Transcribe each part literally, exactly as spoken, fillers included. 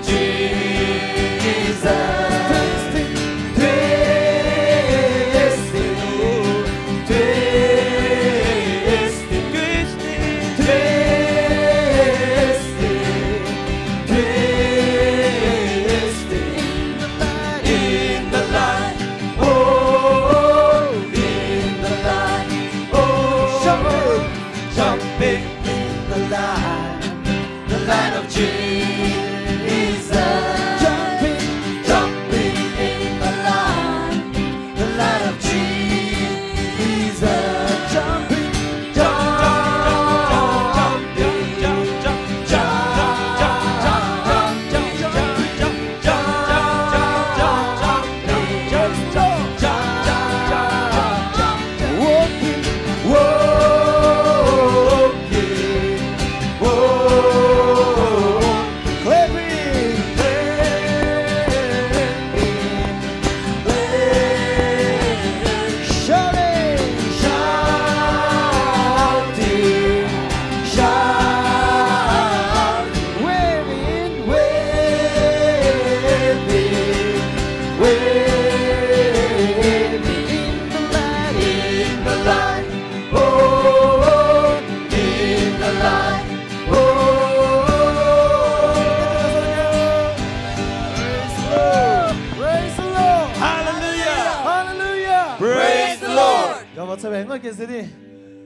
Jesus. Taste it, taste it, taste it, taste it, taste it. In the light, in the light, oh, in the light, oh, jumping, jumping in the light. The light of Jesus. Jumping, jumping in the light. The light of Jesus. Jumping, jumping, jumping, jumping, jumping, jumping, jumping, jumping, jumping, jumping, jumping, walking, walking. Oh, clapping, clapping, clapping, shouting, shouting, shouting, waving, waving, waving in the light, in the light. Oh, in the light. Oh, praise the Lord. Praise the Lord. Hallelujah. Hallelujah. Praise the Lord. Gava tsebe ngo keze di.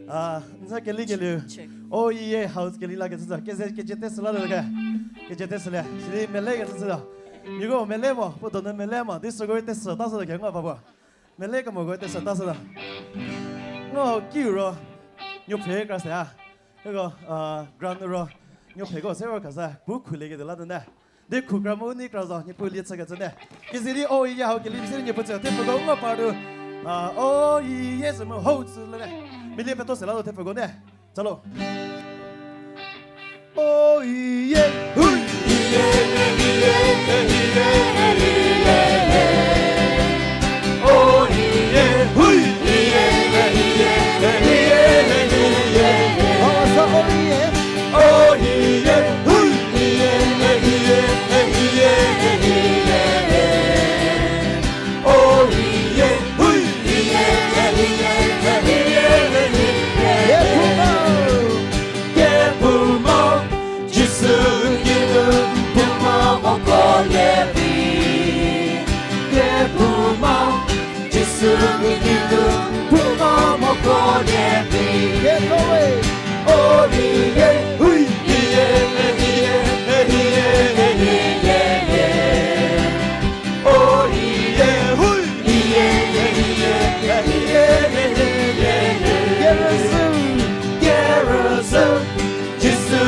Ah, nza keli keliu. Check. Oh, iye, house keli la keze. Keze, keze test la le ke. Keze test le. Sidi mele keze. Yugo mele mo, puo donu mele mo. Di süko test ta sü ke ngo papa. Mele kemoko test ta sü da. Ngo kiu ro, nuophe kra se a. Hiko, ah, ground ro, nuopheko se ro kasa, pu khulieketuo la tene. Di khu kra mu ni kra zo, Niepuu lie chükecü ne. Kezi di, oh, iye hau keli, bisi di Niepuu tsü, thepfuko ngo par du. Ah, oh, iye se mu hou tsü le ne. Milie peto se la do thepfuko ne. Chalo. Oh, iye, hui. Iye, iye, iye, iye, iye. Oh, iye, hui. Iye, iye, iye, iye, iye. Hawasa, oh, iye. Oh, iye, hui. Iye, iye, iye, iye, iye. Oh, iye, hui. Iye, iye, iye, iye, iye, iye. Kephouma. Kephouma. Jisu kinu phouma moko lie vi. Kephouma. Jisu kinu phouma moko lie vi. Kephouma. Oh, iye, hui. Iye, iye, iye, iye, iye, iye. Oh, iye, hui. Iye, iye, iye, iye, iye, iye, iye. Kerüzhü. Kerüzhü. Jisu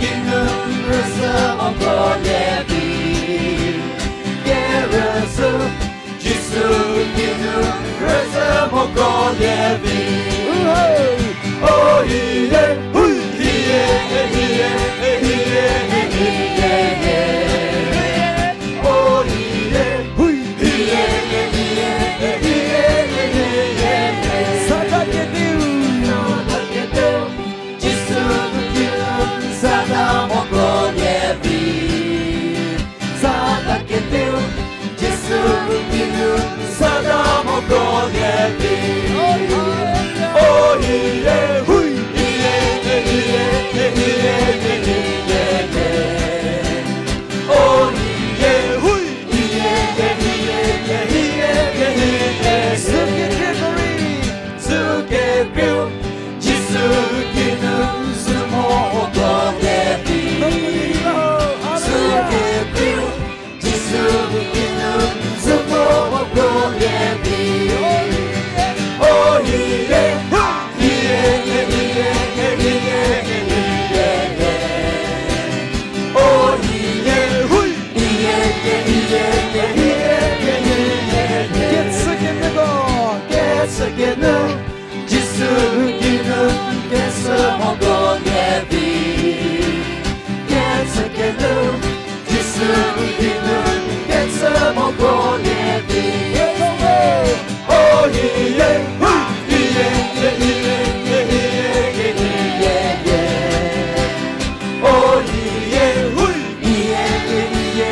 kinu rüzhü moko lie vi. Kerüzhü. Jisu kinu rüzhü moko lie vi. Uhei. Oh, iye, hui, iye, iye, iye, iye, iye, iye. Oh, iye, hui, iye, iye, iye, iye, iye, iye. Satan kediu. Satan kediu. Jisu kinu Satan moko lie vi. Satan kediu, Jisu kinu Satan moko lie vi. Oh, iye, hui, iye, iye, iye, iye, iye, iye. Oh, iye, hui, iye, iye, iye, iye, iye, iye. Sükekriu, sükekriu. Jisu kinu sü mo moko lie vi. Sükekriu. Jisu kinu sü mo moko lie vi. Oh, iye, iye, iye, iye, iye, iye. Oh, iye, hui. Iye, iye, iye, iye, iye, iye, iye. Kechü kenu, kechü kenu. Jisu kinu kechü moko lie vi. Kechü kenu, Jisu kinu kechü moko lie vi. Oh, iye, hui, iye, iye, iye, iye, iye, iye. Oh, iye, hui. Iye, iye, iye,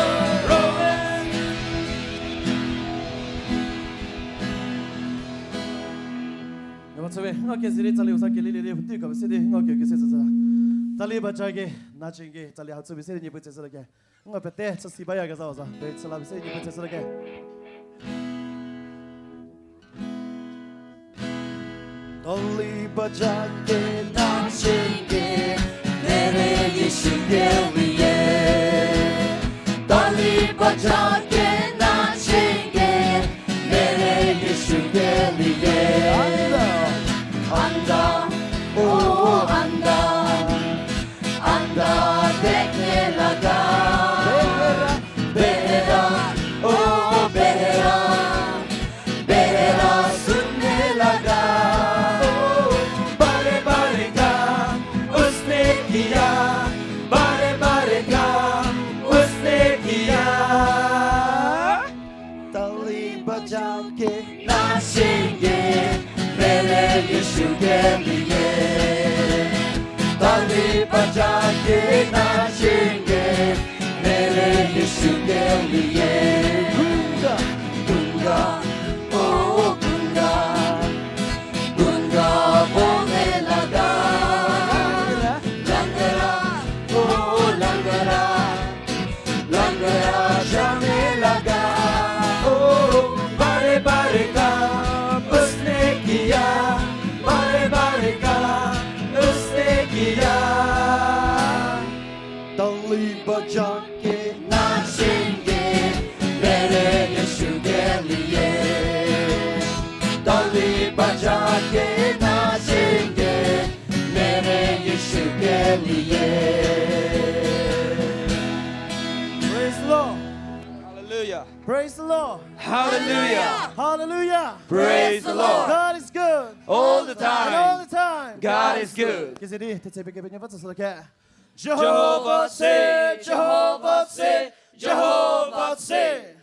Ngau kezei rei tsali usa kelilie di, tei ka pese di, ngau ke kese tsütsü. Tali baja ke, na ching ke, tali hatsu pese di, nyi pu tsütsü ke. Ngau pete, tsü si baya ke za usa, pe tsü la pese di, nyi pu tsütsü ke. Tali baja ke na ching ke, mere Jisu kelie. Tali baja ke na ching ke, mere Jisu kelie. Anda, anda, o anda. Anda dekhie laga, behera, o behera, behera sünhie laga, o bare bare kam usne kiya, bare bare kam usne kiya. Tali baja ke na ching ke, mere Jisu kelie. Tali baja ke na ching ke, mere Jisu kelie. Gunga, gunga, o, o, gunga. Hallelujah. Hallelujah. Praise the Lord. God is good. All the time. And all the time. God is good. Keze di, thetse pie Kepenuopfü tsüshülie ke. Jehovah tshe, Jehovah tshe, Jehovah tshe.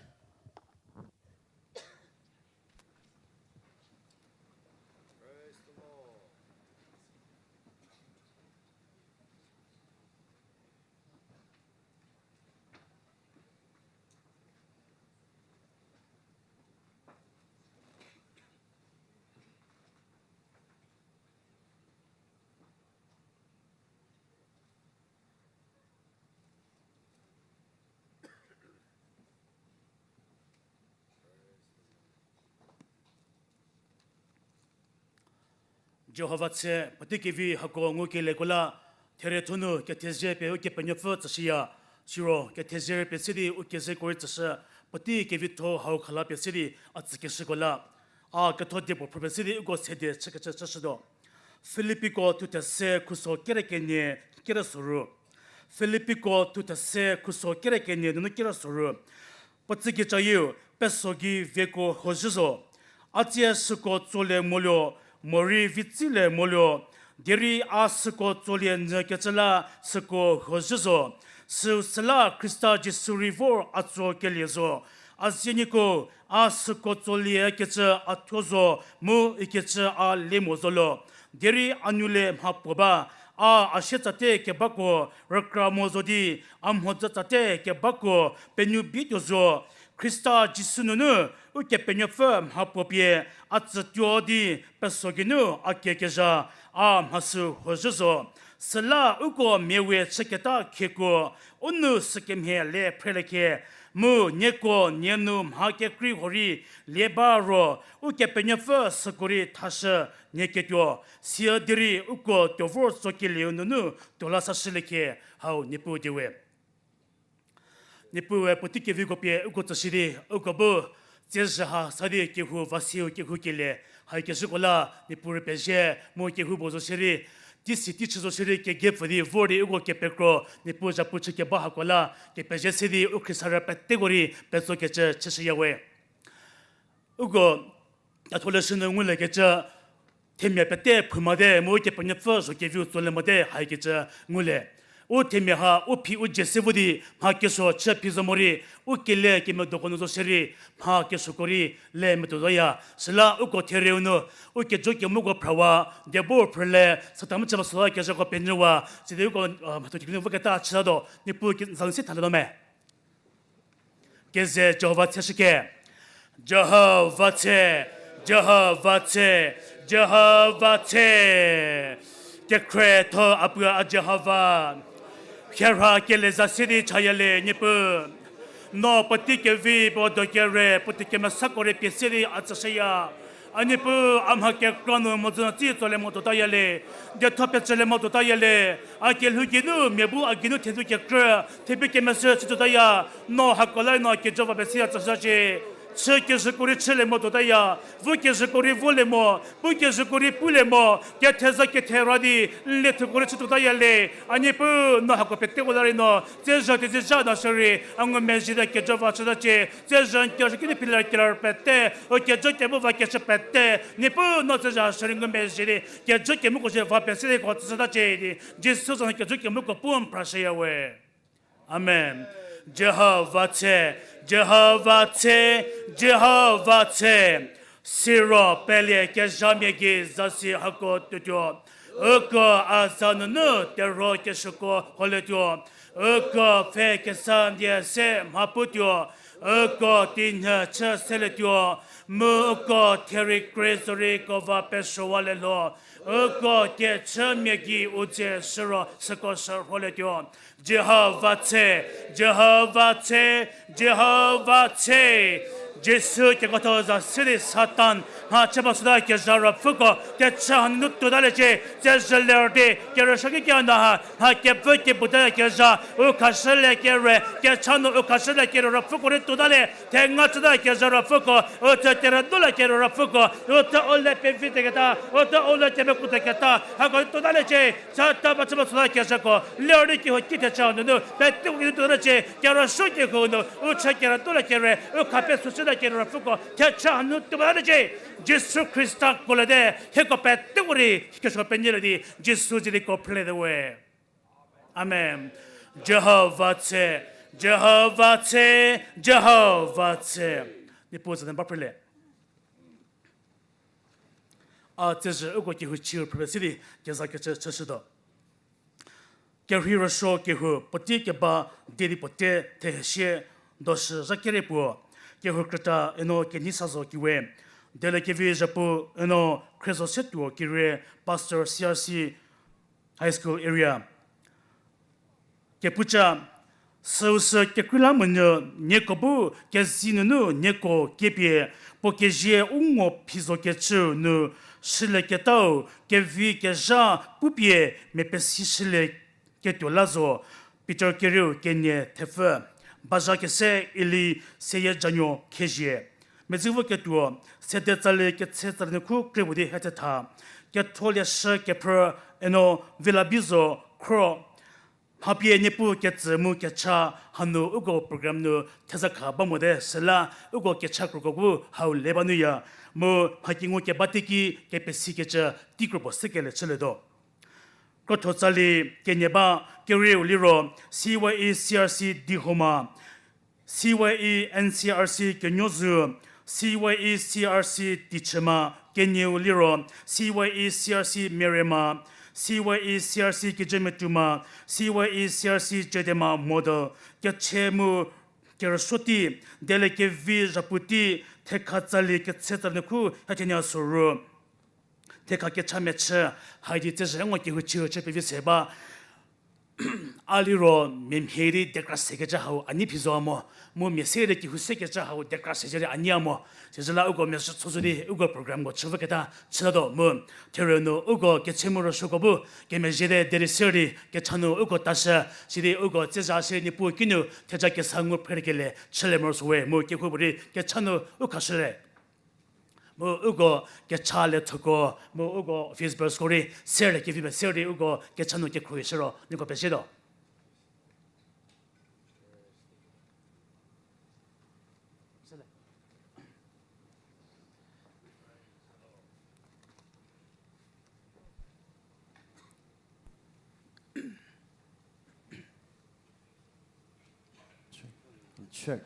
Jihova tshe, puotei kevi hako ngukelieko la, therie thonu kethezie pie Ukepenuopfü tsüshüya, siro kethezie rei pie se di u kezeko rei tsüshü, puotei kevitho hau khala pie se di a tsükeshüko la, a ketho die puo phrü pie se di uko sede chükecü chüshütuo. Filipiko thuthe se khuso kere kenie kere soru. Filipiko thuthe se khuso kere kenie nunu kere soru. Puo tsükecayieu, peso gei vieko huozhü zo. A tsie süko tsolie moluo, morei vitsilie moluo, derei a süko tsolie nyükecü la süko huozhü zo. Süu süla Khrista Jisu rei vor a tsokelie zo. A zieniko, a süko tsoliekecü a thuo zo, mu ikecü a lie mo zo lo. Derei a nulie mha puo ba, a a sie tsate kebako rükra mo zo di, a mhodzü tsate kebako penuo bituo zo. Khrista Jisu nunu Ukepenuopfü mha puo pie a tsütuo di peso geinu a kiekezha, a mhasü huozhü zo. Süla uko mia we chüketa khieko, u nou sükemhie le phrelie khie, mu nieko nie nu mha kekrei huorei lie ba ro, Ukepenuopfü süko rei thashü nie ketuo, sia derei uko tuo vor tsokelieu nunu tuo la sashülie khie, hau Niepuu die we. Niepuue puotei keviko pie uko tsüshü di, uko bu tsiezhü ha sa di kehou va seu kehoukelie, hai kezhüko la Niepuu rei pezie, mu kehou puo zo shierei, teisi teichü zo shierei kegei pfü di vor di uko kepekro, Niepuu zhapu chü keba hako la kepezie se di u khriesarü peteko rei petsokecü chüshüya we. Uko ketholeshü nu nguliekecü, themia pete phoumate mu Kepenuopfü zho keviu tsolie mote haikecü ngulie. U themia ha u phi u dzie se vo di mha kesuo chü phi zo morei, u kele kemedoko nu zo shierei mha kesuoko rei le metuotaya. Süla uko therieu nu u kejo kemuko phrawa, diebo phrüle, Satan mu chü ba süla kezhako penyüwa, sidi uko mhatho kinu voketa chütatuo, Niepuu zasi thalie no me. Keze Jihova tshe shüke. Jihova tshe, Jihova tshe, Jihova tshe. Kekhrietho a puo a Jihova. Kherha kele za se di chaya le Niepuu. No puotei kevi puo do kere, puotei kemesako rei pie se di a tsüshüya. A Niepuu, a mha kekra nu mhodzü nu tsi tsolie mo tuotaya le. Dietho pecülie mo tuotaya le. A kelhou geinu mia bu a geinu thedu kekrü, thebi kemesü chütuotaya. No hako la no kejo va pie se a tsüshücie. Chü kezhüko rei chülie mo tuotaya. Vo kezhüko rei volie mo, pu kezhüko rei pulie mo, ketheza kethera di n liethuko rei chütuotaya le. A Niepuu, no hako peteko la rei no tsiezhü teizie zha no shierei a ngumezhie di kejo va chütacie. Tsiezhü n kezhü kinu phi ler keler pete, u kejo kemo va kechü pete, Niepuu no tsiezhü shierei ngumezhie di kejo kemuko shie va pie se di ko tsüshütacie di, Jisu za nu kejo kemuko pu n phrashüya we. Amen. Jihova tshe, Jihova tshe, Jihova tshe. Siro pelie kezhamia gei zasi hako tuotuo. Uko a za nunu terhuo kesuoko holietuo. Uko pfhe kesa ndie se mha putuo. Uko tinyhü chü selietuo. Mu uko therie krei zorei ko va pesuowalie lho. Uko kechümia gei u dzie shüro süko shürholietuo. Jihova tshe, Jihova tshe, Jihova tshe. Jisu kekuotho za se di Satan mha chü ba süta kezha ruopfüko kechü hanunu tuotaliecie. Tsiezhü ler di kerüsuo ki kina ha mha kepfü keputa kezha u khashülie kere, kecha nu u khashülie kere ruopfüko rei tuotalie. Thenga chüta kezha ruopfüko, u tse terüdula kere ruopfüko, u tse u le pevi teketa, u tse u le kemekuo teketa hako tuotaliecie. Satan mha chü ba süta kezhako ler di kehou ki thecha nunu peteko ki tuotaliecie. Kerüsuo kehou nu u chü kerüdula kere u kha pesuo chü Kepethapie keriepfüko kecha hanu tuo ba liecie. Jisu Khrista kuolie te, hieko peteko rei kesuo penielie di Jisu zie di ko phrülie te we. Amen. Jihova tse, Jihova tse, Jihova tse. Niepuu za nu ba phrülie. A tsezhü uko kehou chie phrüpie si di keza kecü chüshütuo. Kerhei rüsuo kehou puotei keba die di puo te thehesie doshü zha kerie puo, kehou krüta eno Kenei Sazo Kiwe, Dieliekevi Zhapu eno Khriezo Setuo Kire, Pastor C R C High School Area. Kepuca, süu sü kekreilamonyü nieko bu kezei nunu nieko kiepie, puo kezie u ngo phi zo kecüu nu shülieketau kevi kezha pupie mia pesi shülie ketuo la zo, Pitor kerieu kenie thepfü, bazha kese Eli Seyijanuo Khezhie. Medzü voketuo, sede tsali ketse tsali nu khu kre puo di hetse tha. Ketho lieshü kephrü eno Vilabizo Khro. Mhapie Niepuu ketsü mu kecha hanu uko program nu theza kha ba mote süla uko kecha kroko bu hau le ba nuya. Mu mhakingu keba teiki kepesikecü tei kropuo sekelie chülietuo. Krotho tsali kenie ba kerieu liro C Y E C R C Dihoma, C Y E N C R C Kenuozu, C Y E C R C Tichüma, kenieu liro C Y E C R C Merema, C Y E C R C Kijümetuoma, C Y E C R C Chedema Model, keche mu kerüsuo tei, Dieliekevi Zhapu tei, thekha tsali ketse tsali nu khu hethenie soru. Thekha kecha mechü, haidi tsezhü ngo kehou chie chü pevi se ba. A liro mia mhie di dekra sekecü hau a nei phi zo mo, mu mia se di kehou sekecü hau dekra se di a nei mo. Sizüla uko mia sü chozü di uko programko chü voketa chütatuo mu, therü nu uko keche mu rüsuoko bu kemezhie te derei se di kecha nu uko tashü, sidi uko tsezhü se Niepuu kinu theja kesa ngu phreliekelie chülie morosuo we mu kehoupuorei kecha nu u khashülie. Mu uko kecha lethoko, mu uko office bearersko rei serlie kevi pie se di uko kecha nu kekhruohi shü ro nieko pezie tuo. Check.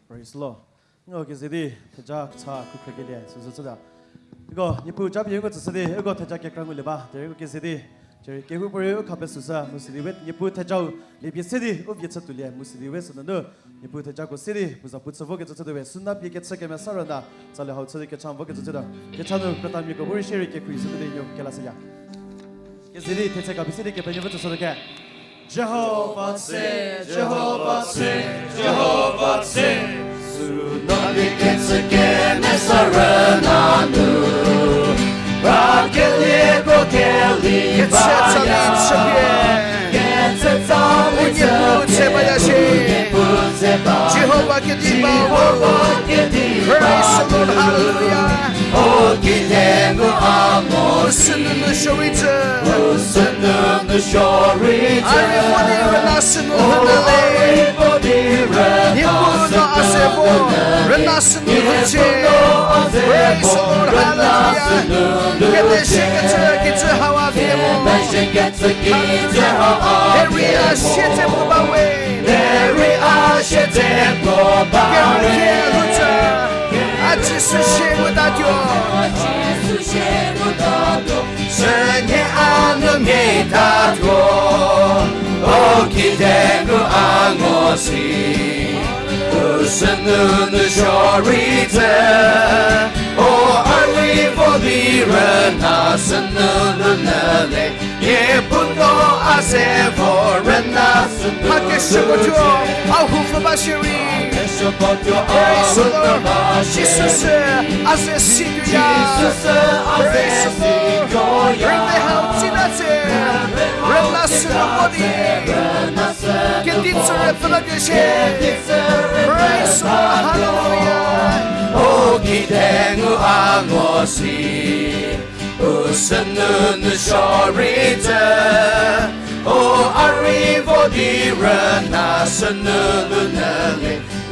Praise the Lord. Ngo keze di theja kecha khrükhriekelie süsü chüta. Uko Niepuu japie uko tsüshü di uko theja kekra ngulie ba derei uko keze di, ceri kehoupuorei u kha pesüshü mu sidi we Niepuu thejau liepie se di u vie chütuolie mu sidi we sünunu Niepuu thejako se di puo za pu chü vokecü chütuo we, süna pie kechü kemesa rüna tsali hau chü di kecha vokecü chütuo. Kecha nu krütamiako bu rei shierei kekhruohi shütuo di nuo kelashüya. Keze di thetse kapi se di Kepenuopfü tsüshütuo ke. Jihova tse, Jihova tse, Jihova tse. Süna pie kechü kemesa rüna nu, rakelieko keli ba ya. Ketse tsali chüpie, ketse tsali u Niepuu tse baya shie. Jihova kediba, Jihova kediba. Praise the Lord, hallelujah. O kide ngu a mo, u sünunu suo rei tsü, u sünunu suo rei tsü. A rei vo di rüna sünu hünyü le. Niepuu no a ze vo, rüna sünu hücie. Praise the Lord, hallelujah. Kete shie kecü kijü hau a vie mo. Hallelujah. Derei a siedze puo ba we. Derei a siedze puo ba we. Kehoukhie lhou tsü, a Jisu shie ngutatuo. Sünie a nu mia tatuo, o kide ngu a ngo si, u sünunu suo rei tsü, o a rei vo di rüna sünu nunu le, Niepuu no a ze vo rüna sünu. Mha keshüko thuo, a hu pfü ba shierei. Praise the Lord. Jisu sü a ze situoya. Praise the Lord. Rübei hau tsita tse, rüna sünu vo di, kedi tsü rüpfü la tuo shie. Praise the Lord. Hallelujah. O kide ngu a ngo si, u sünunu suo rei tsü, o a rei vo di rüna sünu nunu le.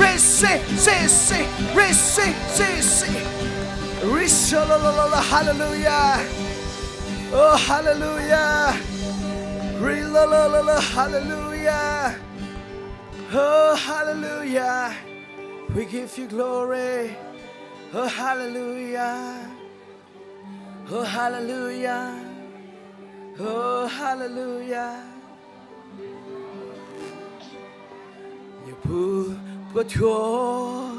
Receive, receive, receive, receive. Receive, la, la, la, la, hallelujah. Oh, hallelujah. Re, la, la, la, la, hallelujah. Oh, hallelujah. We give you glory. Oh, hallelujah. Oh, hallelujah. Oh, hallelujah. Niepuu puo thuo,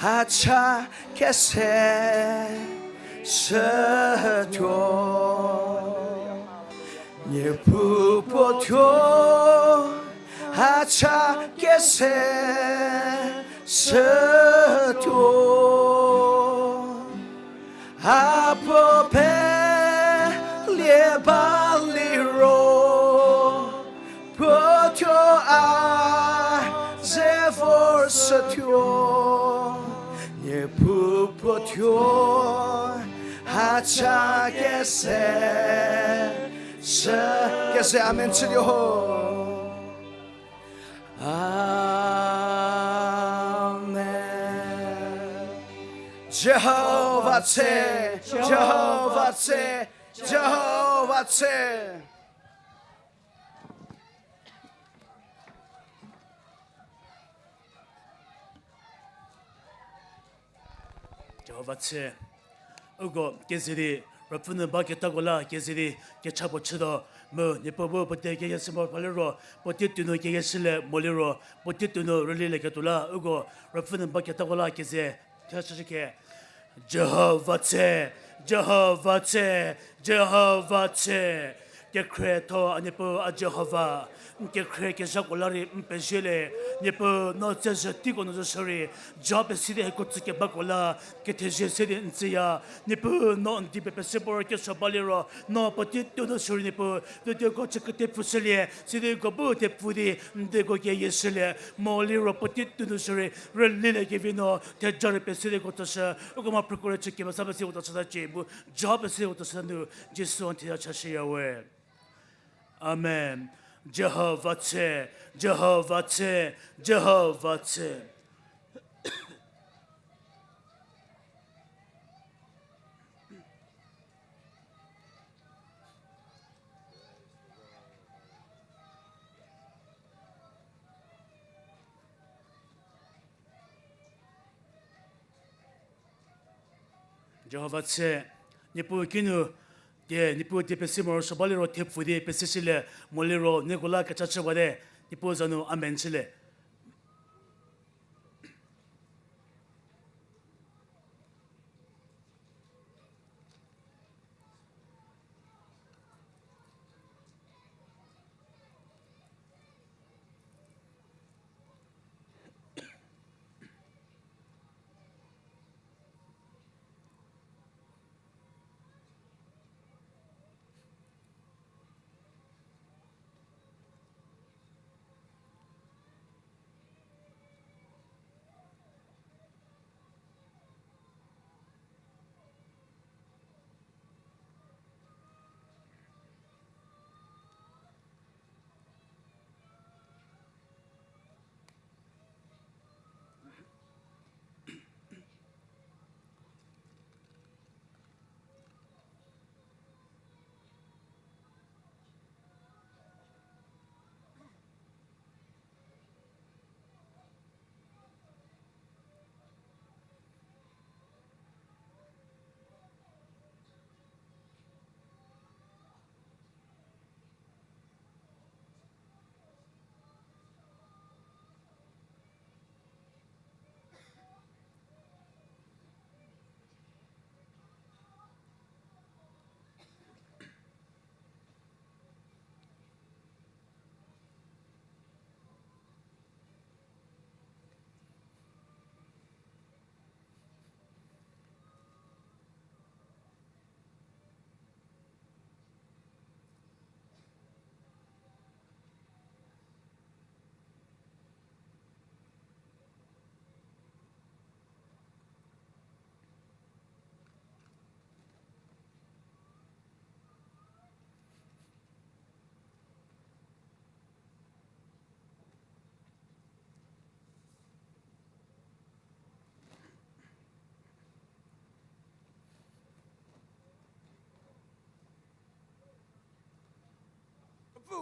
a cha kese shütuo. Niepuu puo thuo, a cha kese shütuo. A puo pelie ba liro, puo thuo a ze vor shütuo. Niepuu puo thuo, a cha kese shü, kese amen chülie ho. Amen. Jihova tse, Jihova tse, Jihova tse. Jihova tse. Uko keze di, Ruopfü nu ba ketako la keze di, kecha puo chütuo, mu Niepuu bu puotei keyie shü morosuo liro, puotei tuonu keyie shülie moliro, puotei tuonu rülilieketuo la, uko Ruopfü nu ba ketako la keze, thechashüke. Jihova tse, Jihova tse, Jihova tse. Kekhrietho a Niepuu a Jihova, n kekhrie kezhako la rei n pezhielie, Niepuu no tsezhü teiko nu zo shürei, ja pesi di hieko tsü kebako la, kethezie se di n tsüya, Niepuu no n di pepese puo rei kesuo ba liro, no puotei tuonu shürei Niepuu, tuotuoko chü kete pfhüshülie, sidi uko bu thepfu di, n diko keyie shülie, moliro puotei tuonu shürei, rülilie kevi no, theja rei pesi di uko tsüshü, uko mha phrüko rei chü kemesa pesi uko tsüshüta cie, mu ja pesi uko tsüshüta nu, Jisu n theja chashüya we. Amen. Jihova tse, Jihova tse, Jihova tse. Jihova tse, Niepuu kinu, die, Niepuu die pesi morosuo ba liro thepfu di pesi shülie, moliro nieko la kecha chüwate, Niepuu za nu amen chülie.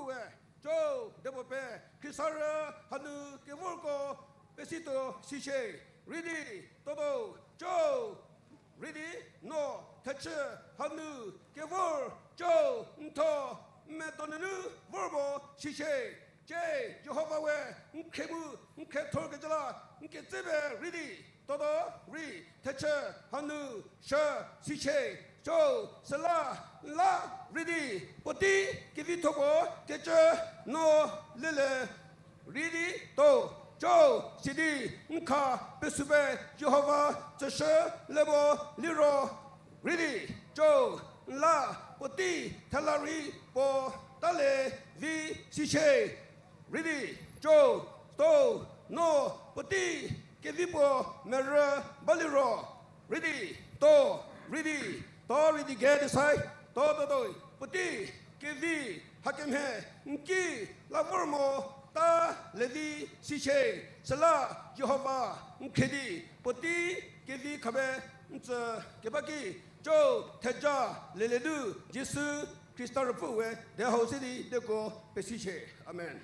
we, co, depuo pe, khriesarü hanu kevorko pesituo sishie, rei di, toto, co, rei di, no, thechü, hanu, kevor, co, n tho, n medo nunu vor mo sishie, cie, Jihova we, n khrie mu, n khrie thorkecü la, n ketse pe rei di, toto, rei, thechü, hanu, shü, sishie, co, süla, n la, rei di, puotei, kevithopuo, kecü, no, lele, rei di, to, co, sidi, n kha, pesü pe, Jihova, tsüshü, le mo, liro, rei di, co, n la, puotei, thela rei, puo, tale, vi, sishie, rei di, co, to, no, puotei, kevi puo, merü, baliro, rei di, to, rei di, to, rei di, ge di sai, to, to, to, puotei, kevi, hakemhie, n ki, la vor mo, ta, le di, sishie, süla, Jihova, n khrie di, puotei, kevi khape, n tsü, keba ki, co, theja, lele nu, Jisu, Khrista Ruopfü we, de hau se di, deko, pesishie. Amen.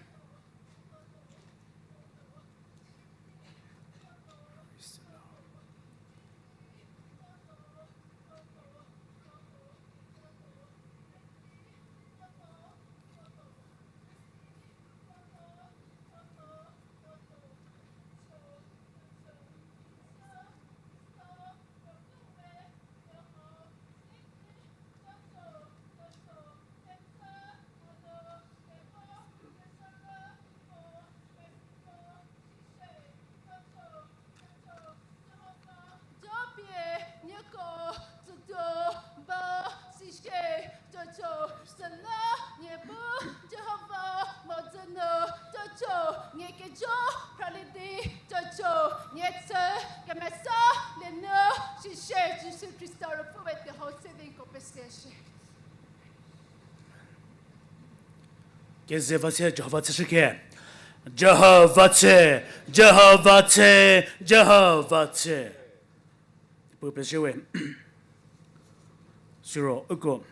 Jopie, nieko, tsütuo, ba, sishie, jojo, süla, nie bu, Jihova, mhodzü nu, jojo, nie kejo, pralie di, jojo, nie tsü, kemesa, lienu, sishie, Jisu Khrista Ruopfü we de hau se di ko pesishie. Keze va se Jihova tsüshüke. Jihova tsü, Jihova tsü, Jihova tsü. Pu pesishie we. Siro uko.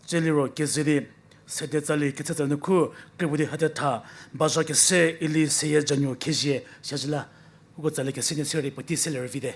Tsie liro keze di, sede tsali ketse tsa nu khu, krie puo di hate tha, bazha kese ili seyie januo khezie, siazhü la, uko tsali kese nie seri puotei se lerü vite.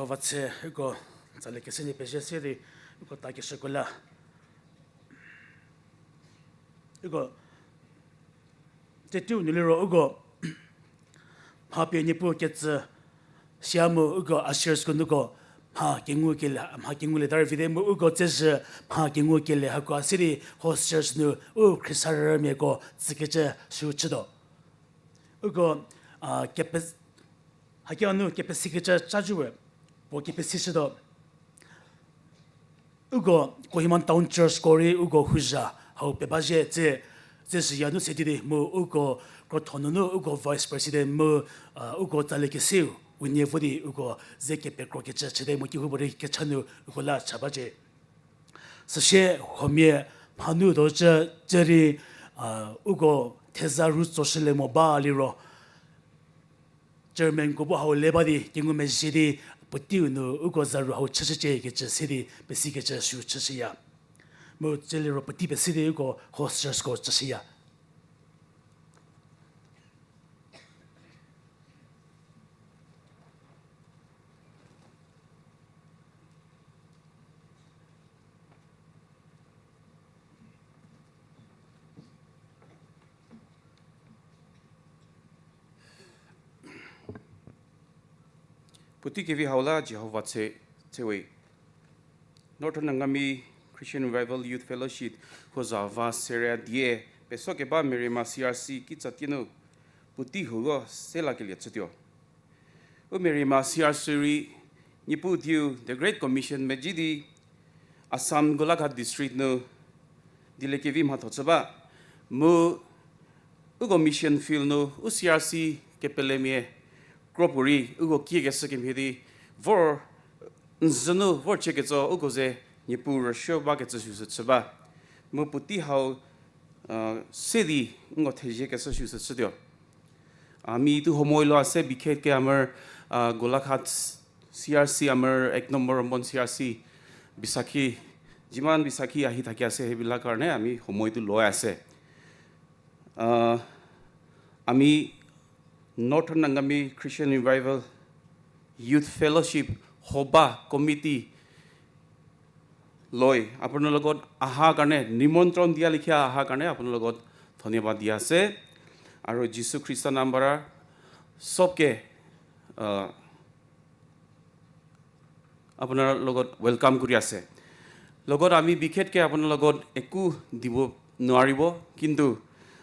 Vatshe uko tsali kese nie pezhie se di uko ta keshüko la. Uko tetiu nu liro uko mha pie Niepuu ketsü sia mu uko ushersko nuko mha kengu kele, mha kengu le dari vide mu uko tsezhü mha kengu kele hakoa se di hosters nu u khriesarümiako tsükecü sü chütuo. Uko, a, kepe, hakia nu kepesikecü cajuwe, puo kepesishütuo. Uko Kohima Town Churchko rei uko houzha hau pebazhie tse, tse shüya nu se di di mu uko krotho nunu uko Vice President mu, a, uko tsali keseu unie vo di uko ze kepekrokecü chüte mu kehoupuorei kecha nu uko la cha bacie. Süsie huomia mhanu tuocü cü rei, a, uko theza ru tsoshülie mo ba liro chairmanko bu hau le ba di kengumezhie di puoteiu nu uko za ru hau chüshücie kecü se di pesikecü sü chüshüya. Mu tse liro puotei pesi di uko hostersko chüshüya. Puotei kevi hau la Jihova tse, tsewe. Northern Angami Christian Revival Youth Fellowship huo za va seria die pesokeba Merima C R C kitsatie nu puotei huo se lakelie chütuo. U Merima C R C rei Niepuu dieu The Great Commission medzi di Assam Golaghat District nu dieliekevi mhatho chü ba. Mu uko mission field nu u C R C kepelemia kropuorei uko kiekeshü kemhie di vor n zü nu vor chieketso uko ze Niepuu rüsuo bakecü süsü chü ba. Mu puotei hau, a, se di nko theziekeshü süsü chütuo. Ami tu homoi lo ase bikhet ke amür, a, Golaghat C R C amür ek number Mon C R C Bisakhi, jiman Bisakhi ahi thaki ase hebi la karne ami homoi tu lo ase. A, ami Northern Angami Christian Revival Youth Fellowship Hoba Committee loi, apunu logot aha karne, nimantron dia likha aha karne, apunu logot dhonyabad dia ase. Aro Jisu Khrista nambara sobke, a, apunu logot welcome kuri ase. Logot ami bikhet ke apunu logot eku dibo nuaribo, kintu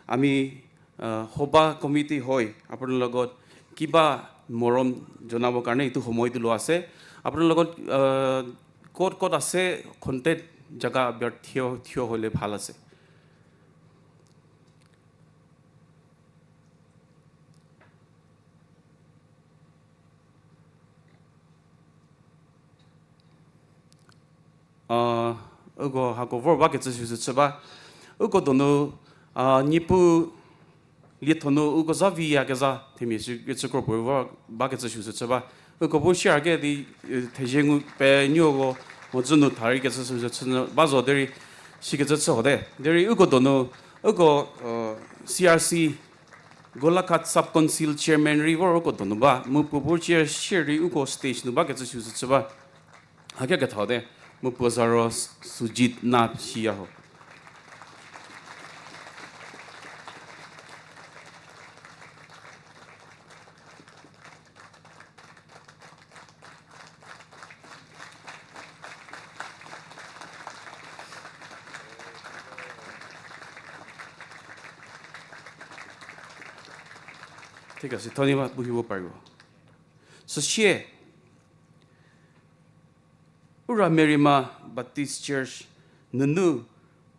ami, a, Hoba Committee hoi apunu logot kiba morom jonabo karne itu homoi tu lo ase. Apunu logot, a, kot kot ase contact jaga bar thio, thio hole bhal ase. A, uko hako vor bakecü süsü chü ba. Uko donu, a, Niepuu lietho nu uko za viyakezha themia sü kecü kropuo vor bakecü süsü chü ba. Uko bu share ke di, e, thezie ngu penuoko mhodzü nu tharei kecü süsü chü ba zo derei sikecü chü hote. Derei uko donu, uko, e, C R C Golaghat Sub Council Chairman rei vor uko donu ba. Mu puo bu chair share rei uko stage nu bakecü süsü chü ba. Hakia kethaute, mu puo za ro Sujit Nath siya ho. Thik ase, thoniba puhibo paribo. Süsie, Ura Merima Baptist Church nunu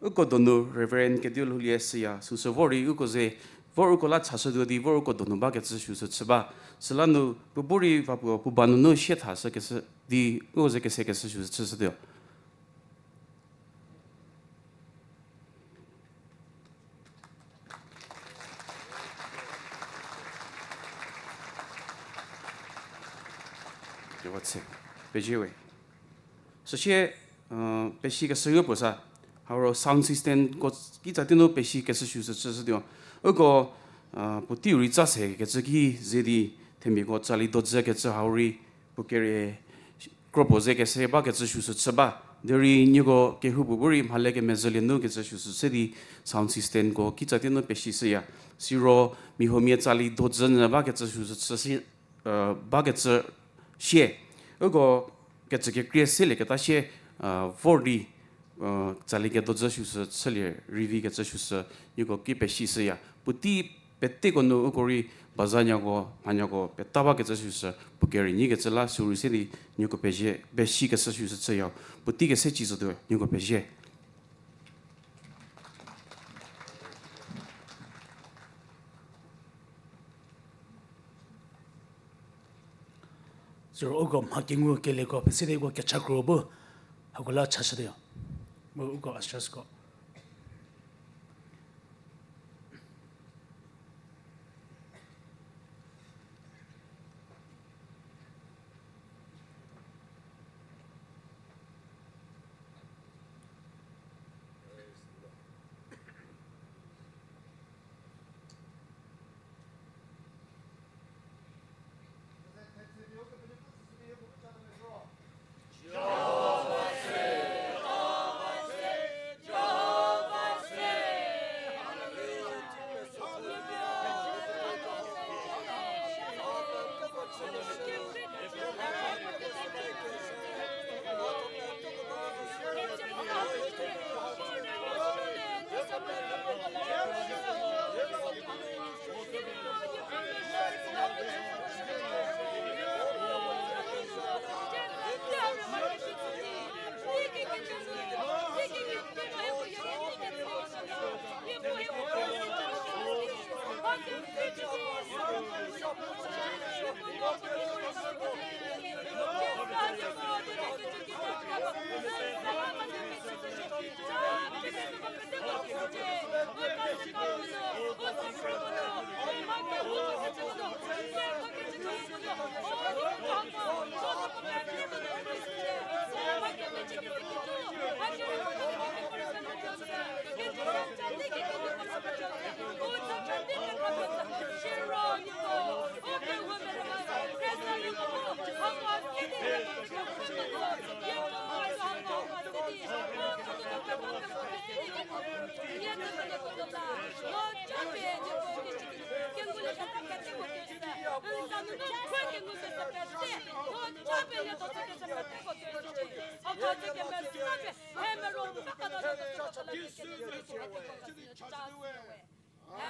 uko donu Reverend Kediolhoulie siya süsü vor rei uko ze, vor uko la chashütuo di vor uko donu bakecü süsü chü ba. Süla nu puo bu rei va puo puo ba nunu sie tha sükecü di uko ze kesekeshü süsü chüshütuo. Süsie, pesikeshü yo puo sa, hau ro sound systemko kitsa tei nu pesikeshü süsü chüshütuo. Uko puotei rei tsa sekecü ki ze di themiako tsali dodzükecü hau rei puo kerie Kropuo ze kese bakecü shushü chü ba. Derei nieko kehoupuo bu rei mhale kemezhülie nu kecü shushü chü di sound systemko kitsa tie nu pesishüya. Siro mia huomia tsali dojü nyü bakecü shushü chü si, bakecü sie. Uko kecü kekrie selieketa sie, vor di, tsali kedodzü shushü chülie rei vi kecü shushü nieko ki pesishüya. Puotei peteko nu uko rei bazanyako, mhanyako peta bakecü shushü puo kerei nyikecü la sürei se di nieko pezie, pesikeshü shushü chüya. Puotei kese ci zotuo nieko pezie. Siro uko mha kengu kelieko pesi di uko kechakro bu hako la chashütuo. Mu uko ushersko.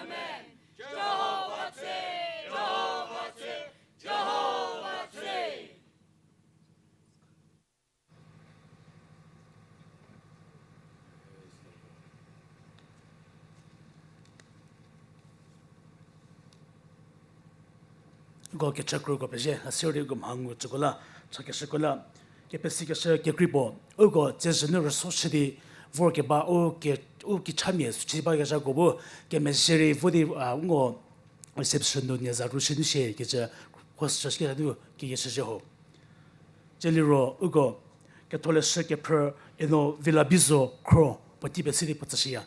Amen. Jihova tse, Jihova tse, Jihova tse. Uko kechakruko pezie, a sirei uko mha ngu tsüko la, chakeshüko la, kepesikeshü kekrei puo, uko tsezhü nu rüso shü di, vorkeba u ke, u kichamia süci bakezhako bu, kemezhie rei vo di, a, uko reception nu nie za ru shü nu shie kecü, host church kecü nu keyie shüzhie ho. Tsie liro uko ketholeshü kephrü Eno Vilabizo Khro puotei pesi di puo tsüshüya.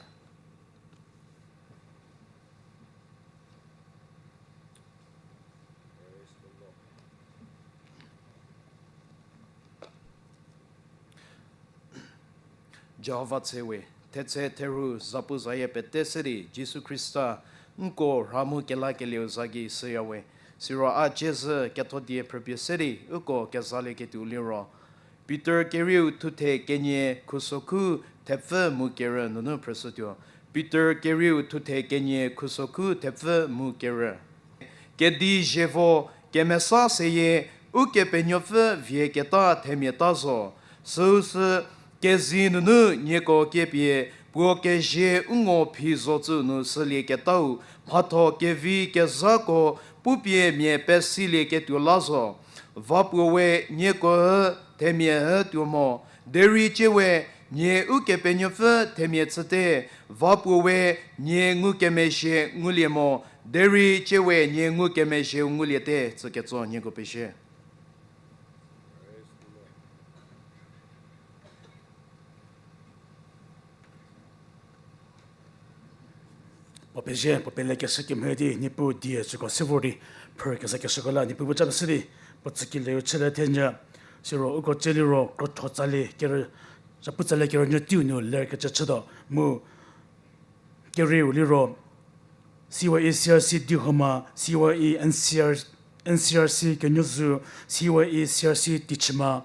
Jihova tse we, thetse therhu zapu zayie pete se di Jisu Khrista, nko rha mu kelakelieu za gei shüya we, siro a ciezhü ketho die phrüpie se di uko kezalieketuo liro, Pitor kerieu thuthe kenie khusokhu thepfü mu kerü nunu phrüshütuo. Pitor kerieu thuthe kenie khusokhu thepfü mu kerü. Kedi zievo kemesa seyie Ukepenuopfü vie keta themiata zo. Süu sü kezi nunu nieko kiepie puo kezie u ngo phi zocü nu sülieketau mhatho kevi kezhako pupie mia pesilieketuo la zo. Va puo we nieko themia hü tuo mo, derei tsie we nie Ukepenuopfü themia chüte, va puo we nie ngukemezhie ngulie mo, derei tsie we nie ngukemezhieu nguliete, tsüketso nieko pezie. Puo pezie, puo pelekeshü kemhie di Niepuu die süko se vor di phrü kezakeshüko la Niepuu bu cha pesi di puo tsükelieu chülie thenyü. Siro uko tsie liro krotho tsali kerü, zapu tsali kerü nyü tiu nu ler kecü chütuo mu kerieu liro C Y E C R C Dihoma, C Y E N C R, N C R C Kenuozu, C Y E C R C Tichima,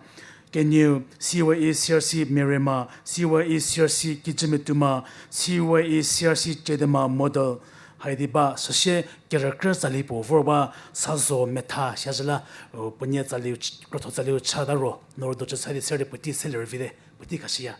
kenieu C Y E C R C Merema, C Y E C R C Kijümetuma, C Y E C R C Chedema Model, haidi ba süsie kerükrü tsali puo vor ba sa zo metha shazhü la, u, puonie tsali u ch-, krotho tsali u chata ro, no ro do chü sa di ser di puotei se lervite, puotei khashüya.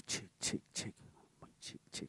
Check, check, check. Check, check.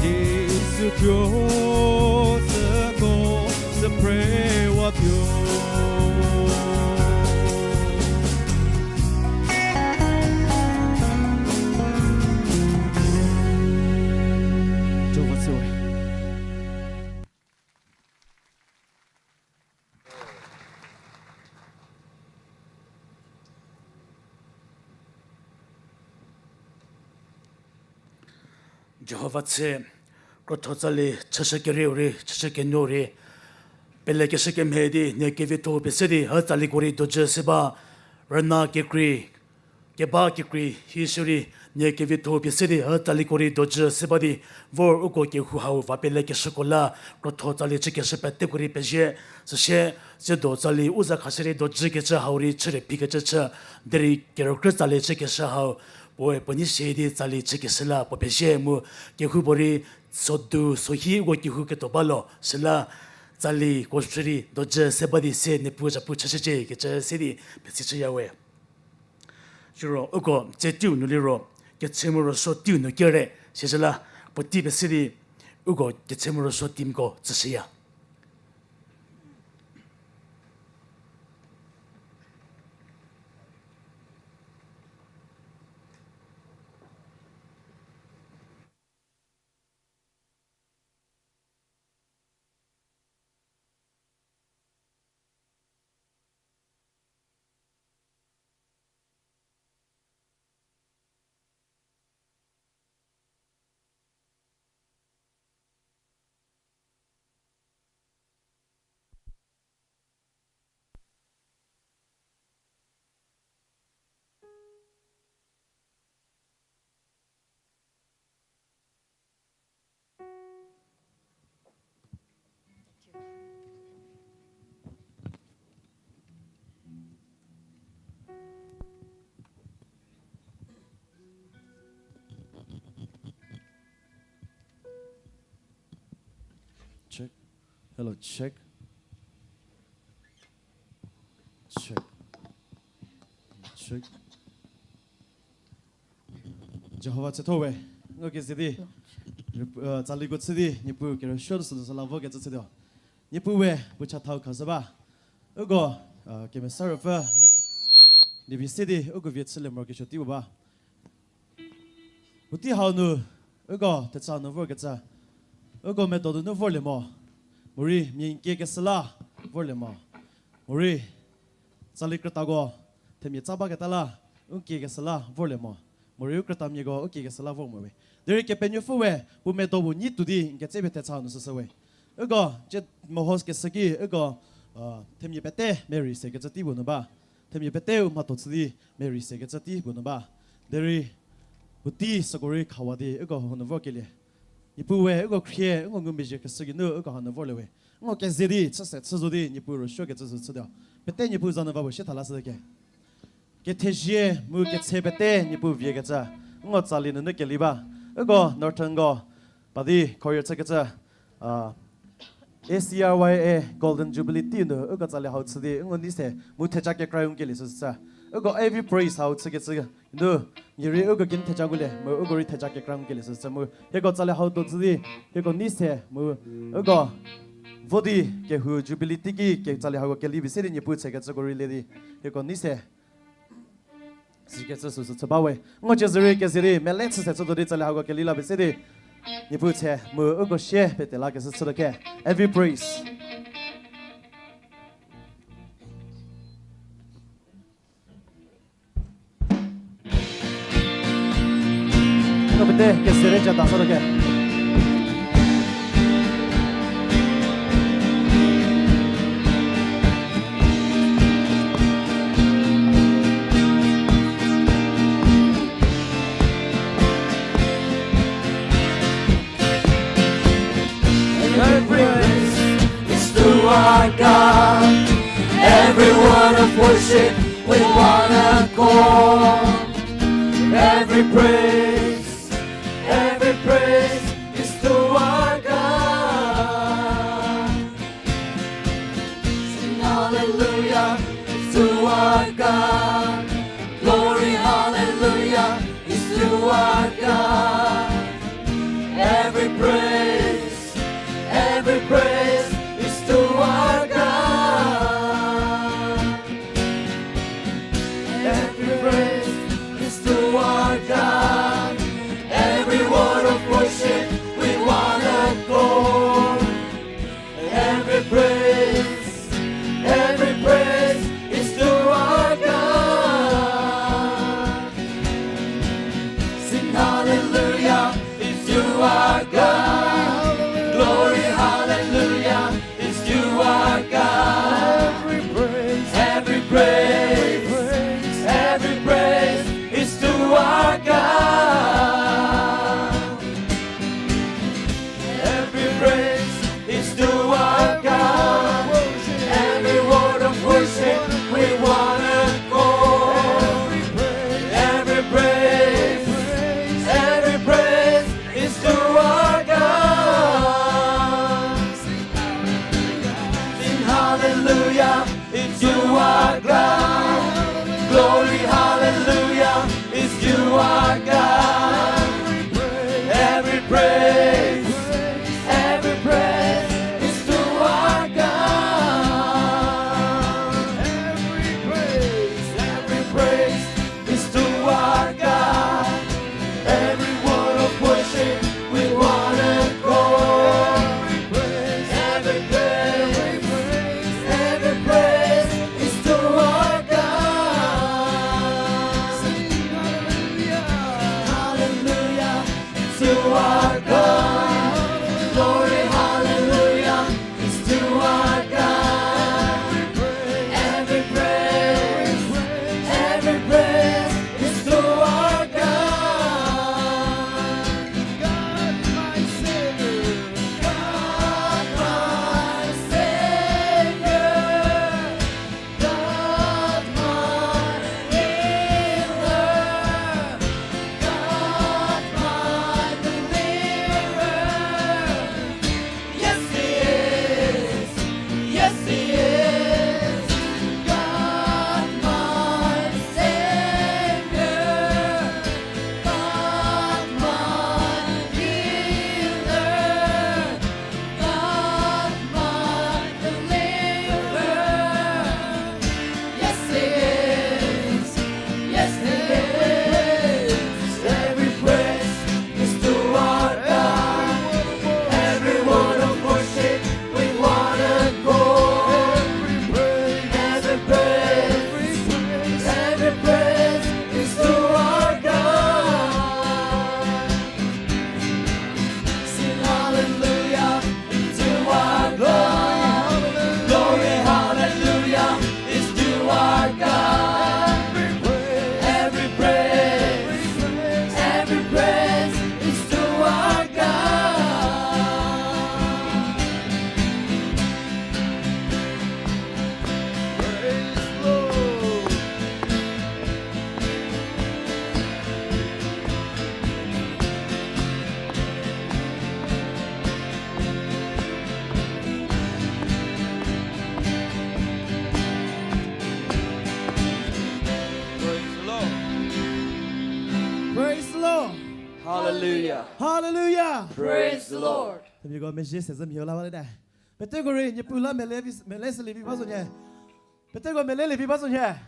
Jisu tuo, süko, süpre wa tuo. Jihova tsüwe. Jihova tse, krotho tsali chüshü kerieu rei, chüshü kenuo rei, pelekeshü kemhie di nie kevitho pie se di, hü tsaliko rei dojü se ba, rüna kekrei, keba kekrei hi shierei, nie kevitho pie se di, hü tsaliko rei dojü se ba di, vor uko kehou hau va pelekeshüko la, krotho tsali chükeshü peteko rei pezie, süsie, tsiedo tsali u za khashü rei dojükecü hau rei chüre phikecü chü, derei kerükrü tsali chükeshü hau, puoe puo nei sie di tsali chükeshü la puo pezie mu kehoupuorei sodu sohi uko kehou ketuo ba lo, süla tsaliko shü rei dojü se ba di se Niepuu zapu chüshücie kecü se di pesi chüyawe. Siro uko tse teiu nu liro, ketse mu rüsuo teiu nu kere, sisüla puotei pesi di, Uko ketse morosuo teamko tsüshüya. Check. Hello, check. Check. Check. Jihova chatho we, ngo keze di, uh, tsaliko chü di, Niepuu kerüsuo süsü la vo kecü chütuo. Niepuu we, puo chathau khashü ba. Uko, uh, Kemesa Ruopfü, lievi se di, uko vie chülie morokesuo tei puo ba. Puotei hau nu, uko thecha nu vorkecü, uko medo donu vorlie mo, morei mia n kie keshü la vorlie mo, morei tsali krütako themia tsa baketa la, u n kie keshü la vorlie mo, morei u krütamiako u kie keshü la vor mo we. Derei Kepenuopfü we, puo medo puo nyi tuo di n ketsepie thecha nu süsü we. Uko, cie meho keshü ki, uko, uh, themia pete merei sekecü tei puo nu ba. Themia pete u mhatho chü di merei sekecü tei puo nu ba. Derei, puotei süko rei khawa di, uko hau nu vorkelie. Niepuu we, uko khrie, uko ngumezhie keshü geinu, uko hau nu vorlie we. Ngo keze di, chüse chü zo di, Niepuu rüsuo kecü sü chütuo. Pete Niepuu za nu va puo sie tha lashüke. Kethezie mu ketse pete Niepuu vie kecü. Ngo tsali nunu keli ba. Uko Northernko, pa di choir chükecü, uh, A C R Y A Golden Jubilee tei nu, uko tsali hau chü di, ngo nei se, mu theja kekra u n kelie süsü. Uko every praise hau chükecü, nu, mia rei uko kin theja ngulie, mu uko rei theja kekra u n kelie süsü mu. Hieko tsali hau do chü di, hieko nei se, mu, uko, vo di, kehou Jubilee teiki, ke tsali hauko keli bi se di Niepuu chükecüko rei le di, hieko nei se. Sikecü süsü chü ba we. Ngo cie zürei keze di, mele chüse chü do di tsali hauko keli la bi se di. Niepuu chü, mu uko sie pete la keshü chütuo ke. Every praise. Ngo pete keze di cha ta sa tuo ke. Every praise is to our God. Every word of worship with one accord. Every praise, every praise is to our God. Sing hallelujah to our God. Glory, hallelujah is to our God. Every praise, every praise is to our God. Every praise is to our God. Every word of worship with one accord. Every praise, every praise is to our God. Sing hallelujah is to our God. Glory, hallelujah is to our God. Every praise, every praise is to our God. Every praise is to our God. Every word of worship we wanna go. Every praise, every praise is to our God. Sing hallelujah, it's you our God. Glory, hallelujah, it's you our God. Every praise, Hallelujah. Hallelujah. Praise the Lord. Themiako mezhie se zü mhie la ba le te. Peteko rei Niepuu la mele vi, mele se lievi ba zo nhie. Peteko mele lievi ba zo nhie.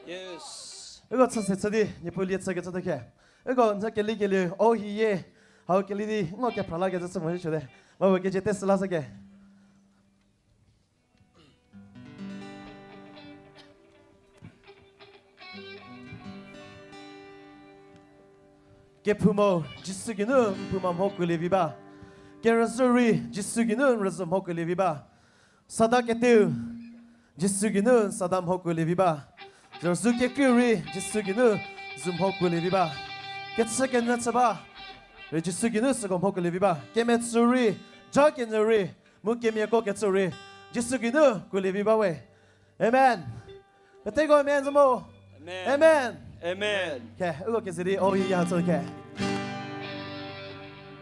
Yes. Uko chü se chü di Niepuu lie chü kecü te khe. Uko n keli keli o hie. Hau keli di ngo kepra la kecü chü mo chü te. Ba bo kecie te se la se ke. Kephouma, Jisu geinu n phouma mhokuolie vi ba. Kerüzhü rei, Jisu geinu n rüzhü mhokuolie vi ba. Sada keteu, Jisu geinu n sada mhokuolie vi ba. Züru kekrei rei, Jisu geinu zu mhokuolie vi ba. Kechü kenyü chü ba, rei Jisu geinu süko mhokuolie vi ba. Kemetsü rei, ja kenyü rei, mu kemiako kecü rei, Jisu geinu kuolie vi ba we. Amen. Peteko amen zo mo. Amen. Amen. Amen. Ke, uko keze di o hie ya tsü ke.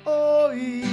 O hie.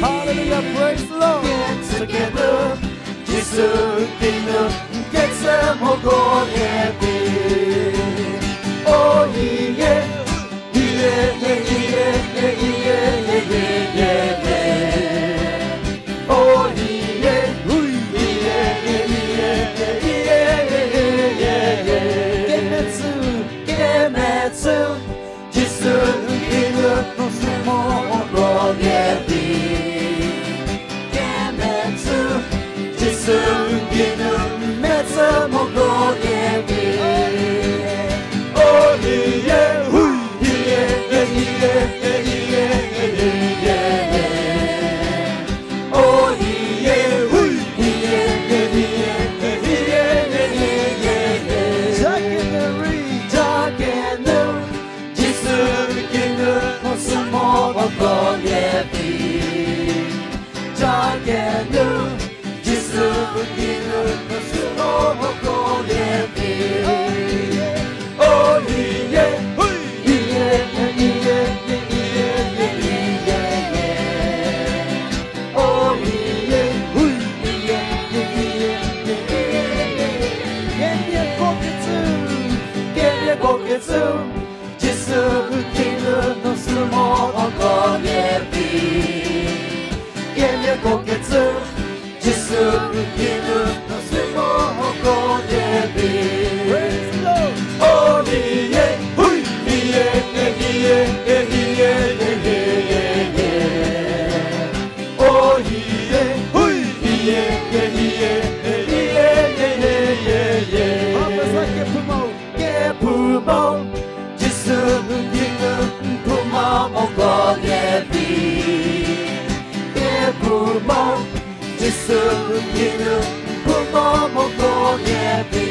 Hallelujah, praise the Lord. Ko kecü, Jisu kinu, no simo ko yebi. Praise the Lord. Oh, hiye, hui, hiye, eh, hiye, eh, hiye, eh, hiye, eh. Oh, hiye, hui, hiye, eh, hiye, eh, hiye, eh, hiye, eh. Papa sa ke puma. Kephouma, Jisu kinu phouma moko yebi. Kephouma, Jisu kinu phouma moko yebi.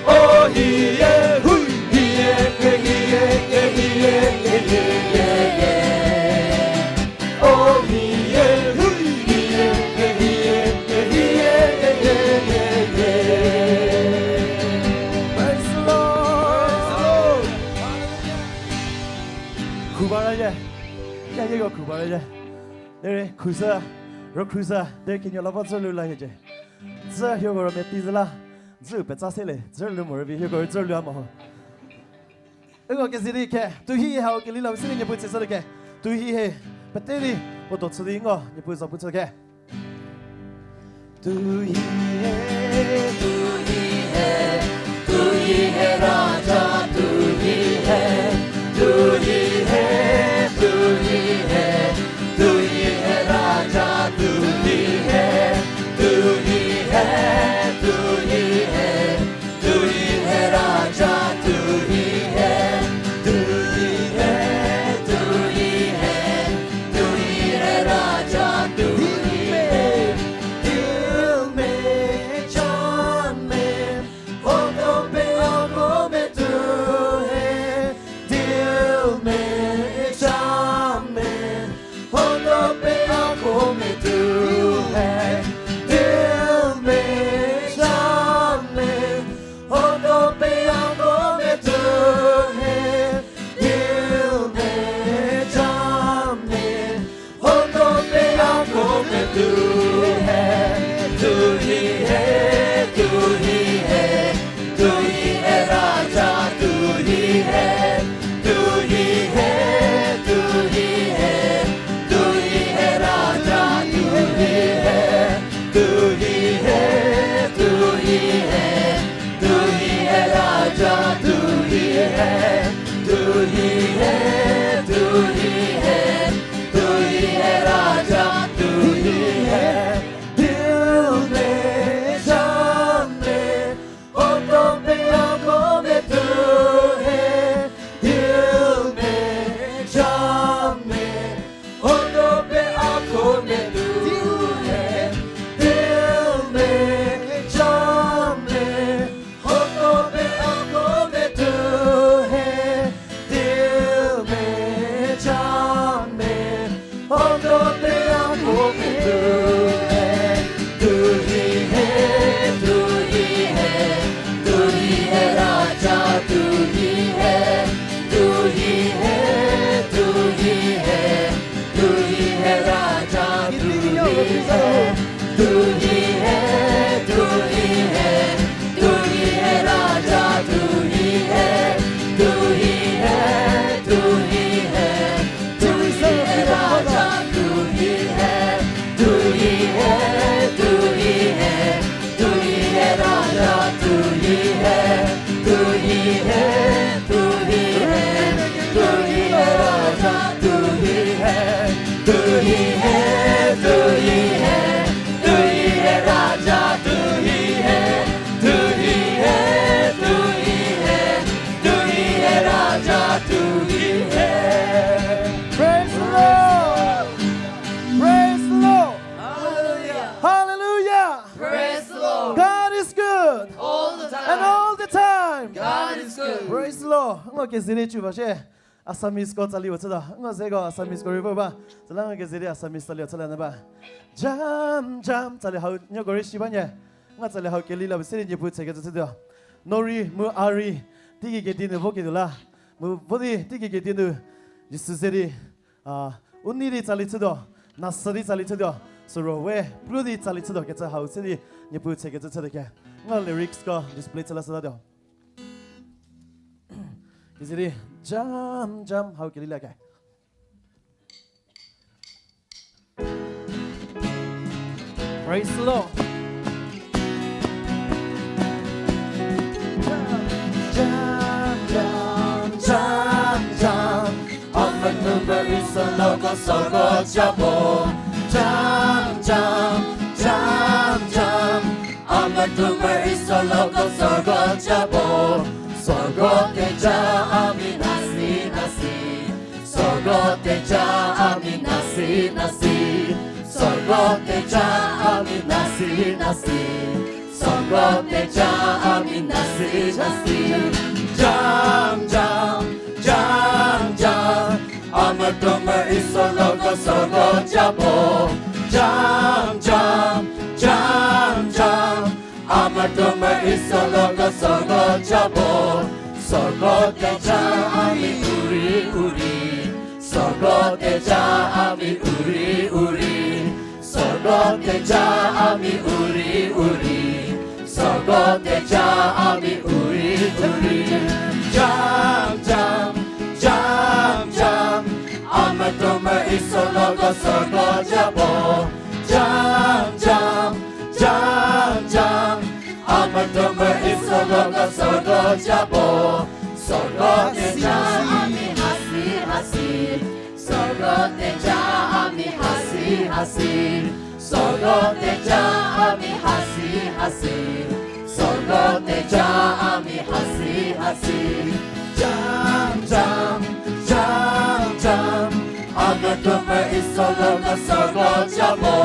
Oh, hiye, hui, hiye, ke hiye, ke hiye, ke hiye, ke hiye. Oh, hiye, hui, hiye, ke hiye, ke hiye, ke hiye, ke hiye. Praise the Lord. Praise the Lord. Hallelujah. Khuba raye. Ya, ye ko khuba raye. Dere khusa, ro khusa, dere kinyo la ba zürlu la hiecie. Zü hieko ro meti zü la, zü petsa se le, zürlu mo rübi hieko zürlu a mo ho. Uko kezidi ke, tu hi hau keli la sidi Niepuu tsüshü ke. Tu hi he, pete di, puo do chü di ngo, Niepuu za pu chü ke. Tu hi he, tu hi he, tu hi he Raja, tu hi he, tu hi he, tu hi he, tu hi he Raja, tu hi he, tu hi he, tu hi he. Tu hi he Raja, tu hi he, tu hi he, tu hi he, tu hi he Raja, tu hi he. Dil mein, dil mein, jaan mein, hothon pe aankhou mein tu hai. Dil mein, jaan mein, hothon pe aankhou mein tu hai. Dil mein, jaan mein, hothon pe aankhou mein tu hai. Dil mein, jaan mein, hothon pe aankhou mein tu hai. Tu hi he, tu hi he, tu hi he Raja, tu hi he, tu hi he, tu hi he, tu hi he Raja, tu hi he, tu hi he, tu hi he, tu hi he Raja, tu hi he, tu hi he, tu hi he, tu hi he Raja, tu hi he. Dil mein, jaan mein, hothon pe aankhou mein tu hai. Dil mein, jaan mein, hothon pe aankhou mein tu hai. Dil mein, jaan mein, hothon pe aankhou mein tu hai. Dil mein, jaan mein, hothon pe aankhou mein tu hai. Tu hi he, tu hi he, tu hi he Raja, tu hi he, tu hi he, tu hi he, tu hi he Raja, tu hi he. Tu hi he, tu hi he, tu hi he Raja, tu hi he, tu hi he, tu hi he, tu hi he Raja, tu hi he, tu hi he, tu hi he, tu hi he Raja, tu hi he, tu hi he, tu hi he, tu hi he Raja, tu hi he, tu hi he, tu hi he, tu hi he Raja, tu hi he, tu hi he, tu hi he, tu hi he Raja, tu hi he. Praise the Lord. Praise the Lord. Hallelujah. Hallelujah. Praise the Lord. God is good. All the time. And all the time. God is good. Praise the Lord. Ngo kezidi chu ba she. Assamese ko tsali wa chüda. Ngo zeko Assamese ko rivo ba. Zala ngo kezidi Assamese tsali wa chüla na ba. Jam, jam, tsali hau, nyo gori shi ba nye. Nga tsali hau keli la ba sidi Niepuu tseke tsü chüda. No rei, mu a rei, teigei kedi nu vo kedu la. Mu vo di, teigei kedi nu. Jisu ze di. A, u nei di tsali chüdo, nasa di tsali chüdo, siro we, plu di tsali chüdo kecü hau sidi, Niepuu tseke tsü chüdo ke. Nga lyrics ko display chüla süla do. Izidi, jam, jam, hau keli la ke. Praise the Lord. Jam, jam, jam, jam. A mvütuo meri solo ko sorgo ja bo. Jam, jam, jam, jam. A mvütuo meri solo ko sorgo ja bo. Sorgo teja a mi nasi nasi. Sorgo teja a mi nasi nasi. Sorgo teja a mi nasi nasi. Sorgo teja a mi nasi nasi. Jam, jam, jam, jam. A mvütuo meri solo ko sorgo ja bo. Jam, jam, jam, jam. A mvütuo meri solo ko sorgo ja bo. Sorgo teja a mi u rei u rei. Sorgo teja a mi u rei u rei. Sorgo teja a mi u rei u rei. Sorgo teja a mi u rei u rei. Jam, jam, jam, jam. A mvütuo meri solo ko sorgo ja bo. Jam, jam, jam, jam. A mvütuo meri solo ko sorgo ja bo. Sorgo teja a mi hasi hasi. Sorgo teja a mi hasi hasi. Sorgo teja a mi hasi hasi. Sorgo teja a mi hasi hasi. Jam, jam, jam, jam. A mvütuo meri solo ko sorgo ja bo.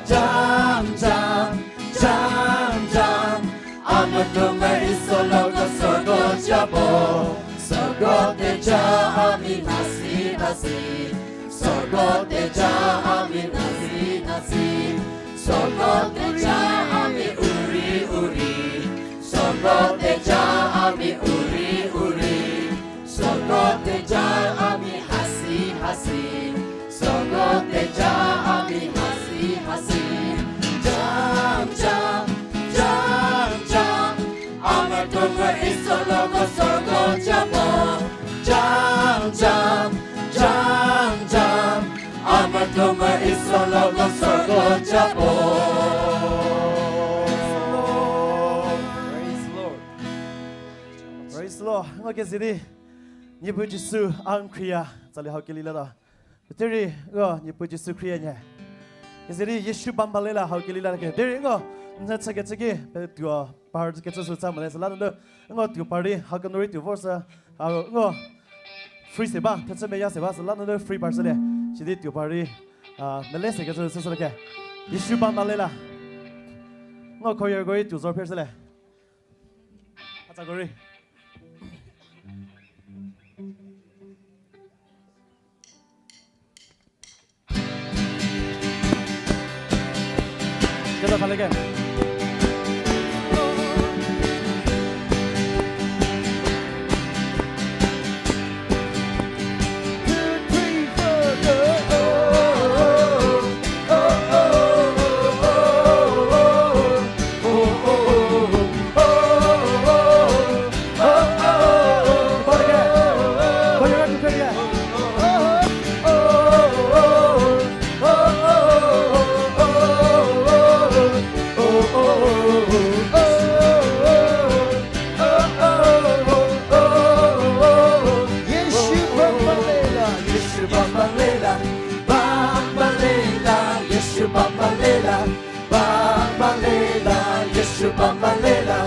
Jam, jam, jam, jam. A mvütuo meri solo ko sorgo ja bo. Sorgo teja a mi nasi nasi. Sorgo teja a mi nasi nasi. Sorgo teja a mi u rei u rei. Sorgo teja a mi u rei u rei. Sorgo teja a mi hasi hasi. Sorgo teja a mi hasi hasi. Jam, jam, jam, jam. A mvütuo meri solo ko sorgo ja bo. Jam, jam, jam, jam. A mvütuo meri solo ko sorgo ja bo. Praise the Lord. Praise the Lord. Ngo keze di, Niepuu Jisu a n khriya, tsali hau keli lata. Derei, ngo, Niepuu Jisu khriya nyü. Keze di, Jisu bambalela hau keli lata ke. Derei, ngo, n chü kecü ki, pe tuo, par kecü sü tsa mole, süla nunu, ngo tuo par di, hau kenu rei tuo vor sü, a, ngo, free se ba, thechü meya se ba, süla nunu free par sülie. Sidi tuo par di, a, mele se kecü sü sülie ke. Jisu bambalela. Ngo choir ko rei tuo zor pher sülie. Atsa ko rei. Keta thaleke. Jisu bambalela, Jisu bambalela, bambalela, Jisu bambalela, bambalela, Jisu bambalela,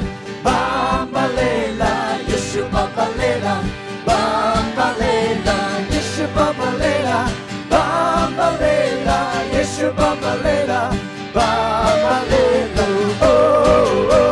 bambalela, Jisu bambalela, bambalela, Jisu bambalela, bambalela, Jisu bambalela, bambalela, oh, oh, oh.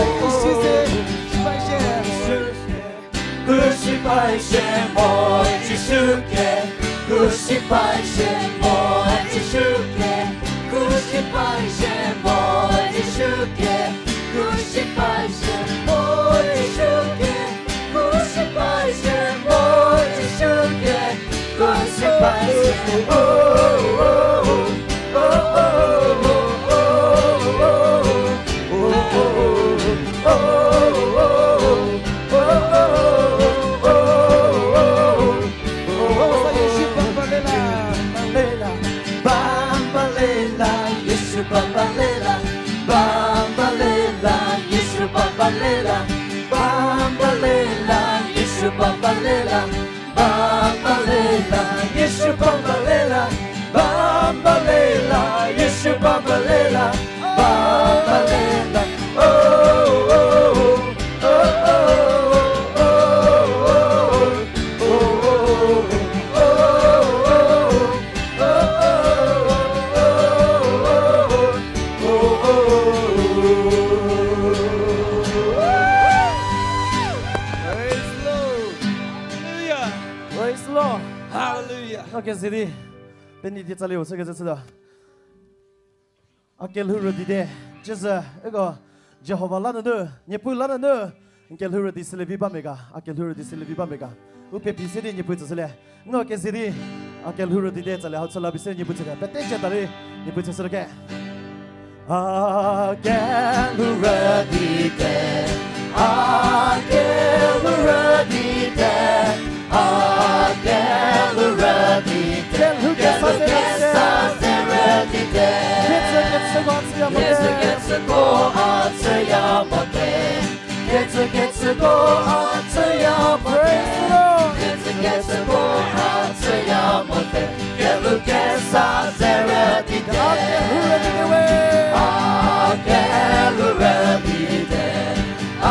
Krucifixion mo Jisu ke, crucifixion mo Jisu ke, crucifixion mo Jisu ke, crucifixion mo Jisu ke, crucifixion mo Jisu ke, crucifixion mo Jisu ke, crucifixion mo. Bambalela, Jisu bambalela, bambalela, Jisu bambalela, bambalela, Jisu bambalela, bambalela, Jisu bambalela, bambalela, Jisu bambalela, bambalela. Oh, oh, oh, oh. Praise the Lord. Hallelujah. Praise the Lord. Hallelujah. Okay, zidi. Peni di tsali o seke zetsüda. A kelhou rüdite, cüzü, eko, Jihova la nunu, Niepuu la nunu, n kelhou rüdi sülievi ba mega, a kelhou rüdi sülievi ba mega. U pepi se di Niepuu tsüshülie. Ngo kezi di, a kelhou rüdite tsale hau chüla bi se Niepuu tsülie. Pete ceta rei, Niepuu tsüshülie ke. A kelhou rüdite, a kelhou rüdite, a kelhou rüdite, kelhou kesa se rüdite. Kecü kecüko a chüya mote. Kecü kecüko a chüya mote. Kecü kecüko a chüya mote. Praise the Lord. Kecü kecüko a chüya mote. Kelhou kesa se rüdite. A kelhou rüdite we. A kelhou rüdite. A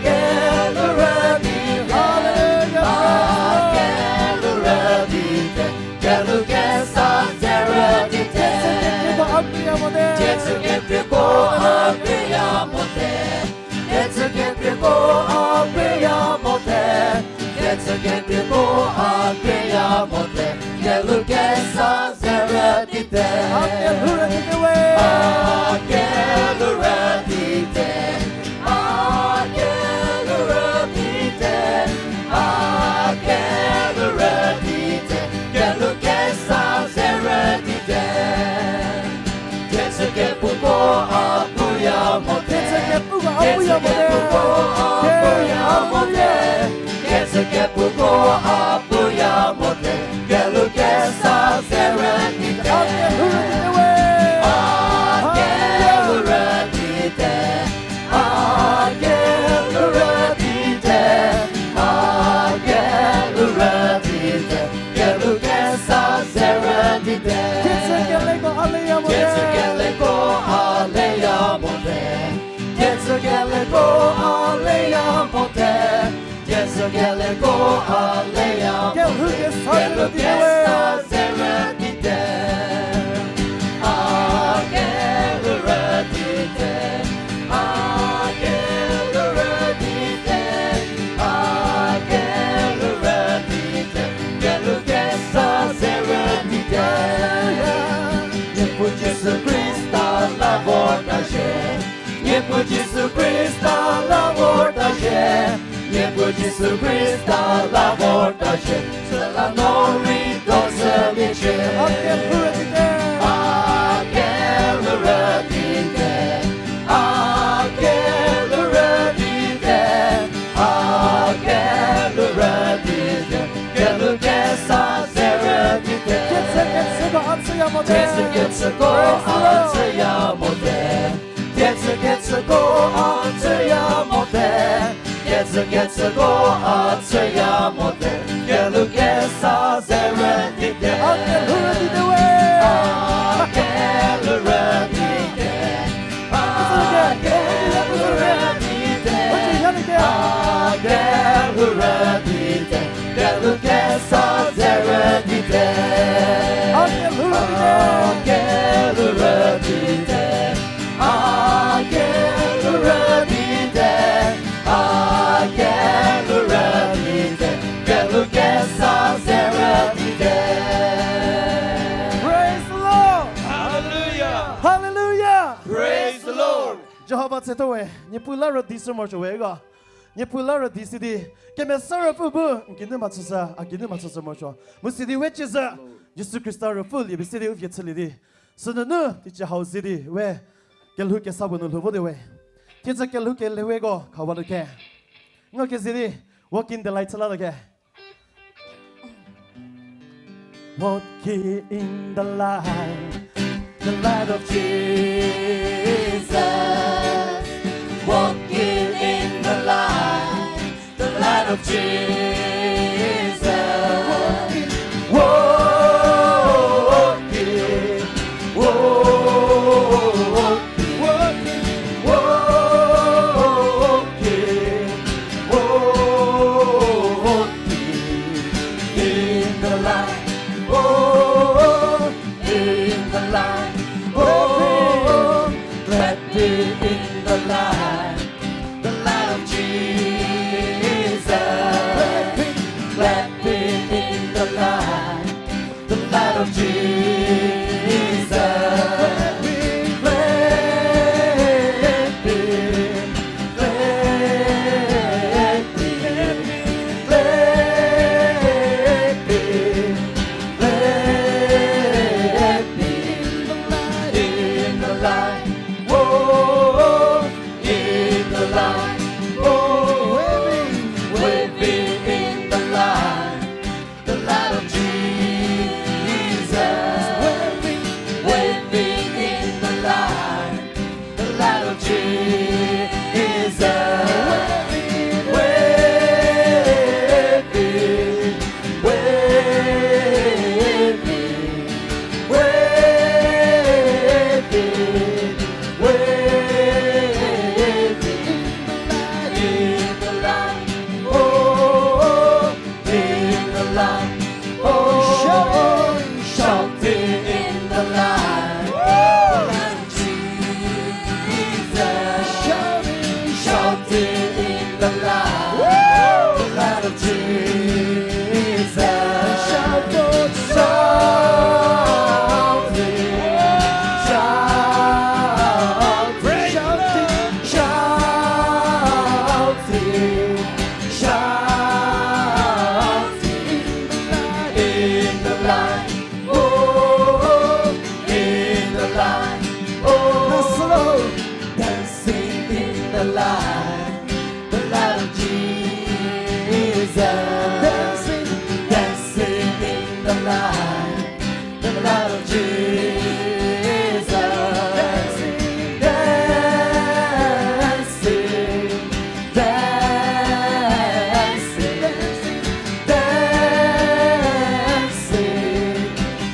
kelhou rüdite. Hallelujah, praise the Lord. A kelhou rüdite. Kelhou kesa se rüdite. Kecü kekreiko a chüya mote. Kecü kekreiko a chüya mote. Kecü kekreiko a chüya mote. Kecü kekreiko a chüya mote. Kelhou kesa se rüdite. A kelhou rüdite we. A kelhou rüdite. A kelhou rüdite. A kelhou rüdite. Kelhou kesa se rüdite. Kecü kepuko a chüya mote. Kecü kepuko a chüya mote. Kecü kepuko a chüya mote. Kecü kepuko a chüya mote. Kelhou kesa se rüdite. A kelhou rüdite we. A kelhou rüdite. A kelhou rüdite. A kelhou rüdite. Kelhou kesa se rüdite. Kecü keleko a leya mote. Kecü keleko a leya mote. Kecü keleko a leya mote. Kecü keleko a leya mote. Kelhou kesa se rüdite. Kelhou kesa se rüdite. A kelhou rüdite. A kelhou rüdite. A kelhou rüdite. Kelhou kesa se rüdite. Niepuu Jisu Khrista la vota shie. Niepuu Jisu Khrista la vota shie. Niepuu Jisu Khrista la vota shie. Süla no rei do zhüliecie. A kelhou rüdite. A kelhou rüdite. A kelhou rüdite. A kelhou rüdite. Kelhou kesa se rüdite. Kecü kecüko a chüya mote. Kecü kecüko a chüya mote. Praise the Lord. Kecü kecüko a chü Tho we, Niepuu la rüdi sü morosuo we ga. Niepuu la rüdi sidi, Kemesa Ruopfü bu n geinu mhachüshü, a geinu mhachüshü morosuo. Mu sidi we ciezü, Jisu Khrista Ruopfü liepie sidi u vie chülie di. Sünunu, teicie hau zidi, we, kelhou kesa bu nu lhou vo di we. Thiedzü kelhou kele we ko, khawa nu khe. Ngo keze di, Walk in the Light chüla lo khe. Walking in the light, the light of Jesus. Walking in the light, the light of Jesus. Walking, walking, walking, walking, walking, walking in the light. Oh, in the light. Oh, clapping in the light. The light of Jesus. Clapping, clapping in the light. The light of Jesus. Clapping, clapping, clapping, clapping, clapping in the light. Oh, in the light. Oh, waving, waving in the light. The light of Jesus. Waving, waving in the light. The light of Jesus. Waving, waving, waving, waving, waving in the light. Oh, in the light. Oh, shouting, shouting in the light. Oh, Jesus. Shouting, shouting in the light. Oh, the light of Jesus. Shouting, shouting, shouting, shouting, shouting. Shouting in the light. Oh, in the light. Oh, dancing in the light. The light of Jesus. Dancing, dancing in the light. The blood of Jesus. Dancing, dancing, dancing, dancing,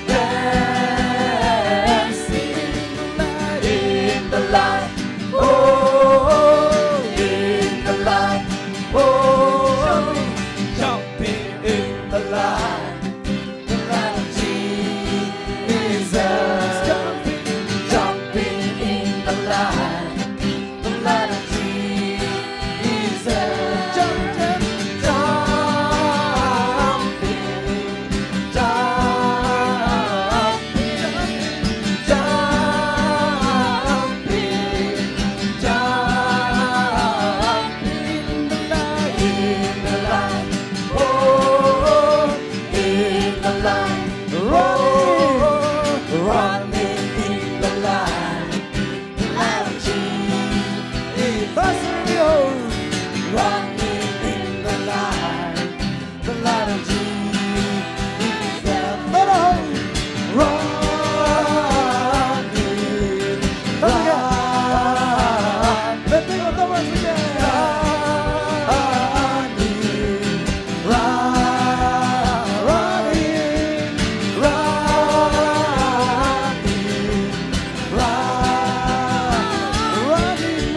dancing in the light. Oh, in the light. Oh, jumping in the light. The light of Jesus. Jumping, jumping in the light. The light of Jesus. Jumping, jumping, jumping, jumping, jumping in the light, in the light. Oh, in the light. Running, running in the light. The light of Jesus. Running in the light. The light of Jesus. Running, running. Let's sing it once again. Running, running, running,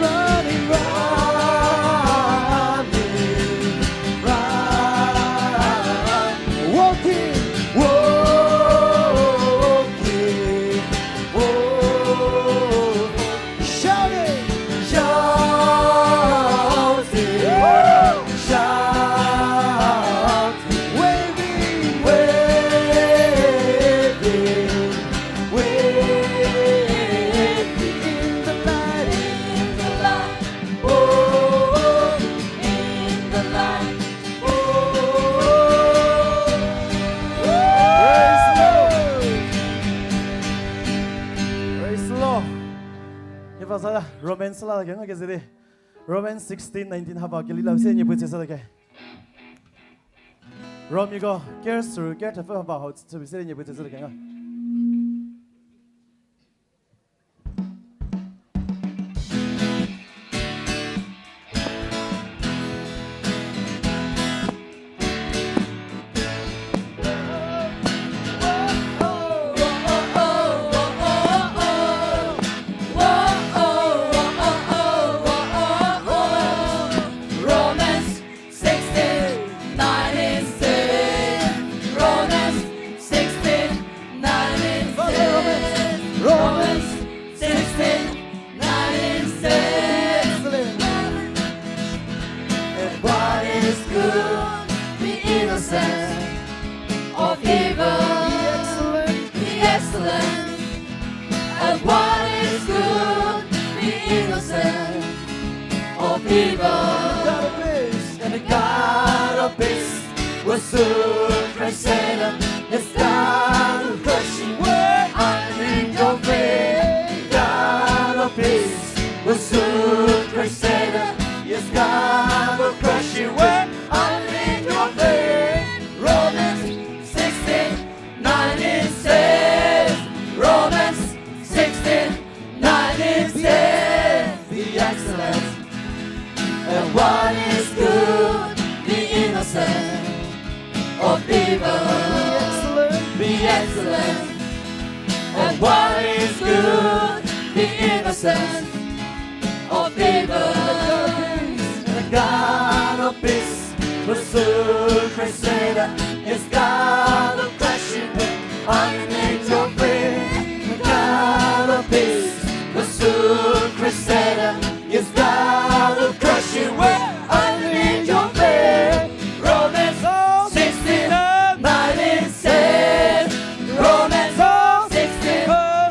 running, running, running. Romans la ke ngo kezedi. Romans sixteen nineteen haba keli la se nie puo tsü sa ke. Romiko ker suru ker thepfü haba hau tsü se nie puo tsü sa ke ngo. Romans sixteen nineteen says, Romans sixteen nineteen says, Romans sixteen nineteen says, excellent. And what is good, be innocent of evil. Be excellent. Be excellent. And what is good, be innocent of evil. And the God of peace, and the God of peace will soon crush Satan. His God will crush him underneath your feet. God of peace will soon crush Satan. His God will crush him underneath your feet. Romans sixteen nineteen says, Romans sixteen nineteen says, be excellent. And what is good, be innocent of evil. Be excellent. Be excellent. And what is good, be innocent of evil. And the God of peace will soon crush Satan. His God will crush him underneath your feet. The God of peace will soon crush Satan. His God will crush him underneath your feet. Romans sixteen nineteen says, Romans sixteen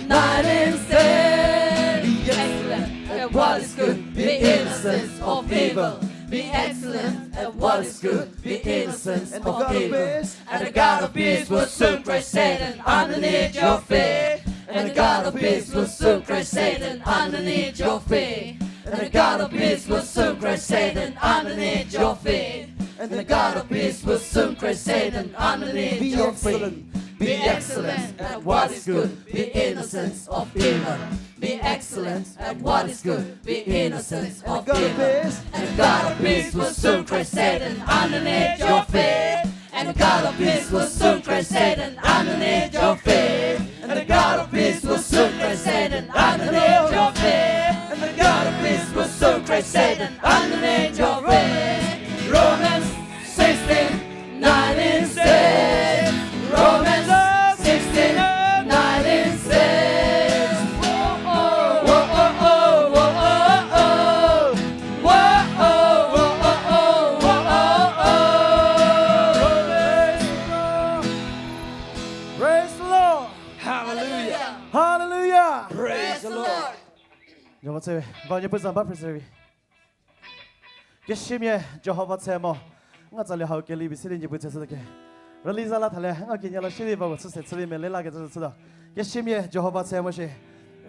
nineteen says, be excellent at what is good, be innocent of evil. Be excellent at what is good, be innocent of evil. And the God of peace will soon crush Satan underneath your feet. And the God of peace will soon crush Satan underneath your feet. And the God of peace will soon crush Satan underneath your feet. And the God of peace will soon crush Satan underneath your feet. Be excellent at what is good. Be innocent of evil. Be excellent at what is good. Be innocent of evil. And the God of peace will soon crush Satan underneath your feet. And the God of peace will soon crush Satan underneath your feet. And the God of peace will soon crush Satan underneath your feet. And the God of peace will soon crush Satan underneath your feet. Romans sixteen nineteen says, Romans sixteen nineteen says, whoa, oh, whoa, oh, oh, whoa, oh, oh, oh. Whoa, oh, whoa, oh, oh, whoa, oh, oh. Praise the Lord. Hallelujah. Hallelujah. Praise the Lord. Jehova tse, va nyü pu zamba praise vi. Keshimia Jehova tse mo. Nga tsali hau keli bi sidi nyü pu tse sü ke. Rüli za la thale, nga kinya la shidi va gu sü se chüli me le la ke tsü tsü da. Keshimia Jehova tse mo shi.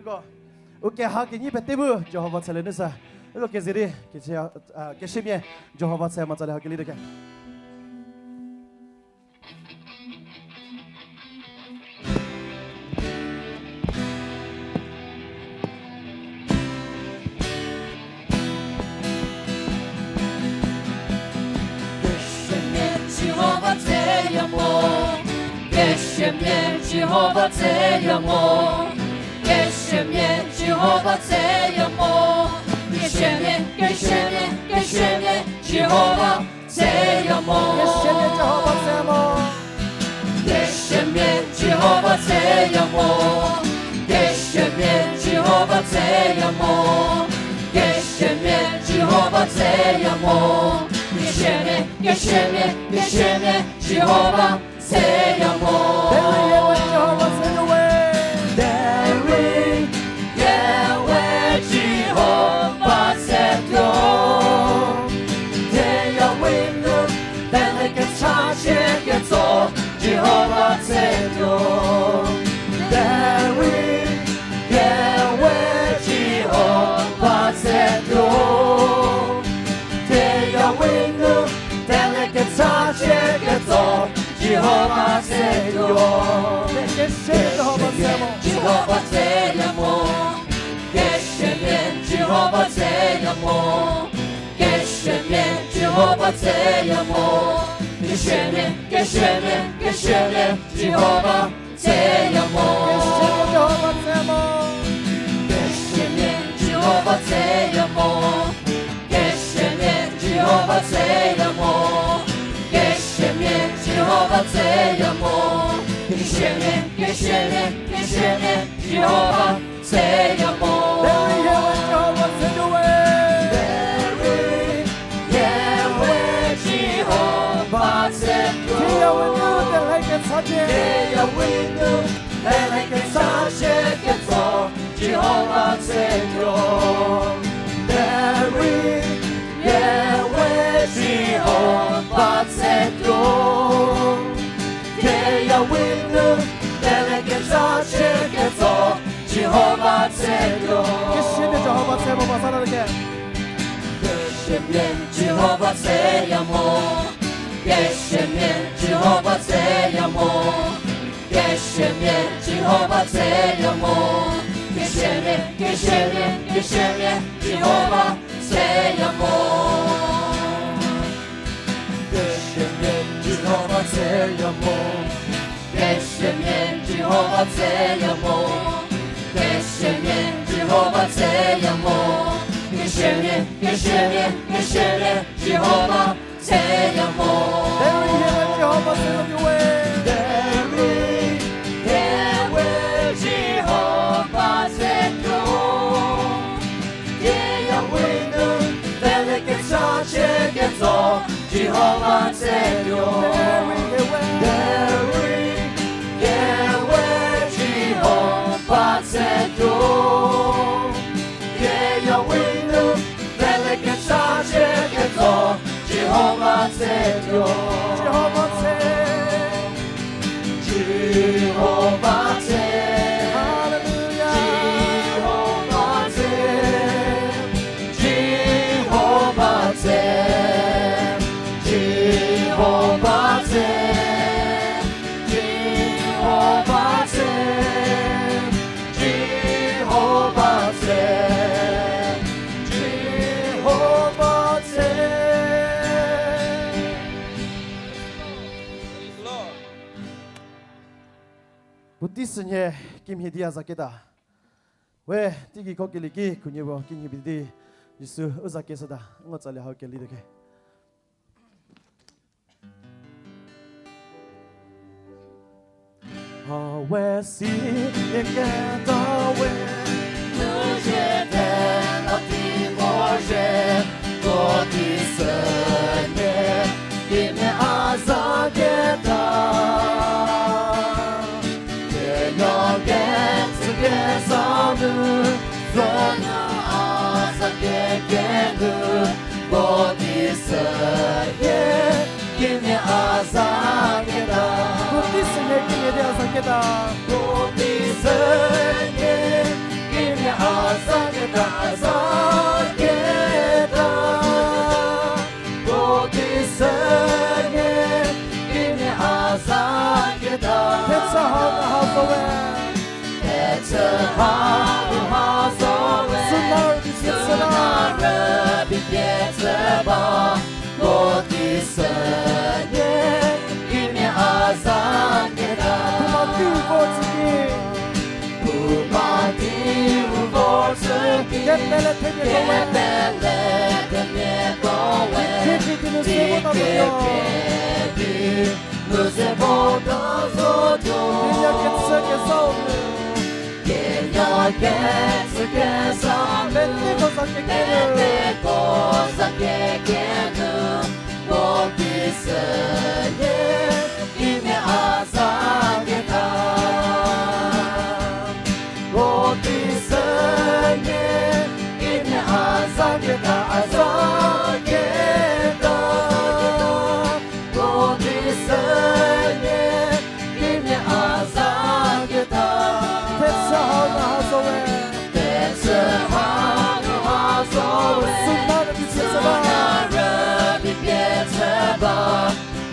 Uko, u keha kenyi pete bu Jehova tse le nu sa. Uko kezedi, keche, ah, keshimia Jehova tse mo tsali hau keli de ke. Keshimia Jehova tse ya mo, keshimia Jehova tse ya mo, keshimia Jehova tse ya mo, keshimia, keshimia, keshimia Jehova tse ya mo. Keshimia Jehova tse mo. Keshimia Jehova tse ya mo. Keshimia Jehova tse ya mo. Keshimia Jehova tse ya mo. Keshimia, keshimia, keshimia Jehova tse ya mo. Derei ye we Jehova tse tuo we. Derei ye we Jehova tse tuo. Thie ya we nu pele kecha shie ketso Jehova tse tuo. Derei ye we Jehova Jihova tseya mo. Kesiamia, kesiamia, kesiamia, Jihova tseya mo. Kesiamia, Jihova tseya mo. Kesiamia, Jihova tseya mo. Kesiamia, Jihova tseya mo. Kesiamia, Jihova tseya mo. Kesiamia, kesiamia, kesiamia, Jihova tseya mo. Derei hie we Jihova tsetuo we. Derei hie we Jihova tsetuo. Thie ya we nu telhe kecha cie. Thie ya we nu telhe kecha cie ketso Jihova tsetuo. Derei hie we Jihova tsetuo. Thie ya we nu telhe kecha cie ketso Jihova tsetuo. Kesiamia Jihova tse mo ba sa la ke. Kesiamia Jihova tseya mo. Kesiamia Jihova tseya mo. Kesiamia Jihova tseya mo. Kesiamia, kesiamia, kesiamia Jihova tseya mo. Kesiamia Jihova tseya mo. Kesiamia Jihova tseya mo. Kesiamia Jihova tseya mo. Kesiamia, kesiamia, kesiamia Jihova tseya mo. Derei hie we Jihova tsetuo we. Derei hie we Jihova tsetuo. Thie ya we nu telhe kecha cie ketso Jihova tsetuo. Derei hie we. Derei hie we Jihova tsetuo. Thie ya we nu telhe kecha cie ketso Jihova tsetuo. Jihova tse. Jihova tse. Hallelujah. Jihova tse. Jihova tse. Jihova tse. Jihova tse. Jihova tse. Jihova tse. Praise the Lord. Puotei sünhie kimhie di a za keta. We, teigei ko kelie ki khunhie vo kinhie bi di Jisu u za keshüta, ngo tsalie hau kelie tuo ke. Hawe si yeketa we. Nuzhie te la ti vorzhie, ko di sü nie, kimia a za keta. Kenuo ketsü kezha nu, zonu a za kekenu, ko di sü nie, kimia a za keta. Ko di sü nie kimia di a za keta. Ko di sü nie kimia a za keta, a za keta. Ko di sü nie kimia a za keta. Thechü hau nu ha zo we. Thechü hau nu ha zo we. Suna rübei pie chü ba. Suna rübei pie chü ba. Ko di sü nie kimia a za keta. Puo ma di u vor tsü ki. Puo ma di u vor tsü ki. Kepele themia ko we. Kepele themia ko we. Kekreikreikecü nu se vota zotuo. Kekreikreikecü nu se vota zotuo. Kenya ketsü kezhau nu. Kenya ketsü kezhau nu. Meteko za kekenu. Meteko za kekenu. Ko di sü nie kimia a za keta. Ko di sü nie kimia a za keta, a za keta. Ko di sü nie kimia a za keta. Thechü hau nu ha zo we. Thechü hau nu ha zo we. Suna rübei pie chü ba. Suna rübei pie chü ba.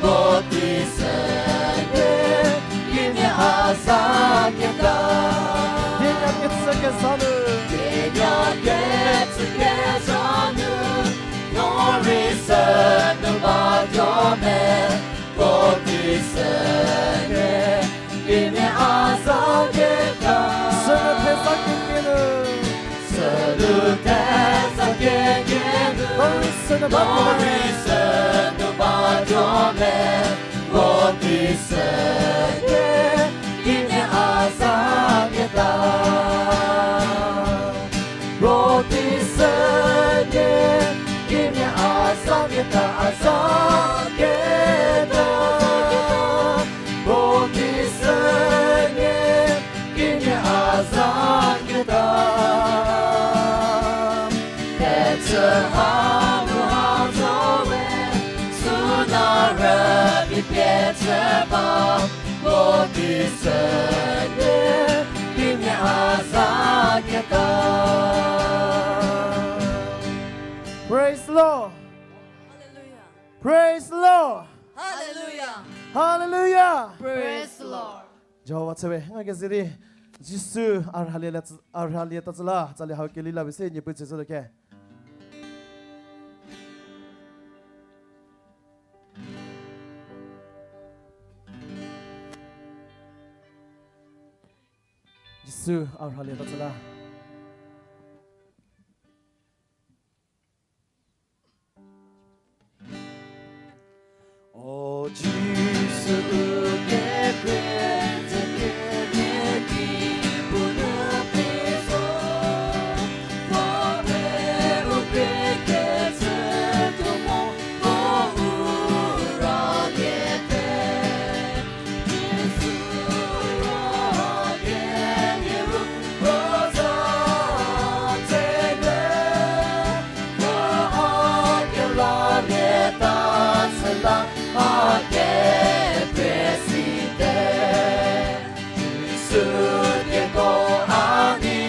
Ko di sü nie kimia a za keta. Kenya ketsü kezha nu. Kenya ketsü kezha nu. No rei sü Glory sü nu ba jo le, vo di sü ye, kimia a za keta. Vo di sü ye, kimia a za keta, a za keta. Vo di sü ye, kimia a za keta. Petsü hanu ha zo we, suna rübi petsü ba, vo di sü ye, kimia a za keta. Praise the Lord. Hallelujah. Praise the Lord. Hallelujah. Hallelujah. Praise the Lord. Jihova chüwe, nga kezedi, Jisu a rhalie la tsü-, a rhalie ta tsü la, tsali hau keli la bise, Niepuu tsüzhü ke. Jisu a rhalie ta tsü la. O Jisu u kekre, ze kekre ki bu nu piso, vo pe u kekre ze tuo mo, vo u ra kete. Jisu ra kenie ru, vo za ze ne. Vo a kelalie ta süla a kepre site. Jisu keko a ni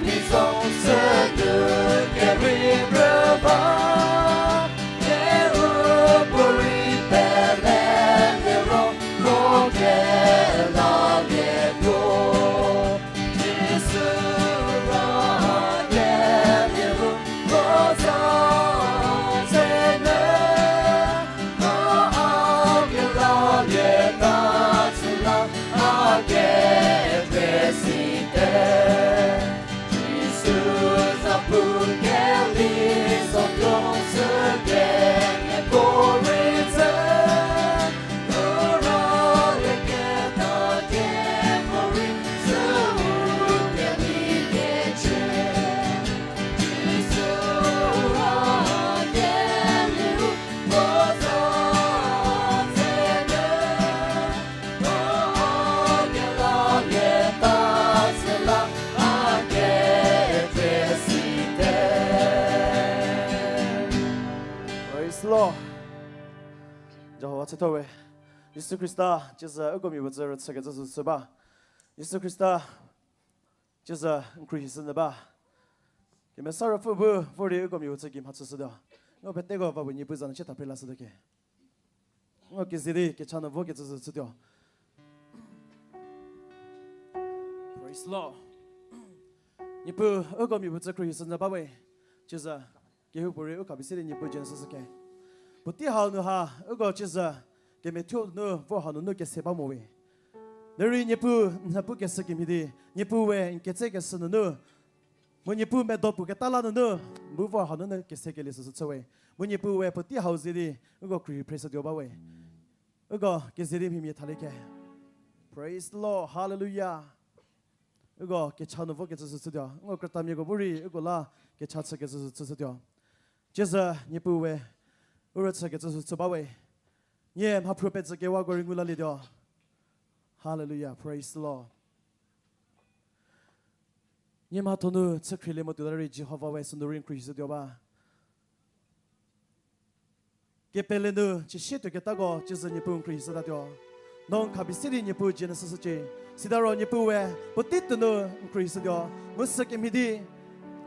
kri zo sü nu kerei rü ba. Ke u puorei pele liro vo kelalie tuo. Jisu ra kenie ru, vo za ze ne, vo a kelalie ta süla a kepre site. Jisu za pu keli zo tuo sü kenie puorei ze. Praise the Lord. Jihova chütho we. Jisu Khrista, ciezü uko mia puo tsü rüchükecü süsü ba. Jisu Khrista, ciezü n khruohi shü nyü ba. Kemesa Ruopfü bu vor di uko mia puo tsü gei mhachüshütuo. Ngo peteko va bu Niepuu za nu chie tha phre lashütuo ke. Ngo kezedi kecha nu vokecü sü chütuo. Praise Lord. Niepuu, uko mia puo tsü khruohi shü nyü ba we. Ciezü, kehoupuorei u khabi se di Niepuu dzie nu shüshü ke. Puotei hau nu ha, uko ciezü, kemethuo nu, vor hanunu kese ba mo we. Derei Niepuu, n nhie pukeshü kemhie di, Niepuu we n ketsekeshü nunu, mu Niepuu medo puo keta la nunu, bu vor hanunu kesekelie süsü chü we. Mu Niepuu we puotei hau ze di, uko khruohi phreshütuo ba we. Uko kezedi mhiemhie thalie ke. Praise the Lord. Hallelujah. Uko kecha nu vokecü sü chütuo. Uko krütamiako bu rei uko la kecha chükecü sü chüshütuo. Ciezü Niepuu we, u rüchükecü sü chü ba we. Nie mhaphruo pezhü kewako rei ngu lalietuo. Hallelujah. Praise the Lord. Nie mhatho nu chükhrielie mo tuota rei Jihova we sünu rei n khruohishütuo ba. Kepele nu, ciesietuoketako, ciezü Niepuu n khruohishütatuo. No n khabi se di Niepuu dzie nu shüshücie. Sitaro Niepuu we, puotei tuo nu n khruohishütuo. Mu sükemhie di,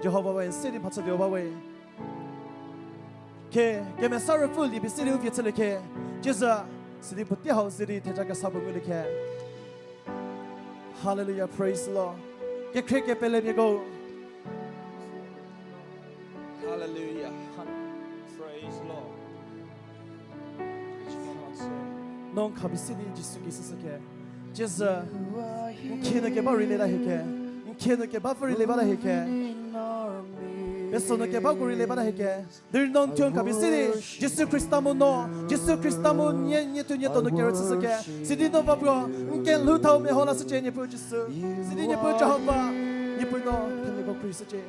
Jihova we n se di mhachütuo ba we. Ke, kemesa ruopfü liebi se di u vie chülie ke. Ciezü, sidi puotei hau ze di theja kesa puo ngulie ke. Hallelujah, praise the Lord. Kekhrie kepelemiako. Hallelujah. Praise the Lord. No n khabi se di Jisu ki shüshü ke. Ciezü, n khie nu keba rei le la hie ke. N khie nu keba pfü rei le ba la hie ke. Peso nu kebako rei le bata hieke. Derei no n thuo n kha pie sidi, Jisu Khrista mu no, Jisu Khrista mu nie, nie thuo nie donu kerüchüshüke. Sidi no va puo, n kelhou thau meho lashücie Niepuu Jisu. Sidi Niepuu Jihova, Niepuu no, themiako khrieshücie.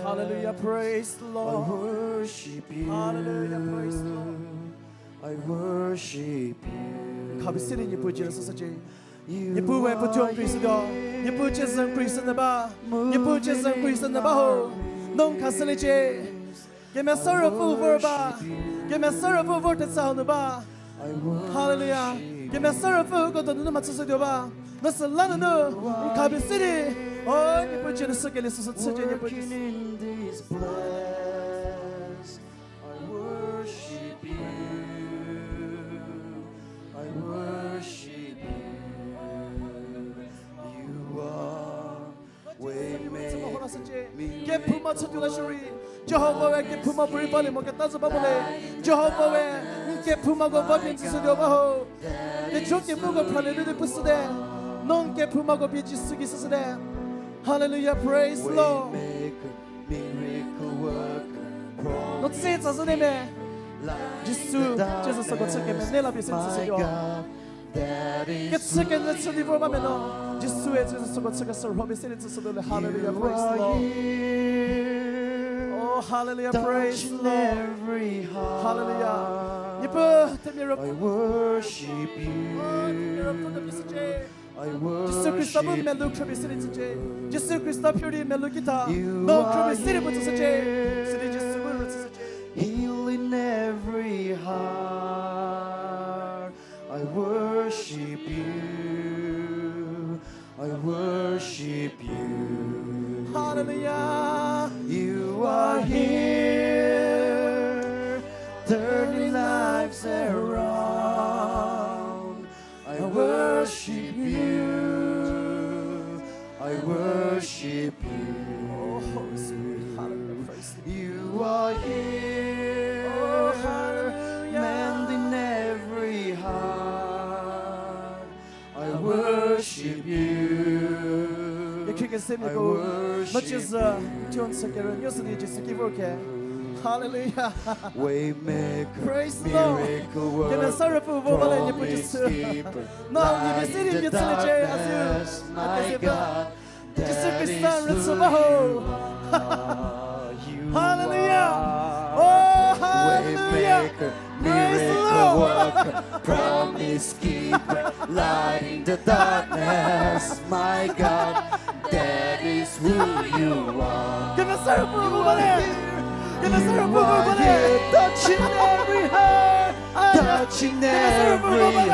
Hallelujah, praise the Lord. Hallelujah, praise the Lord. Kha pie sidi Niepuu Jisu shücie. Niepuu we puo thuo n khrieshütuo. Niepuu Jisu n khrieshü nyü ba. Niepuu Jisu n khrieshü nyü ba ho. No n khashüliecie. Kemesa Ruopfü vor ba. Kemesa Ruopfü vor thetsa hau nu ba. Hallelujah. Kemesa Ruopfü uko donu nu mhachüshütuo ba. No süla nunu n kha pie sidi. O, Niepuu Jisu kelie süsü chücie Niepuu Jisu. Kephouma chütuo la shierei, Jihova we kephouma puorei balie moketa zo ba mo le. Jihova we n kephoumako va pie n tsüshütuo ba ho. Kejo kemuko phralie nu di pushüte. No n kephoumako pie Jisu ki shüshüte. Hallelujah, praise Lord. No tse tsa zhüte me. Jisu, Jisu süko chü kemenei la pie se n tsüshütuo. Kechü kenjü chü di vor ba me no. Jisue Jisu süko chü keshürho pie se di tsüshütuo le. Hallelujah, praise Lord. Oh, hallelujah, praise Lord. Hallelujah. Niepuu, themia ro. Oh, themia ro pfü pie shücie. Jisu Khrista bu melou khrüpie se di tsücie. Jisu Khrista phiu di melou kitha. No khrüpie se di bu tsüshücie. Sidi Jisu bu rütsüshücie. Hallelujah. Oh, Holy Spirit, hallelujah, praise the Lord. Oh, hallelujah. Kekhrei kezemiako, no ciezü, thuo n chü kerünuo sü di Jisu ki vor ke. Hallelujah. Praise the Lord. Kemesa Ruopfü vor ba le Niepuu Jisu. No n pie se di pie chüliecie, aziu. Jisu Khrista rütsü ba ho. Hallelujah. Oh, hallelujah. Praise the Lord. Kemesa Ruopfü vor ba le. Kemesa Ruopfü vor ba le. Kemesa Ruopfü vor ba le.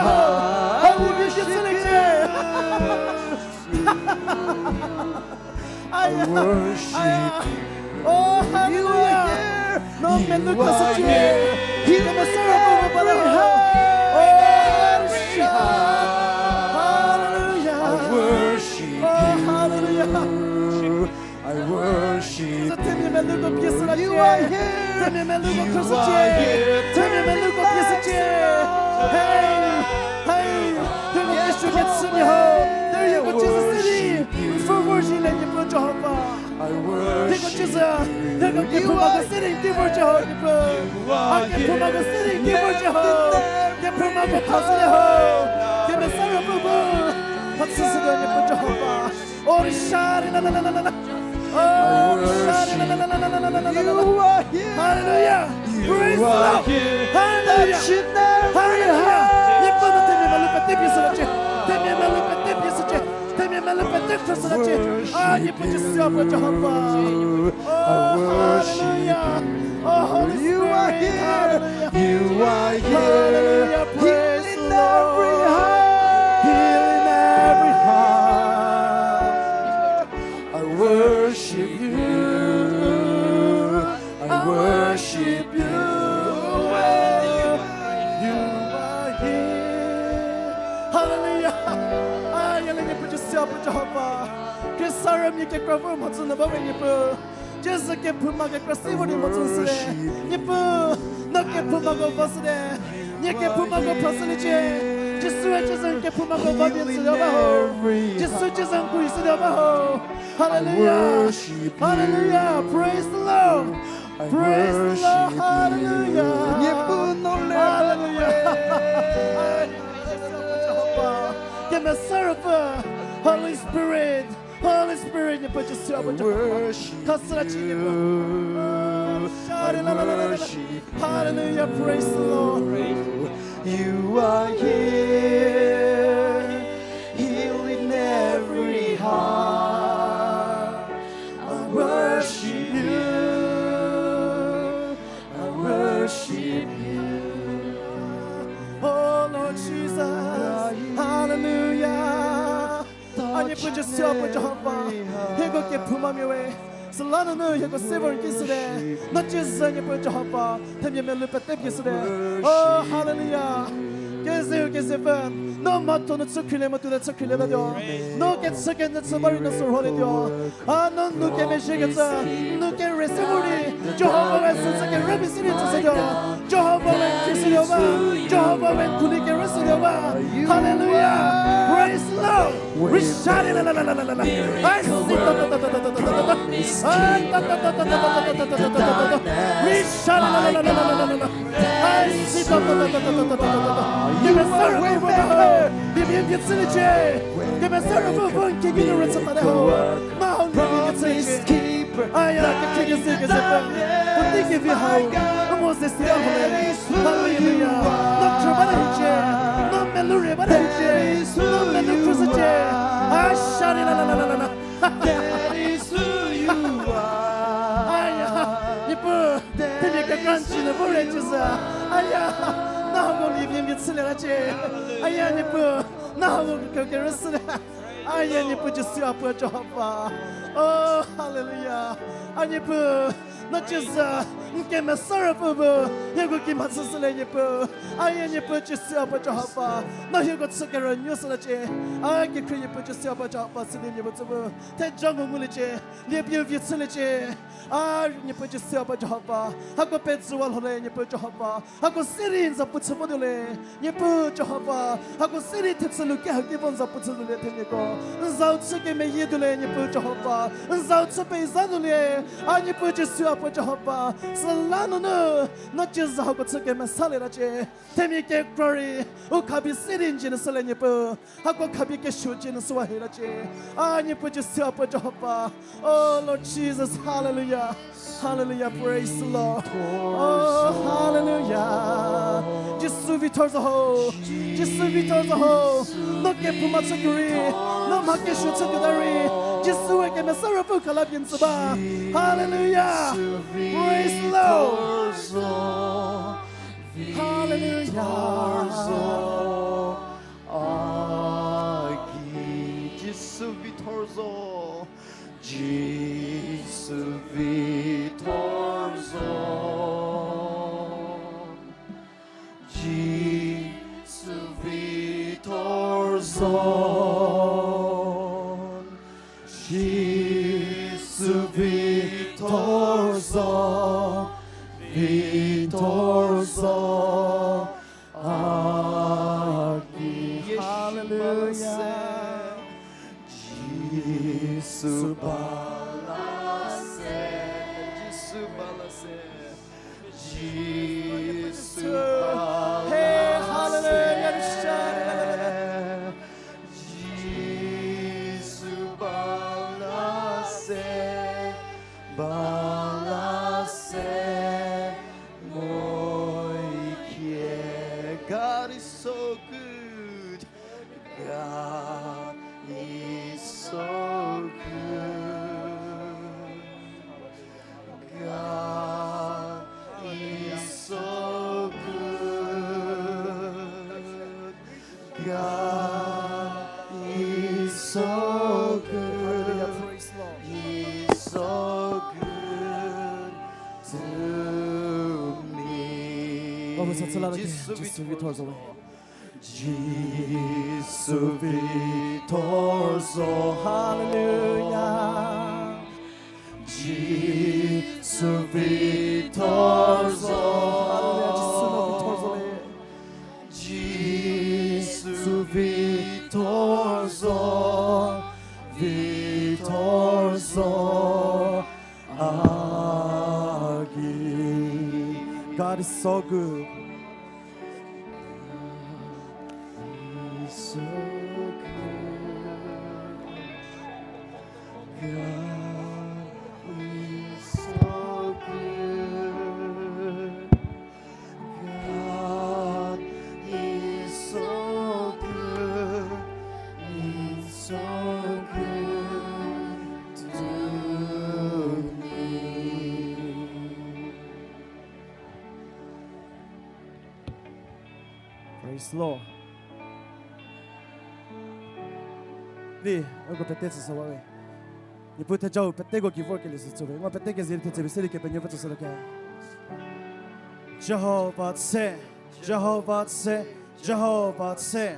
Hallelujah. Oh, hallelujah. No melou khashücie. Kemesa Ruopfü vor ba le. Oh, hallelujah. Hallelujah. Oh, hallelujah. Themia melouko pie shülacie. Themia melouko khashücie. Themia melouko pie shücie. Hey, hey. Hieko Jisu kechümia ho. Derei hieko Jisu se di n pfü vorzhie le Niepuu Jihova. Hieko Jisu, hieko kephoumako se di n ki vorzhie ho Niepuu. A kephoumako se di n ki vorzhie ho. Kephoumako khashülie ho. Kemesa Ruopfü bu. Mhachüshütuo Niepuu Jihova. Oh, shari na na na na na na. Oh, shari na na na na na. Hallelujah. Praise the Lord. Hallelujah. Hallelujah. Niepuu no themia melou pete pie shülacie. Themia melou pete pie shücie. Themia melou pete khashülacie. Ah, Niepuu Jisu, Apo Jihova. Oh, hallelujah. Oh, Holy Spirit, hallelujah. Hallelujah, praise the Lord. Healing every heart. Hallelujah. Ah, yele Niepuu Jisu, Apo Jihova. Khrista rümia kekra vor mhodzü nu ba we Niepuu. Jisu kephouma kekra se vor di mhodzü süle. Niepuu, no kephoumako va süle. Nie kephoumako phrashüliecie. Jisu-e chüzü n kephoumako ba pie tsütuo ba ho. Jisu chüzü n kui shütuo ba ho. Hallelujah. Hallelujah. Praise the Lord. Praise the Lord. Hallelujah. Hallelujah. Kemesa Ruopfü, Holy Spirit, Holy Spirit, Niepuu Jisu, Apo Jihova. Khasüla chi Niepuu. Hallelujah, praise the Lord. You are here, healing every heart. I worship you. I worship you. Oh Lord Jesus, hallelujah. A Niepuu Jisu, Apo Jihova, hieko kephoumamia we. Süla nunu hieko se vor n ki shüte. No chüzü Niepuu Jihova, themia melou pete phi shüte. Oh, hallelujah. Kezeu kezepfü, no mhatho nu chü khrilie mo tuote chü khrilie tatuo. No kechü kenyü chü ba rei no sürholietuo. A no nu kemezhiekecü, nu kere se vor di, Jihova we süsü kerümi sidi tsüshütuo. Jihova we n ki shütuo ba. Jihova we n khunhie kerü shütuo ba. Hallelujah. Praise the Lord. Rishari la la la la la la la. Ai si ta ta ta ta ta ta ta ta ta. Ai ta ta ta ta ta ta ta ta ta ta ta. Rishari la la la la la la la la. Ai si ta ta ta ta ta ta ta ta ta ta. Kemesa Ruopfü, Ruopfü, Niepuu n vie chüliecie. Kemesa Ruopfü, n kegei nu rüchü tale ho. Ma hau n vie chüliecie. Aya, kekhe kezei kezepfü. Puotei kevi hau. No mo ze si ya ho le. Hallelujah. No khrü bata hiecie. No melou rie bata hiecie. No melou khrüshücie. Ashari la la la la la la. That is who you are. Aya, Niepuu, themia kekra n tsünu vo re chüzü. Aya, no hako n vie n vie chülie lacie. Aya, Niepuu, no hako ke ke rüsülie. Aya, Niepuu Jisu, Apo Jihova. Oh, hallelujah. A Niepuu, no chüzü, n Kemesa Ruopfü bu, hieko ki mhachüshülie Niepuu. Aya, Niepuu Jisu, Apo Jihova. No hieko chü kerünuo shülacie. A kekhrie Niepuu Jisu, Apo Jihova, sidi Niepuu tsü bu. Theja ngu nguliecie. Lie pie vie chüliecie. A Niepuu Jisu, Apo Jihova. Hako pezüwa lhole Niepuu Jihova. Hako sirei n za pu chü votuo le. Niepuu Jihova, hako sirei thechü lu ki haki vo n za pu chütuo le themiako. N zau chü kemeyie tuo le Niepuu Jihova. N zau chü pei za tuo le. A Niepuu Jisu, Apo Jihova. Süla nunu, no chüzü hako chü kemesalie lacie. Themia kekra rei, u khapie sirei n dzie nu shülie Niepuu. Hako khapie kesuo dzie nu shüwa hie lacie. A Niepuu Jisu, Apo Jihova. Oh Lord Jesus, hallelujah. Hallelujah, praise the Lord. Oh, hallelujah. Jisu vi thor zo ho. Jisu vi thor zo ho. No kephouma chütuo rei, no mha kesuo chütuo ta rei, Jisu we Kemesa Ruopfü kala pie n tsü ba. Hallelujah. Praise the Lord. Hallelujah. A gei Jisu vi thor zo. Jisu vi thor zo. Jisu vi thor zo. Jisu vi thor zo. Vi thor zo. A gei. Hallelujah. Jisu ba la se. Jisu ba la se. Jisu ba la se. Hey, hallelujah. Jisu ba la se. Ba la se. Moikhie. God is so good. God is so good. God is so good. God is so good. Praise the Lord. He's so good to me. Jisu vi thor zo. Jisu vi thor zo. Hallelujah. Jisu vi thor zo. Hallelujah. Jisu vi thor zo. Hallelujah. Jisu no vi thor zo le. Jisu God is so good. Praise the Lord. Di, uko pete tsüshüwa we. Niepuu thejau peteko ki vorkelie sü tsü we. Ngua pete kezie thetse bi se di Kepenuopfü tsüshütuo ke. Jihova tse, Jihova tse, Jihova tse.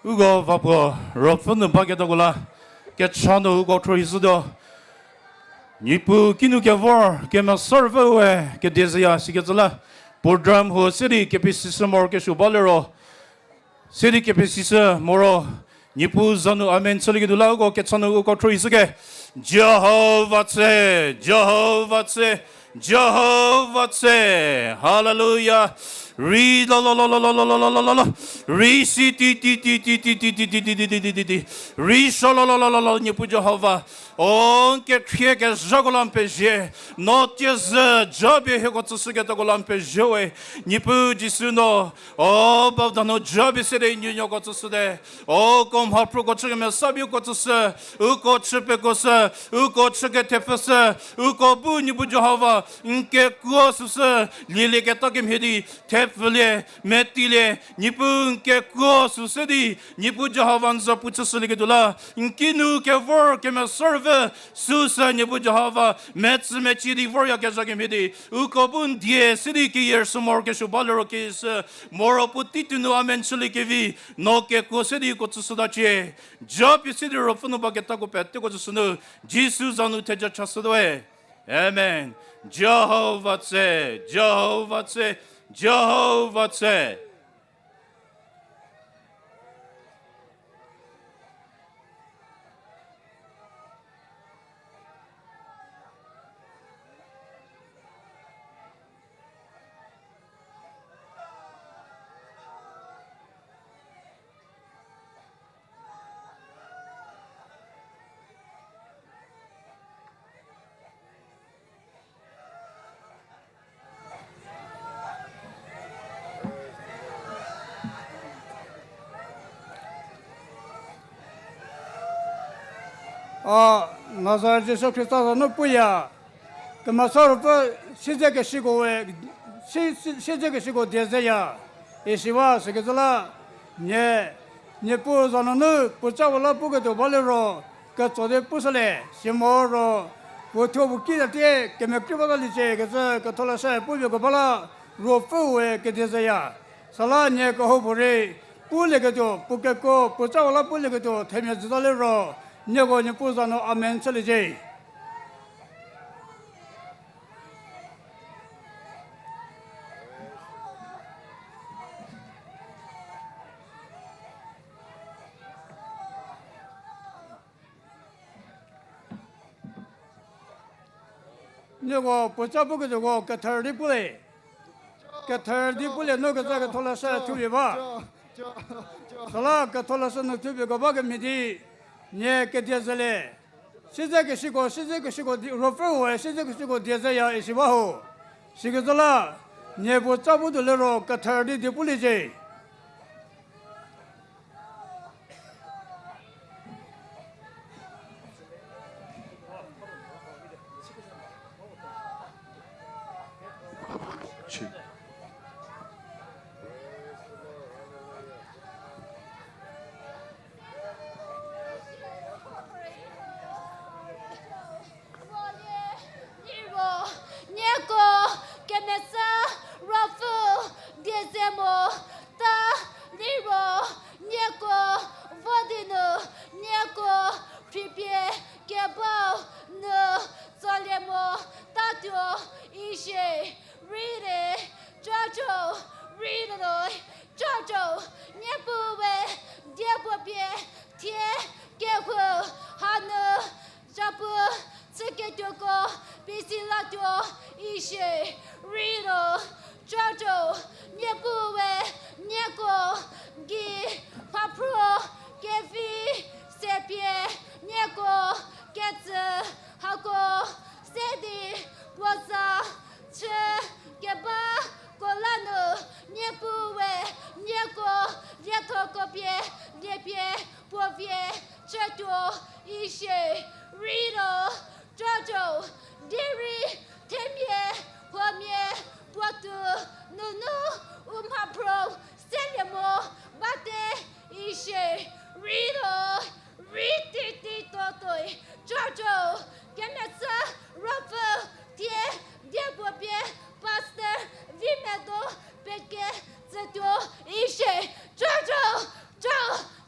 Uko vapuo ruopfü nu baketako la, kecha nu uko khruohishütuo. Niepuu kinu kevor kemesa ruopfüe kediezüya sikecü la, program huo se di kepesishü morokesuo baliro, se di kepesishü moro, Niepuu za nu amen chülieketuo la uko kecha nu uko khruohishü ke. Jihova tse, Jihova tse, Jihova tse. Hallelujah. Ri lo lo lo lo lo lo lo lo lo lo lo. Ri si ti ti ti ti ti ti ti ti ti ti ti ti ti ti. Ri sho lo lo lo lo lo, Niepuu Jihova. O, n kekhrie kezhako la n pezie, no tiezü japie hieko tsüshüketako la n pezie we, Niepuu Jisu no, o, bavda no japie se di n nuoko tsüshüte, o, uko mhaphruko chü kemesa pie uko tsüshü, uko chü pekuoshü, uko chü kethepfüshü, uko bu Niepuu Jihova, n kekuo süsü, lielieketa kemhie di, thepfülie, metilie, Niepuu n kekuo süsü di, Niepuu Jihova n za pu chüshülieketuo la, n kinu kevor kemesa ruopfü, süsü Niepuu Jihova, metsü mecie di voryakezha kemhie di, uko bu n die se di keyie rüsü morokesuo baliro keshü, moro puotei tuo nu amen chüliekevi, no kekuo se di uko tsüshütacie, japie se di ruopfü nu baketako peteko tsüshü nu, Jisu za nu theja chashütuoe. Amen. Jihova tse, Jihova tse, Jihova tse. A, Nazaret Jisu Khrista za nu puya, Kemesa Ruopfü siedzekesiko we, si, si, siedzekesiko die zeya, isiwa sikecü la, nie, Niepuu za nunu puo ca puo la puketuo baliro, ketso di pushülie, simo ro, puo thuo puo ki tatie, kemekri batalie cie kecü ketholeshü puo vieko ba la, Ruopfü we kedi zeya. Süla nie kehoupuorei, pulieketuo, puo kekuo, puo ca puo la pulieketuo, themia jüta liro, nieko Niepuu za nu amen chüliecie. Nieko puo ca pukecüko kether di pulie. Kether di pulie nu keza ketholeshü thupie ba. Süla ketholeshü nu thupieko ba kemhie di, nie kedie zelie. Siedzekesiko, siedzekesiko di, ruopfü we siedzekesiko die zeya isi ba ho. Sikecü la, nie puo ca pu tuo liro kether di di puliecie. Liro, nieko, kemesa, ruopfü, die ze mo, ta, liro, nieko, vo di nu, nieko, rhipie, kebau, nu, tsolie mo, tatuo, ishie, rei le, cüco, rei le loi, cüco, Niepuu we, die puo pie, thie, kehou, hanu, zapu, chüketuoko, pie si latuo, ishie, rei lo, cüco, Niepuu we, nieko, gei, mhaphro, kevi, sepie, nieko, ketsü, hako, se di, puo za, chü, keba, ko la nu, Niepuu we, nieko, liethoko pie, liepie, puo vie, cütuo, ishie, rei lo, cüco, derei, themia, huomia, puotou, nunu, u mhaphro, selie mo, bate, ishie, rei lo, rei titi tuotoi, cüco, kemesa, ruopfü, thie, die puo pie, pastor, vi medo, pekecütuo, ishie, cüco, cü,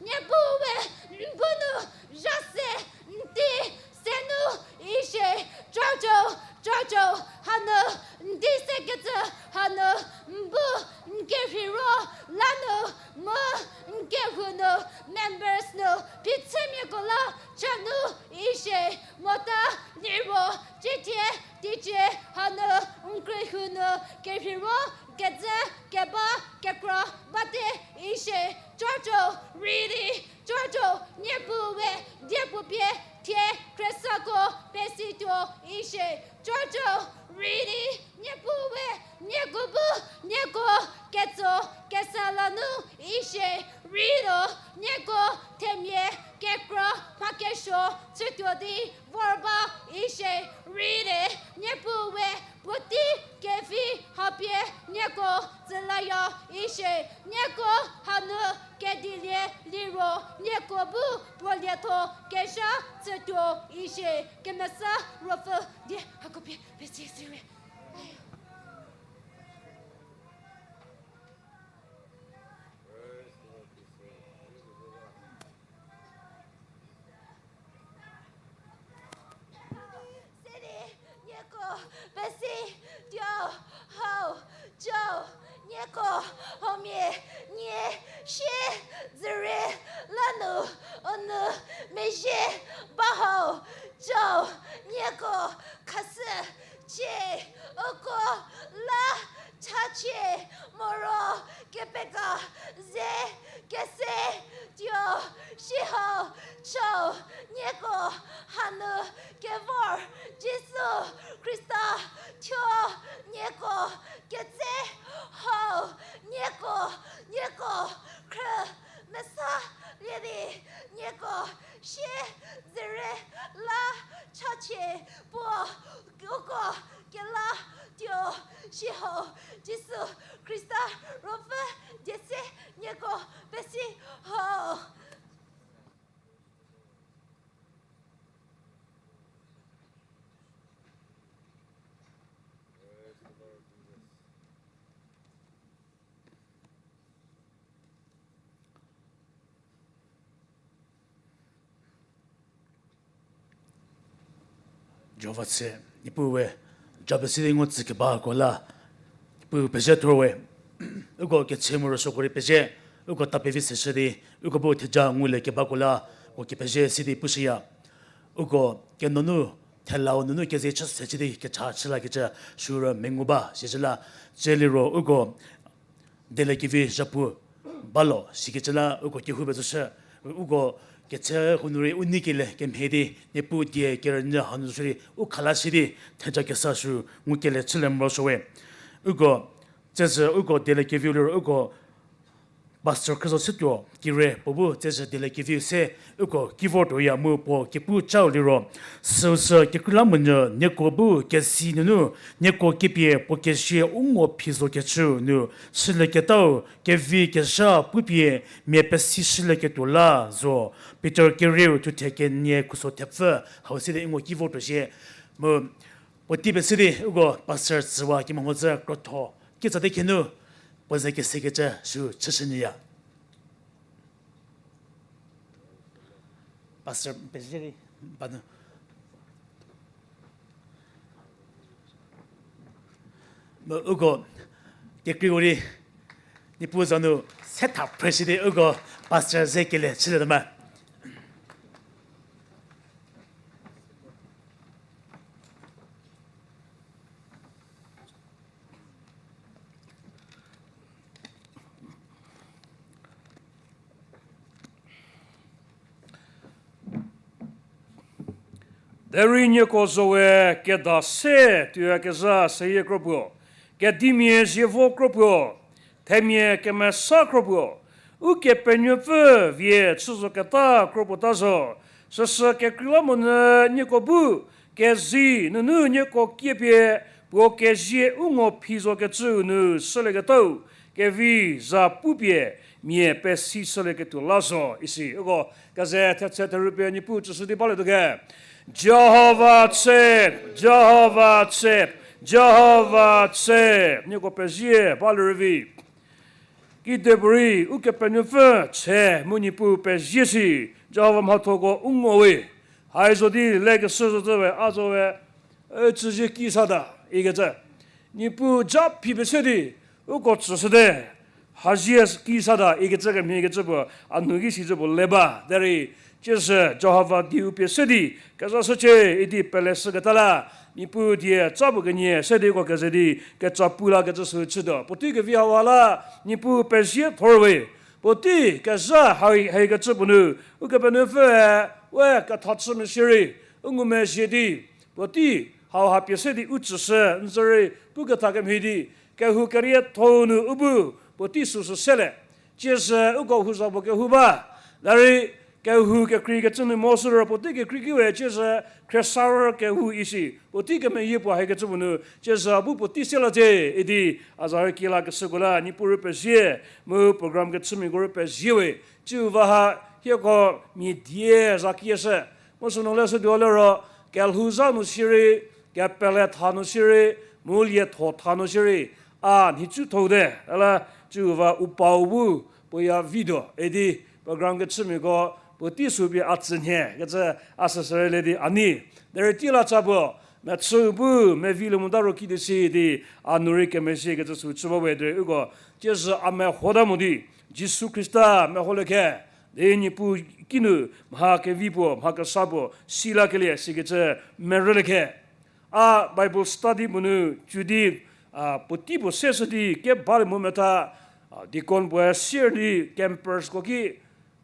Niepuu we, n bu nu, zha se, n tei, se nu, ishie, cüco, cüco, hanu, n tei sekecü, hanu, n bu, n kerheiro, la nu, mu, n kehou nu, members nu, phichümiako la, cha nu, ishie, mota, liro, cithie, teicie, hanu, n kerhou nu, kerheiro, kedzü, keba, kekra, bate, ishie, cüco, rei di, cüco, Niepuu we, die puo pie, thie, khriesako, pesituo, ishie, cüco, rei di, Niepuu we, nieko bu, nieko, ketso, kesa la nu, ishie, rei lo, nieko, themia, kekra, mha kesuo, chütuo di, vor ba, ishie, rei le, Niepuu we, puotei, kevi, hapie, nieko, tsülaya, ishie, nieko, hanu, kedilie, liro, nieko bu, puo lietho, kezha, chütuo, ishie, kemesa, ruopfü, die, hako pie, pesi, sirei. Sidi, nieko, pesi, tuo, hau, cü, nieko, huomia, nie, sie, dzürie, la nu, u nu, mezhie, ba hau, cü, nieko, khashü, cie, uko, la, chachie, moro, kepeka, ze, kese, tuo, siho, cho, nieko, hanu, kevor, Jisu, Khrista, thuo, nieko, ketse, ho, nieko, nieko, khrü, mesa, lie di, nieko, sie, dzürie, la, chachie, puo, uko, kela, tuo, siho, Jisu, Khrista, ruopfü, die se, nieko, pesi, ho. Jihova tse, Niepuu we, japesi di ngu tsü kebako la, Niepuu pezhie thor we, uko ketse mu rüsuoko rei pezhie, uko tapevi seshü di, uko bu theja ngulie kebako la, uko kepezhie si di pushüya. Uko kenunu, thelau nunu keze chü se chü di kecha chü lakecü sü ro mengu ba, sicü la, tse liro uko Dieliekevi zhapu balo sikecü la uko kehou pezoshü, uko ketse hunu rei u nei kelie kemhie di, Niepuu die kerünyü hanu zo shierei u khala si di, theja kesa sü ngukelie chülie morosuo we. Uko, tsezhü uko Dieliekeviu liro uko Pastor Khrüzo Sütuo kire puo bu tsezhü Dieliekeviu se uko ki vortuoya mu puo kepu chau liro, süusü kekreilamonyü nieko bu kesi nunu nieko kepie puo kezie u ngo phi zo kecü nu shülieketau kevi kezha pupie mia pesi shülieketuo la zo. Peter kerieu thuthe kenie khuso thepfü hau se di u ngo ki vortuo shie. Mu puotei pese di uko Pastor Tsüwa kemomhodzü krotho kitsa di khenu puo ze kesekecü sü chüshünyüya. Pastor pezie di banu. Mu uko kekreiko rei Niepuu za nu setha phre shi di uko Pastor ze kelie chülietuo me. Derei nieko zowe keda se tuoyakezha seyie kro puo, kedimia zievo kro puo, themia kemesa kro puo, Ukepenuopfü vie chü zoketa kro puo ta zo. Süsü kekreilamonyü nieko bu kezi nunu nieko kiepie puo kezie u ngo phi zokecüu nu shülieketau kevi za pupie mia pesi shülieketuo la zo isi. Uko keze thetse therupie Niepuu tsüshü di balietuo ke. Jihova tse, Jihova tse, Jihova tse. Nieko pezie balie rüvi. Kidepuorei Ukepenuopfü tse mu Niepuu pezie shi, Jihova mhathoko u ngo we. Hai zo di lekeshü zocü we, a zo we, e, tsüzie ki sata ikecü. Niepuu ja phi pese di uko tsüshüte. Hazie ki sata ikecü kemhie kecü puo a nu ki sicü puo le ba. Derei ciesü Jihova dieu pie se di kezashücie idi peleshüketa la, Niepuu die ca puo kenie se di uko keze di keca pu lakecü sü chütuo. Puotei kevi hauha la Niepuu pezie thor we. Puotei kezha hai, haikecü puo nu Ukepenuopfüe we ketha chü meshierei u ngumezhie di, puotei hauha pie se di u tsüshü n zü rei puketha kemhie di, kehou kerietho-u nu u bu puotei süsü selie. Ciesü uko houza puo kehou ba. Derei kehou kekreikecü nu mo sü ro puotei kekrei ki we ciesü khriesarü kehou isi. Puotei kemeyie puo haikecü puo nu ciesü a bu puotei selacie idi a za rei ki lakeshüko la Niepuu rei pezie, mu program kechümiako rei pezie we. Ciu va ha hieko mia die za kieshü. Mu sünu leshütuo liro, kelhouzha nu sirei, kepele tha nu sirei, mu lietho tha nu sirei, a nhicu thou te, ala ciu va u pau bu puoya vituo idi program kechümiako puotei sü pie a tsünhie kecü a süsü rei le di a nei. Derei tei la ca puo mechüu bu mevilie mota ro kidi si di a nu rei kemezhie kecü sü chü ba we derei uko ciesü a mehota mo di Jisu Khrista meholie khe di Niepuu kinu mha kevi puo, mha kesa puo silakelie sikecü merülie khe. A Bible study puo nu cü di, a, puotei puo seshü di kebalie mo metha, a, deacon puoe sier di campers ko ki,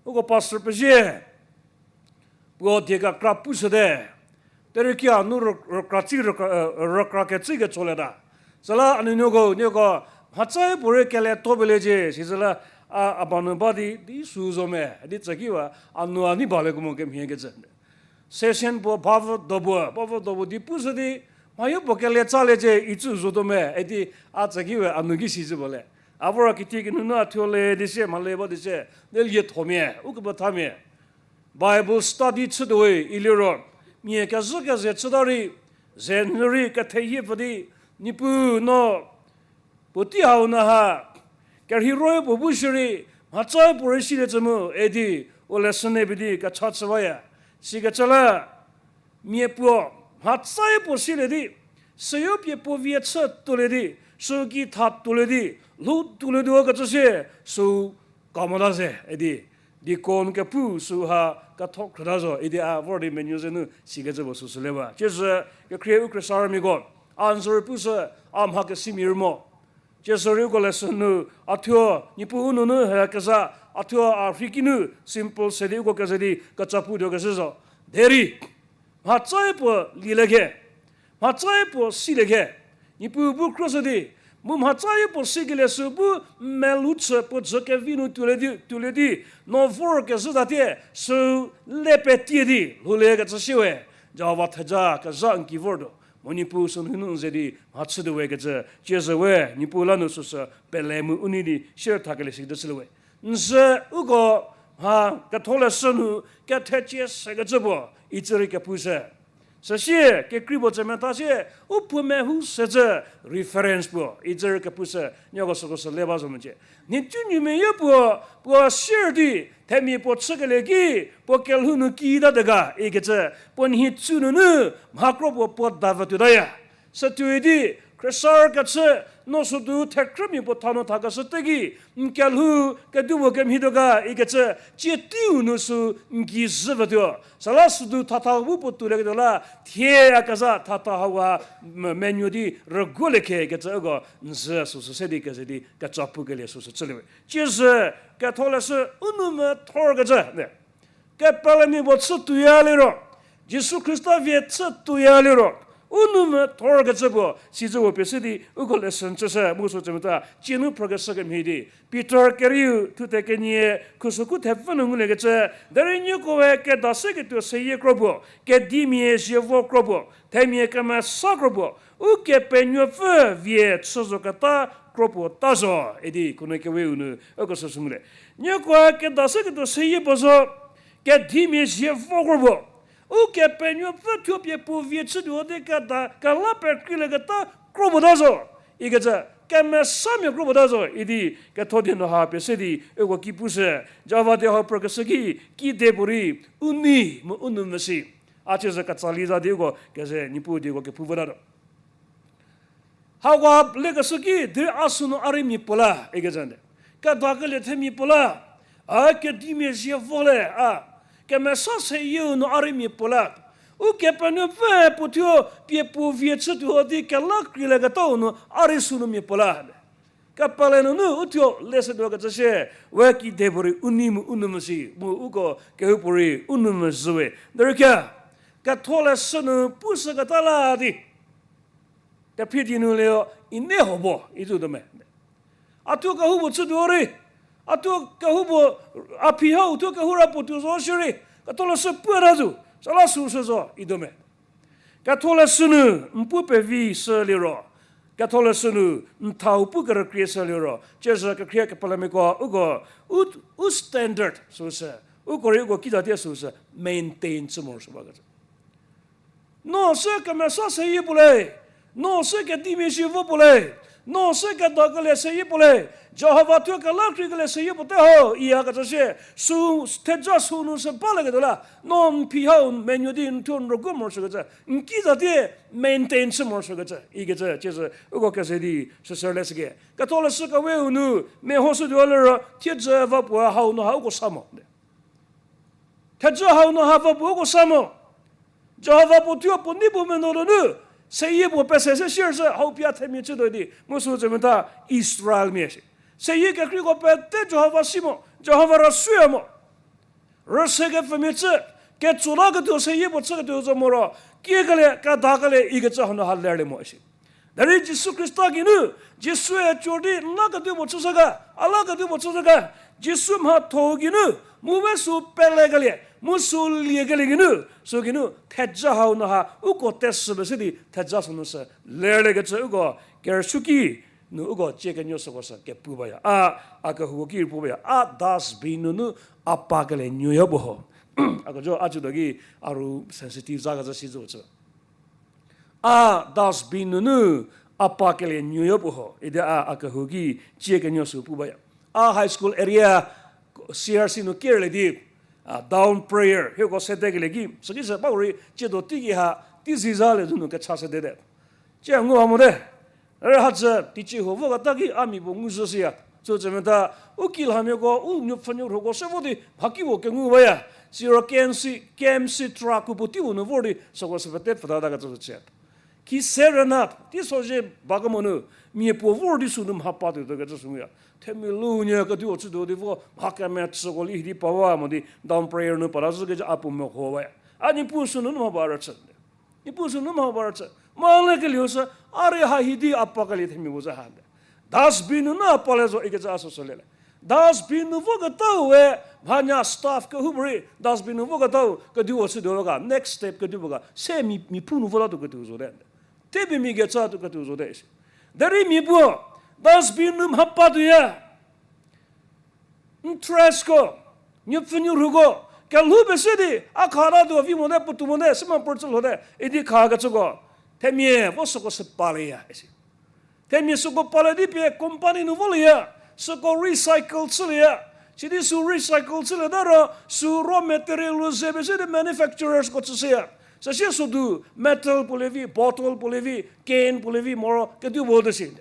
uko pastor pezie puo die kekra pushüte. Derei kia nu rükra tsi, rükra, e, rükra ketsü ketso leta. Süla a nuonuoko, nieko, mhatsae puorei kele to peliecie, si süla, a, a ba nu ba di, di sü zo me, di tsü ki wa, a nu a nei balieko mo kemhie kecü. Session puo, bavo do puo, bavo do puo di pushü di, mhayo puo kele tsaliecie, icü zotuo me, idi a tsü ki we, a nu ki si zü puo le. A vora kiti kinunu a thuo le di sie, mhale ba di sie, di liethomia, ukepethamia. Bible study chütuowe iliro, mia kezhü keze chüta rei, ze nu rei ketheyiepfü di, Niepuu no, puotei hau nu ha, kerhei royo puo bu shierei, mhatsae puorei siliecü mu, idi, u lesson ne pie di kecha chü baya. Sikecü la, mia puo, mhatsae puo silie di, süyo pie puo vie chü tuolie di, süki tha tuolie di, lhou tuolietuo kecü sie, sü kamota ze, idi. deacon kepu süha ketho khrüta zo idi a vor di menuo ze nu sikecü puo süsü le ba. Tsiesü kekhrie u khriesarümiako, a n zü rei pushü, a mha kesimia rei mo. Tsiesü rei uko lesson nu, a thuo Niepuu nunu he kezha, a thuo a rhi kinu simple se di uko keze di kecha putuo kezhü zo. Derei mhatsaye puo lilie khe, mhatsaye puo silie khe, Niepuu bu khroshü di, mu mhatsaye puo sikelie sü bu melou chü puo jü kevi nu tuolie di, tuolie di, no vor kezhü tatie, sü le petie di lhoulie kecü shie we, Jihova theja kezha n ki vortuo. Mu Niepuu sünunu n ze di mhachütuo we kecü, tsiesü we Niepuu la nu süsü pele mu u nei di shie thakelie sikecü chülie we. N ze uko mha ketholeshü nu kethecie sekecü puo, itsü rei kepushü. Süsie kekrei puo tse metha sie, u puo mehou secü reference puo, itsü rei kepushü, nieko süko sü le ba zo mecie. Nhicunuomia yopuo, puo sier di, themia puo chükelie ki, puo kelhou nu kita de ga ikecü, puo nhicu nunu mha kro puo puo davü tuotaya. Sütuoi di, khriesarü kechü, no südu thekrümia puo tha nu thakeshü teki, n kelhou kedipuo kemhie tuo ga ikecü, tsie teiu nu sü n gei zhü vütuo. Süla südu thatha bu puo tuolieketuo la, thie a kezha thatha hawa menuo di rüguolie khe kecü uko n zü süsü se di keze di kecha pukelie süsü chülie we. Tsiesü ketholeshü u nou methorkecü, kepelemia puo chü tuoya liro, Jisu Khrista vie chü tuoya liro, u nou methorkecü puo, sizü puo pie se di uko lesson chüshü mu sü tse metha, tsie nu phrükeshü kemhie di. Pitor kerieu thuthe kenie, khusükhu thepfü nu nguliekecü, derei niekoe keda seketuo seyie kro puo, kedimia zievo kro puo, themia kemesa kro puo, Ukepenuopfü vie chü zoketa kro puo ta zo, idi khunhie keweu nu uko süsü ngulie. Niekoe keda seketuo seyie puo zo, kedimia zievo kro puo, Ukepenuopfü thuo pie puo vie chütuo di keda kela pekreilieketa kro puo ta zo, ikecü kemesamia kro puo ta zo idi ketho di nu ha pie se di uko ki pushü, Jihova die hau phrükeshü ki, kedipuorei u nei mu u nou mesi. A tsiesü ketsali za di uko keze Niepuu dieko kepu votatuo. Hakoha lekeshü ki, derei a sünu a rei mia puo la ikecü nde, kedakelie themia puo la, a kedimia zievo le a, kemesa seyieu nu a rei mia puo la, Ukepenuopfü puo thuo pie puo vie chütuo di kela kreilie ketau nu a rei sünu mia puo la. Kepele nunu u thuo leshütuo kecü sie, we kedipuorei u nei mu u nou mesi mu uko kehoupuorei u nou mezhü we. Derei khe, ketholeshü nu pushüketa la di, kephrie di nu leo, i nei ho bo izu tuo me. A thuo kehoupuo chütuo rei, a thuo kehoupuo, a phi hau thuo kehou ra puo tuo zo shierei, ketholeshü puo ta zu, süla süsü zo ituo me. Ketholeshü nu n pu pevi shü liro, ketholeshü nu n thau pu kerükrie shü liro, tsiesü kekhrie kepelemiako uko, u, u standard süsü, uko rei uko kizatie süsü maintain chü morosuo bakecü. No se kemesa seyie puo le, no se kedimia zievo puo le, no se kedakelie seyie puo le, Jihova thuo kela kreikelie seyie puo te ho, iyakecü sie, sü theja sünu se balieketuo la, no n phi hau menuo di n thuo n rüguo morosuokecü, n kizatie maintain chü morosuokecü ikecü, tsiesü uko keze di süsü leshüke. Ketholeshü keweu nu mehoshütuo liro, thiedzü va puo hau nu ha uko sa mo. Theja hau nu ha va puo uko sa mo. Jihova puo thuo puo nei puo meno nunu, seyie puo pese se shiershü hau pie themia chütuo di, mu sü tse metha Israelmia shi. Seyie kekreiko pete Jihova si mo, Jihova rüsuoya mo. Rüse kepfümia chü, ketso laketuo seyie puo chüketuo zo moro, kiekelie, kedakelie ikecü hanu ha lerlie mo shi. Derei Jisu Khrista geinu, Jisue tso di n laketuo puo chüshü ga, a laketuo puo chüshü ga, Jisu mhatho geinu, mu we sü pelekelie, mu sü liekelie geinu, sü geinu theja hau nu ha uko teshü pese di theja sünu sü lerliekecü uko kerüsuoki nu uko tsie kenuo süko sü kepu baya. A, a kehouko ki pu baya. A dustbin nunu a pakelie nuoyo puo ho. A kejo a cütuo ki a ru sensitive zakecü si zo cü. A dustbin nunu a pakelie nuoyo puo ho, idi a, a kehou ki tsie kenuo sü pu baya. A high school area C R C nu kerlie di, a, dawn prayer hieko sedekelie ki, süki sü ba rei tsiedo teiki ha, teizizalie zunu kecha sedete. Tsie ngu ha mote. Re hadzü teicie huo voketa ki a mia puo ngu zhü siya. Süu cü meta, u kilhamiako, u nuopfünuorhuko se vo di mhakipuo kengu baya. Siro K M C, K M C truck-u puo teiu nu vor di süko sü pete pfütata kecü chü. Ki se rüna, teiso zhie ba kemo nu, mia puo vor di sünu mha patuo kecü sü nguya. Themia lu nyü kediu chütuo di vo, mha kemetsüko li hidi pawa mo di, dawn prayer nu pala zhü kecü a puo meho baya. A Niepuu sünu nu mha ba rüchü. Niepuu sünu mha ba rüchü. Mha le kelieu sü, a rei ha hidi a pa kelie themia puo zü hande. Dustbin nunu a pa le zo ikecü a süsü lele. Dustbin nu voketau we, mhanya staff kehoupuorei, dustbin nu voketau, kediu chütuo ga, next step kediu ga, se mi, mi pu nu votatuo kediu zo te. Tepie mi kecütuo kediu zo te isi. Derei mia puo, dustbin nu mha patuoya. Interestko, nuopfünuorhuko, kelhou pese di, a khatatuo vi mote, puotou mote, sima purchü lhote, idi khakecüko, themia vo süko sü paleya isi. Themia süko pale di pie company nu volieya, süko recycle chülieya. Sidi sü recycle chülieta ro, sü raw material-u ze pese di manufacturersko chüshüya. Süsie südu metal puo le vi, bottle puo le vi, can puo le vi, moro kediu puo te si.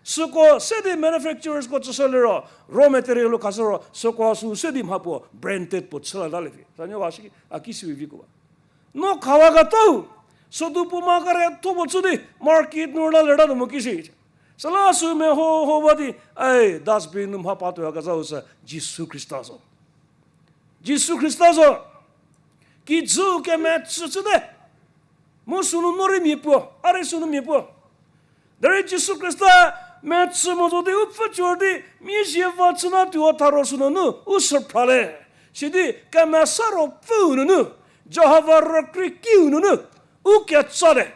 Süko se di manufacturersko chüshü liro, raw material-u khashü ro, süko sü se di mha puo branded puo chülieta le vi. Sa nuo ba shi a ki si vikuo ba. No khawa ketau, südu puo ma kere tho puo chü di, market nu la lerta nu mo ki si. Süla sü meho ho ba di, ai, dustbin nu mha patuoyakezhau sü Jisu Khrista zo. Jisu Khrista zo. Kijü kemetsü chüte. Mu sünu no rei mia puo, a rei sünu mia puo. Derei Jisu Khrista metsü mo zo di u pfü cor di, mia zie va chüna tuo tharo sünunu, u sü phrale. Sidi kemesa ruopfüu nunu, Jihova rükrie kiu nunu, u ketsate.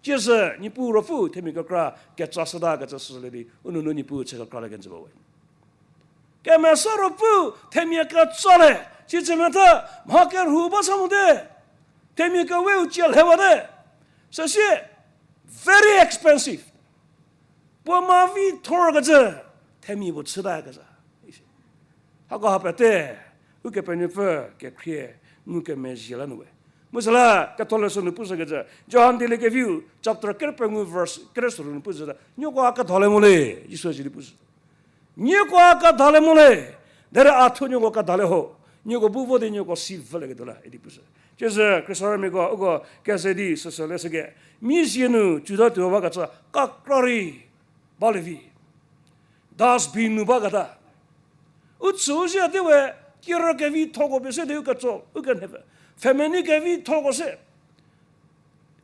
Tsiezhü Niepuu ruopfü themia kekra ketsa shüta kecü süsü le di, u nunu Niepuu chü kekralie kenjü ba we. Kemesa ruopfü themia ketsate, sicü metha mha kerhu ba sa mote, themia keweu cie lhewate, süsie very expensive. Puo ma vi thorkecü, themia puo chüta kecü. Hako ha pete, Ukepenuopfü kekhrie ngukemezhie la nu we. Mu süla ketholeshü nu pushükecü, Johan Dieliekeviu chapter kere pengou verse kere soru nu pushüta, nieko a kedha le mo le, Jisu sidi pushü. Nieko a kedha le mo le, derei a thuo nieko kedha le ho, nieko bu vo di nieko si vülieketuo la idi pushü. Tsiezhü Khrista rümiako uko keze di süsü leshüke, mia zie nu cüta tuo bakecü kekra rei balie vi. Dustbin nu baketa. U chüu zhie di we, kerü kevithoko pie se di u ketso, u kenhepfü. Family kevithoko se.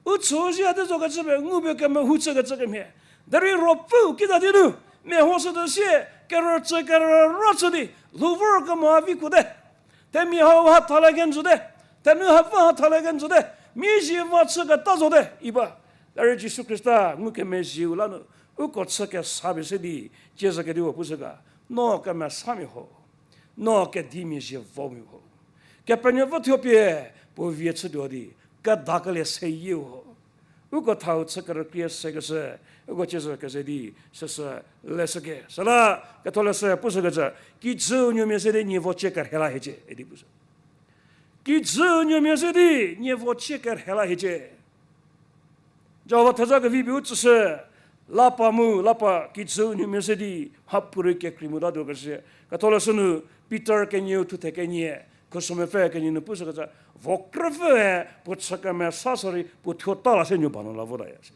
U chüu zhie di zo kecü pie, ngu pie kemehou chükecü kemhie. Derei ruopfüu kita di nu, mehoshütuo sie, kerücü kerüra chü di, lhou vor kemo a vi kuote. Themia hau ha thalie kenjüte. Thenu hapfü ha thalie kenjüte. Mia zie va chüketa zote, i ba. Derei Jisu Khrista ngukemezhieu la nu, uko chü kesa pie se di, tsiezhü kedipuo pushü ga, no kemesamia ho. No kedimia zie vomia ho. Kepenuopfü thuo pie, puo vie chütuo di, kedakelie seyieu ho. Uko thau chü kerükrie sekeshü, uko tsiezhü keze di, süsü leshüke. Süla, ketholeshü pushükecü, kijüu nuomia se di nie vo cie kerhei la hiecie, idi pushü. Kijüu nuomia se di nie vo cie kerhei la hiecie. Jihova theza kevi pie u tsüshü, lapa mu, lapa kijüu nuomia se di, mhapuorei kekrei motatuo keshü. Ketholeshü nu, Pitor kenieu thuthe kenie, khusomepfü kenie nu pushükecü, vo krüpfüe, puo chü kemesashü rei, puo thuo ta la se nuo ba nu la votaya se.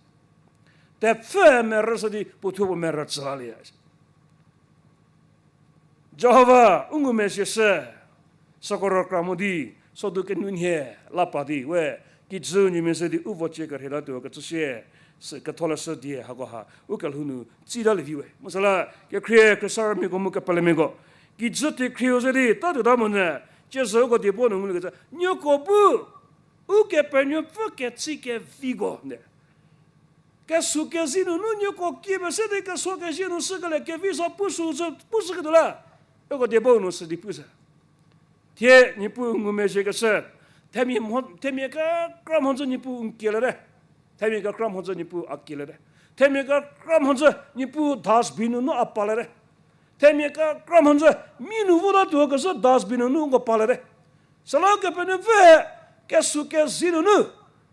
Tepfü merüshü di, puo thuo puo merü tsü lalieya se. Jihova u ngumezhieshü, süko rükra mo di, sodu kenunhie lapa di, we, kijüu nuomia se di u vo cie kerhei latuo kecü sie, sü ketholeshü die hakoha, u kelhou nu, tsitalie vi we. Mu süla, kekhrie, khriesarümiako mu kepelemiako. Kijü tekhrieu ze di, tatuota monyü, tsiezhü uko diebo nu nguliekecü, nieko bu, Ukepenuopfü ketsi keviko, ne. Kesuo kezei nunu nieko kie pese di kesuo kezei nu shükelie kevi sa pushü, pushüketuo la. Uko diebo nu sü di pushü. Thie Niepuu ngumezhiekeshü. Themia mho-, themia kekra mhodzü Niepuu n kieliete. Themia kekra mhodzü Niepuu a kieliete. Themia kekra mhodzü Niepuu dustbin nunu a paliete. Themia kekra mhodzü mi nu votatuo keshü dustbin nunu uko paliete. Süla Kepenuopfü kesuo kezei nunu,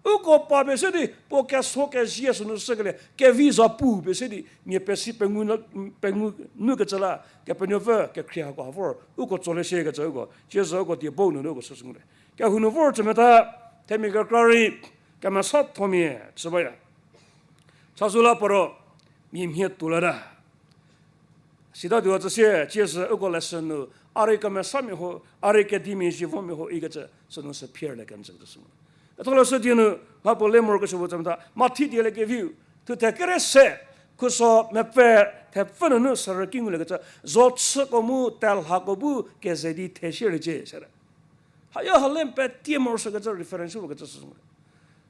Uko pa pie se di, puo keso kezie sünu shükelie, kevi za pu pie se di, mia pesi pengou nu, pengou nu kecü la, Kepenuopfü kekhrie hako ha vor, uko tsolie shie kecü uko, tsiezü uko die bou nunu uko süsü ngulie. Kehou nu vor cü meta, themia kekra rei, kemesatho mia, chü baya. Chazou la poro, mia mhie tuo lata. Sita tuo tsü sie, tsiezü uko lesson nu, a rei kemesamia ho, a rei kedimia zivomia ho ikecü, sünu sü phier le kenjü kecü sü. Ketholeshü die nu, mha puo le morokesuo puo cü meta, Mathi die le keviu, thuthe kere se, khuso mepfü, thepfü nunu sürü ki ngulekecü, zo chüko mu telhako bu keze di theshierliecie, sere. Haya ha le mpe tie morosuokecü reference puo kecü sü.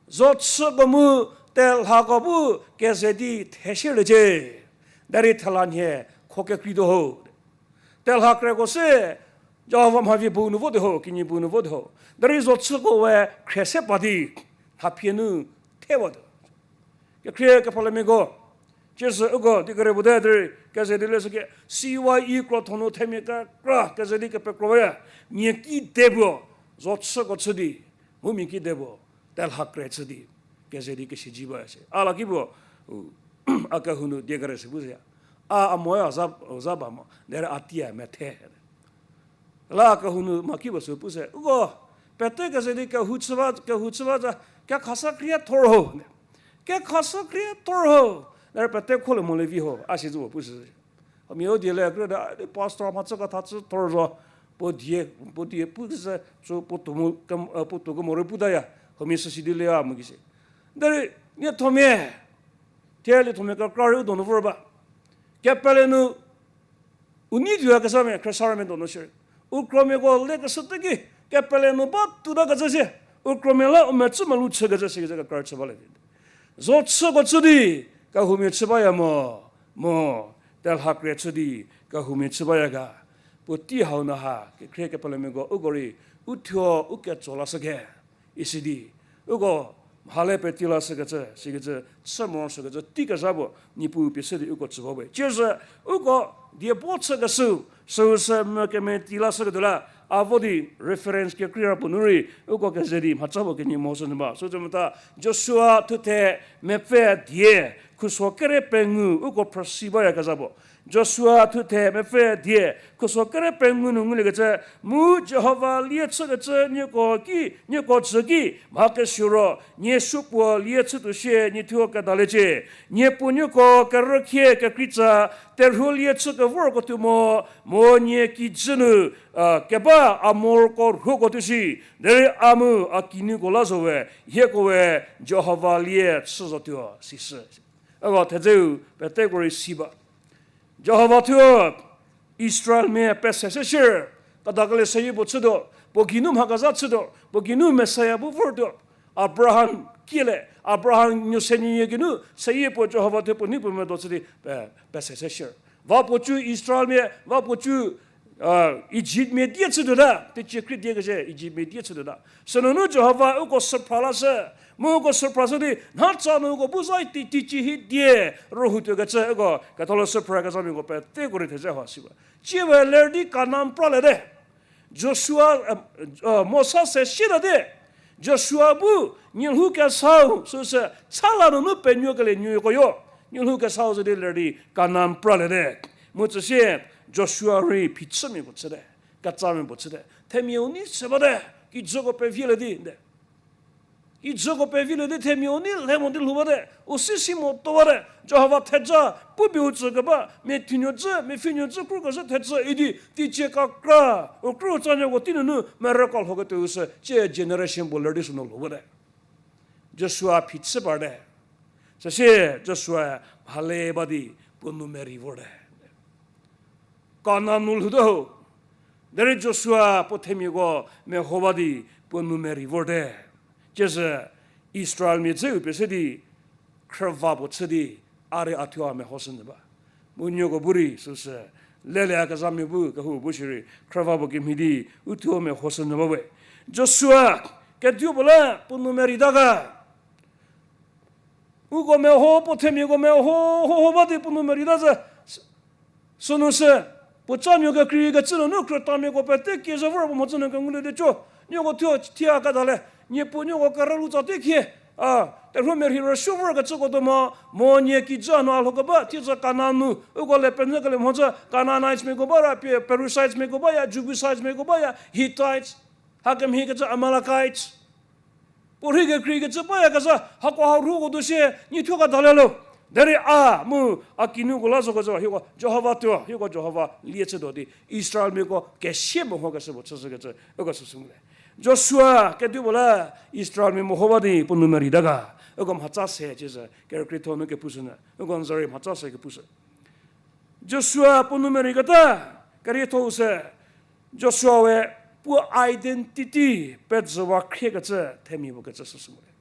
Zo chüko mu telhako bu keze di theshierliecie. Derei thela nhie kho kekreituo ho. Telha kreko se, Jihova mha vie bu nu vo di ho, kinyi bu nu vo di ho. Derei zo chüko we khrie se pa di, haphie nu thewa tuo. Kekhrie kephalemiako, tsiezü uko di kere puo te derei, keze di le süke, C Y E krotho nu themia kekra keze di kepekro baya, mia kide puo, zo chüko chü di, mu mia kide puo, telha kre chü di, keze di kesiaji baya se. A la ki puo, u, a kehou nu die kere se pu se ya. A, a moe a za, za ba mo, derei a tia methe. La kehou nu mha ki puo sü pu se, uko, pete keze di kehou chü ba, kehou chü ba za, kekhasa khrie thor ho. Kekhasa khrie thor ho. Derei pete kho le mo le vi ho, a si zo puo pu se. Huomia u die le kre da, di pastor mhachü ketha chü thor zo. Puo die, puo die pu se, so puo tuo mo, puo tuo kemo rei pu taya. Huomia süsi di le a mo ki se. Derei, niethomia, thie liethomia kekra rei u donu vor ba. Kepele nu, u nei tuoyakezhamia, khriesarümia donu shierei. U kromiako lekeshü teki, kepele nu ba tuotakecü sie. U kromia la u mecü melu chükecü sie kecü kekra chü balie vi. Zo chüko chü di, kehoumia chü baya mo, mo, telha kre chü di, kehoumia chü baya ga. Puotei hau nu ha, kekhrie kepelemiako uko rei, u thuo u ketso lashüke. Isi di, uko mhale peti lashükecü, sikecü, chü morosuokecü, teikezha puo, Niepuu pie se di uko chü ba we. Tsiezü, uko die bo chükeshü, süu sü mü kemeti lashüketuo la, a vo di reference kekreira puo nu rei, uko keze di mhaca puo kenie mehoshü nyü ba. Süu cü meta, Joshua thuthe mepfü die, khuso kere pengou, uko phrüsi bayakezha puo. Joshua thuthe mepfü die, khuso kere pengou nu nguliekecü, mu Jihova lie chükecü nieko ki, nieko tsü ki, mha kesuo ro, nie supuo lie chütuo sie nie thuo kedaliecie. Nie puo nieko kerükhie kekreitsa, terhuo lie chü kevorko tuo mo, mo nie kijü nu, a, keba Amorko rhuoko tuo shi, derei a mu a kinuko la zo we, hieko we Jihova lie chü zotuo, sishü. Uko thedzeu peteko rei si ba. Jihova thuo Israelmia pese se shie, kadakelie seyie puo chütuo, puo geinu mha kezha chütuo, puo geinu Messiah bu vortuo. Abraham kiele, Abraham nuo se nyie geinu seyie puo Jihova thuo puo nei puo medo chü di pe, pese se shie. Va puo cü Israelmia, va puo cü Ijiptmia die chütuota, teicie krie die kese Ijiptmia die chütuota. Sünunu Jihova uko süphra lashü, mu uko süphra shü di, nha tsa nu uko bu zai tei teicie hie die rühou tuokecü uko ketholeshü phrakezhamiako peteko rei theze ha si ba. Tsie we ler di Kanan praliete. Joshua, Mosa se sietate. Joshua bu, nielhou kesau, süsü, chala nunu penuokelie nuoko yo. Nielhou kesau zo di ler di Kanan praliete. Mu tsüsie, Joshua rei phichümiapuo chüte, ketsamia puo chüte. Themia u nei se bate, kijüko pevilie di nde. Kijüko pevilie di themia u nei le mo di lhou bate, u si si motuo bate, Jihova theja, pupie u tsü keba, mia thinuo cü, mia pfhinuo cü, kru kezhü thecü idi, teicie kekra, u kru tsanuoko tei nunu, merüko lhoketuo sü, tsie generation puo ler di sünu lhou bate. Joshua phichü parte. Süsie Joshua mhale ba di puo nou merei vorte. Kanan nu lhoutuo ho. Derei Joshua puo themiako meho ba di puo nou merei vorte. Tsiezü Israelmia dzeu pie se di khrüva puo chü di a rei a thuo a mehoshünyü ba. Mu nieko bu rei süsü, leleyakezhamia bu kehou bu shierei khrüva puo kemhie di u thuo mehoshünyü ba we. Joshua, kedipuo la puo nou mereita ga. Uko meho, puo themiako meho, ho, ho ba di puo nou mereita zhü. Sünu sü, puo tsanuo kekreikecü nunu krütamiako pete kie zhü vor puo mhodzü nu kengulie di co. Nieko thuo thie a kedale, niepuo nieko kerülu tsa tei khie. A, terhuo merhi rüsuo vorkecüko tuo mo, mo nie kijü hanu a lhokeba, thiedzü Kanan nu, uko le penyükelie mhodzü, Canaanitesmiako baya, Pe-, Perizziatesmiako baya, Jebusitesmiako baya, Hittites, hakemhiekecü Amalekites. Puorhi kekreikecü bayakezha, hako ha rhuoko tuo sie, nie thuo ka dalie lo. Derei a, mu, a kinuko la zokecü, hieko Jihova tuo, hieko Jihova lie chütuo di, Israelmiako kesie mehokeshü puo chüshükecü, uko süsü ngulie. Joshua kedipuo la Israelmia meho ba di puo nou merei ta ga, uko mhatsa se cizü, kerükrietho nu kepushünyü, uko n za rei mhatsa se kepushü. Joshua puo nou merei keta, kerietho-u se, Joshua we puo identity pejüwa khriekecü themia puo kecü süsü ngulie.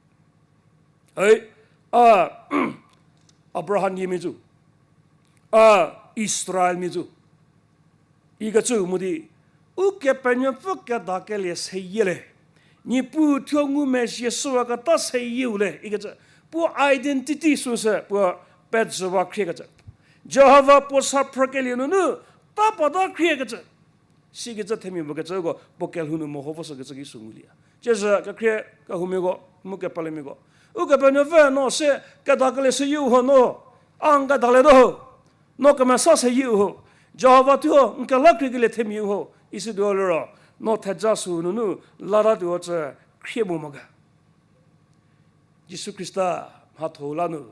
Ei, a, Abraham yiemia zo, a, Israelmia zo ikecü mu di, Ukepenuopfü kedakelie seyie le, Niepuu thuo ngumezhie shüwaketa seyieu le ikecü, puo identity süsü puo pejüwa khriekecü. Jihova puo sa phrükelie nunu, ta pata khriekecü. Sikecü themia puo kecü uko puo kelhou nu meho voshükecü ki sü ngulieya. Cizü kekhrie kehoumiako, mu kepelemiako, Ukepenuopfü no se kedakelie seyieu ho no, a n kedalietuo ho, no kemesa seyieu ho, Jihova thuo n kela khriekelie themiau ho, isituo liro, no theja sü nunu latatuo cü khrie mo mo ga. Jisu Khrista mhatho-u la nu,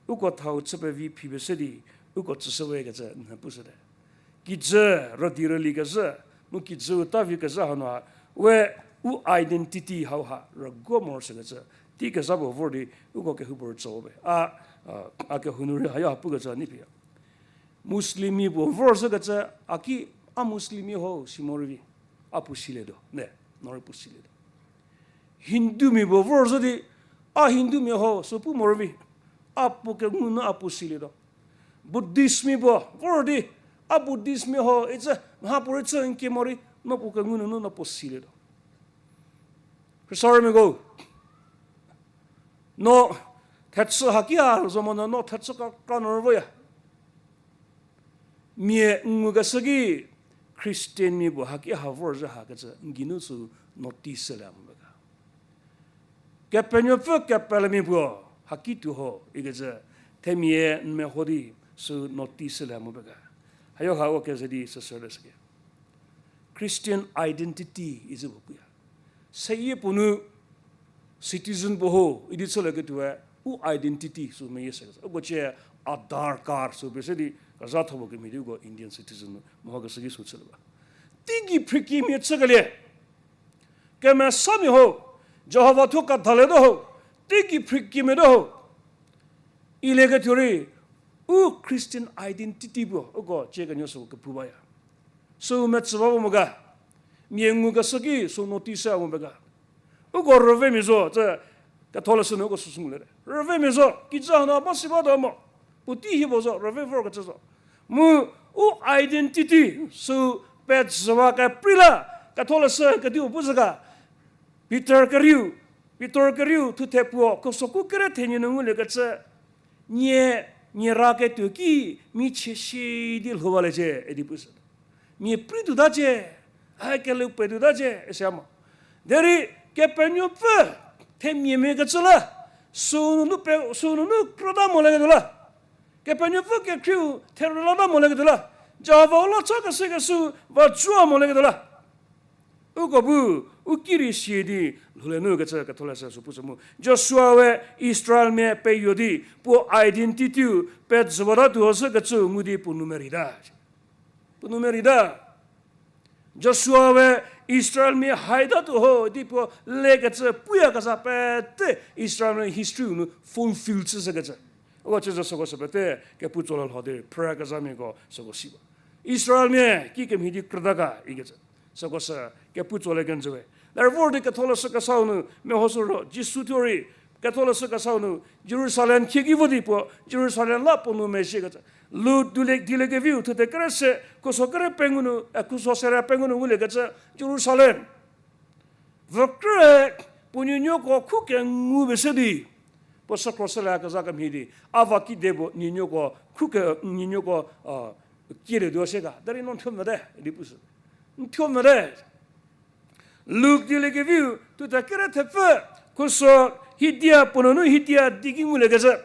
uko thau chü pevi phi pese di, uko tsüshüwekecü n pushüte. Kijü rüdi rüli kezhü, mu kijüu ta vi kezhü hanu ha, we u identity hauha rüguo morosuokecü, tei kezha puo vor di, uko kehoupuorei tsüo be. A, a, a kehou nu rei hayo ha pukecü a nei phi ya. Muslimmia puo vorzhükecü, a ki, a Muslimmia ho si morei vi, a puo silietuo, ne, no rei puo silietuo. Hindumia puo vorzhü di, a Hindumia ho sü pu morei vi, a puo kengu nu a puo silietuo. Buddhistmia puo vor di, a Buddhistmia ho icü mhapuorei chü n ki morei, no puo kengu nunu no puo silietuo. Khristamiako, no thechü haki ha zo monyü no thechü kekra nu rüvoya. Mia n ngukeshü ki Christianmia puo haki ha vorzhü hakecü n geinu sü notice le mo be ga. Kepenuopfü kepelemia puo haki tuo ho ikecü themia n meho di sü notice le mo be ga. Hayo ha uko keze di süsü leshüke. Christian identity izü puo puya. Seyie puo nu citizen puo ho idi chülieketuoe u identity sü meyie se. Uko cie Aadhaar card sü pese di kezhatho puo kemhie di uko Indian citizen nu mehokeshü ki sü chülie ba. Teigei phrikiemia chükelie, kemesamia ho, Jihova thuo kedalietuo ho, teigei phrikiemiatuo ho ilieketuo rei, u Christian identity puo uko cie kenuo sü kepu baya. Sü metsü ba mo ga, mia n ngukeshü ki sü notice mo be ga. Uko rüvemia zo, cü ketholeshü nu uko süsü ngulie. Rüvemia zo, kijü hanu ba si batuo mo. Puotei hie puo zo, rüve vorkecü zo. Mu u identity sü pejüwa keprei la, ketholeshü kediu pu zhü ga. Pitor kerieu, Pitor kerieu thuthe puo, khuso ku kere thenie nu nguliekecü, nie, nie ra ketuo ki, michie shi di lhouwaliecie idi pushü. Mia prei tuotacie, a kelhou pie tuotacie isi mo. Derei Kepenuopfü themia mekecü la, sünunu pe, sünunu krüta molieketuo la, Kepenuopfü kekhrieu therülata molieketuo la, Jihova u la cha kesekeshü va jua molieketuo la, uko bu u ki rei sie di lhoulie nu kecü ketholeshü sü pushü mu. Joshua we Israelmia peyo di puo identity-u pejüwatatuo shükecü ngu di puo nou merei ta. Puo nou merei ta. Joshua we Israelmia haitatuo ho di puo lekecü puyakezha pete Israelmia history-u nu fulfill chüshükecü. Uko cizü süko sü pete kepu tsolie lho di phrekezhamiako süko si ba. Israelmia kikemhie di krüta ga ikecü. Süko sü kepu tsolie kenjüwe. Ler vor di ketholeshü kesau nu mehoshü ro Jisu thuo rei ketholeshü kesau nu Jerusalem khieki vo di puo Jerusalem la puo nou mezhiekecü. Luk dilie, dieliekeviu thuthe kere se, khuso kere pengou nu, e, khuso sere pengou nu nguliekecü Jerusalem vükrü puo nuonuoko khu kengu pese di, puo sükhro süla kezha kemhie di, a va kide puo nuonuoko khu ke, nuonuoko, a, kielietuo shie ga, derei no n thuo mvüte idi pushü. N thuo mvüte. Luk dieliekeviu thuthe kere thepfü, Khuso hidia puo nunu hidia di ki nguliekecü.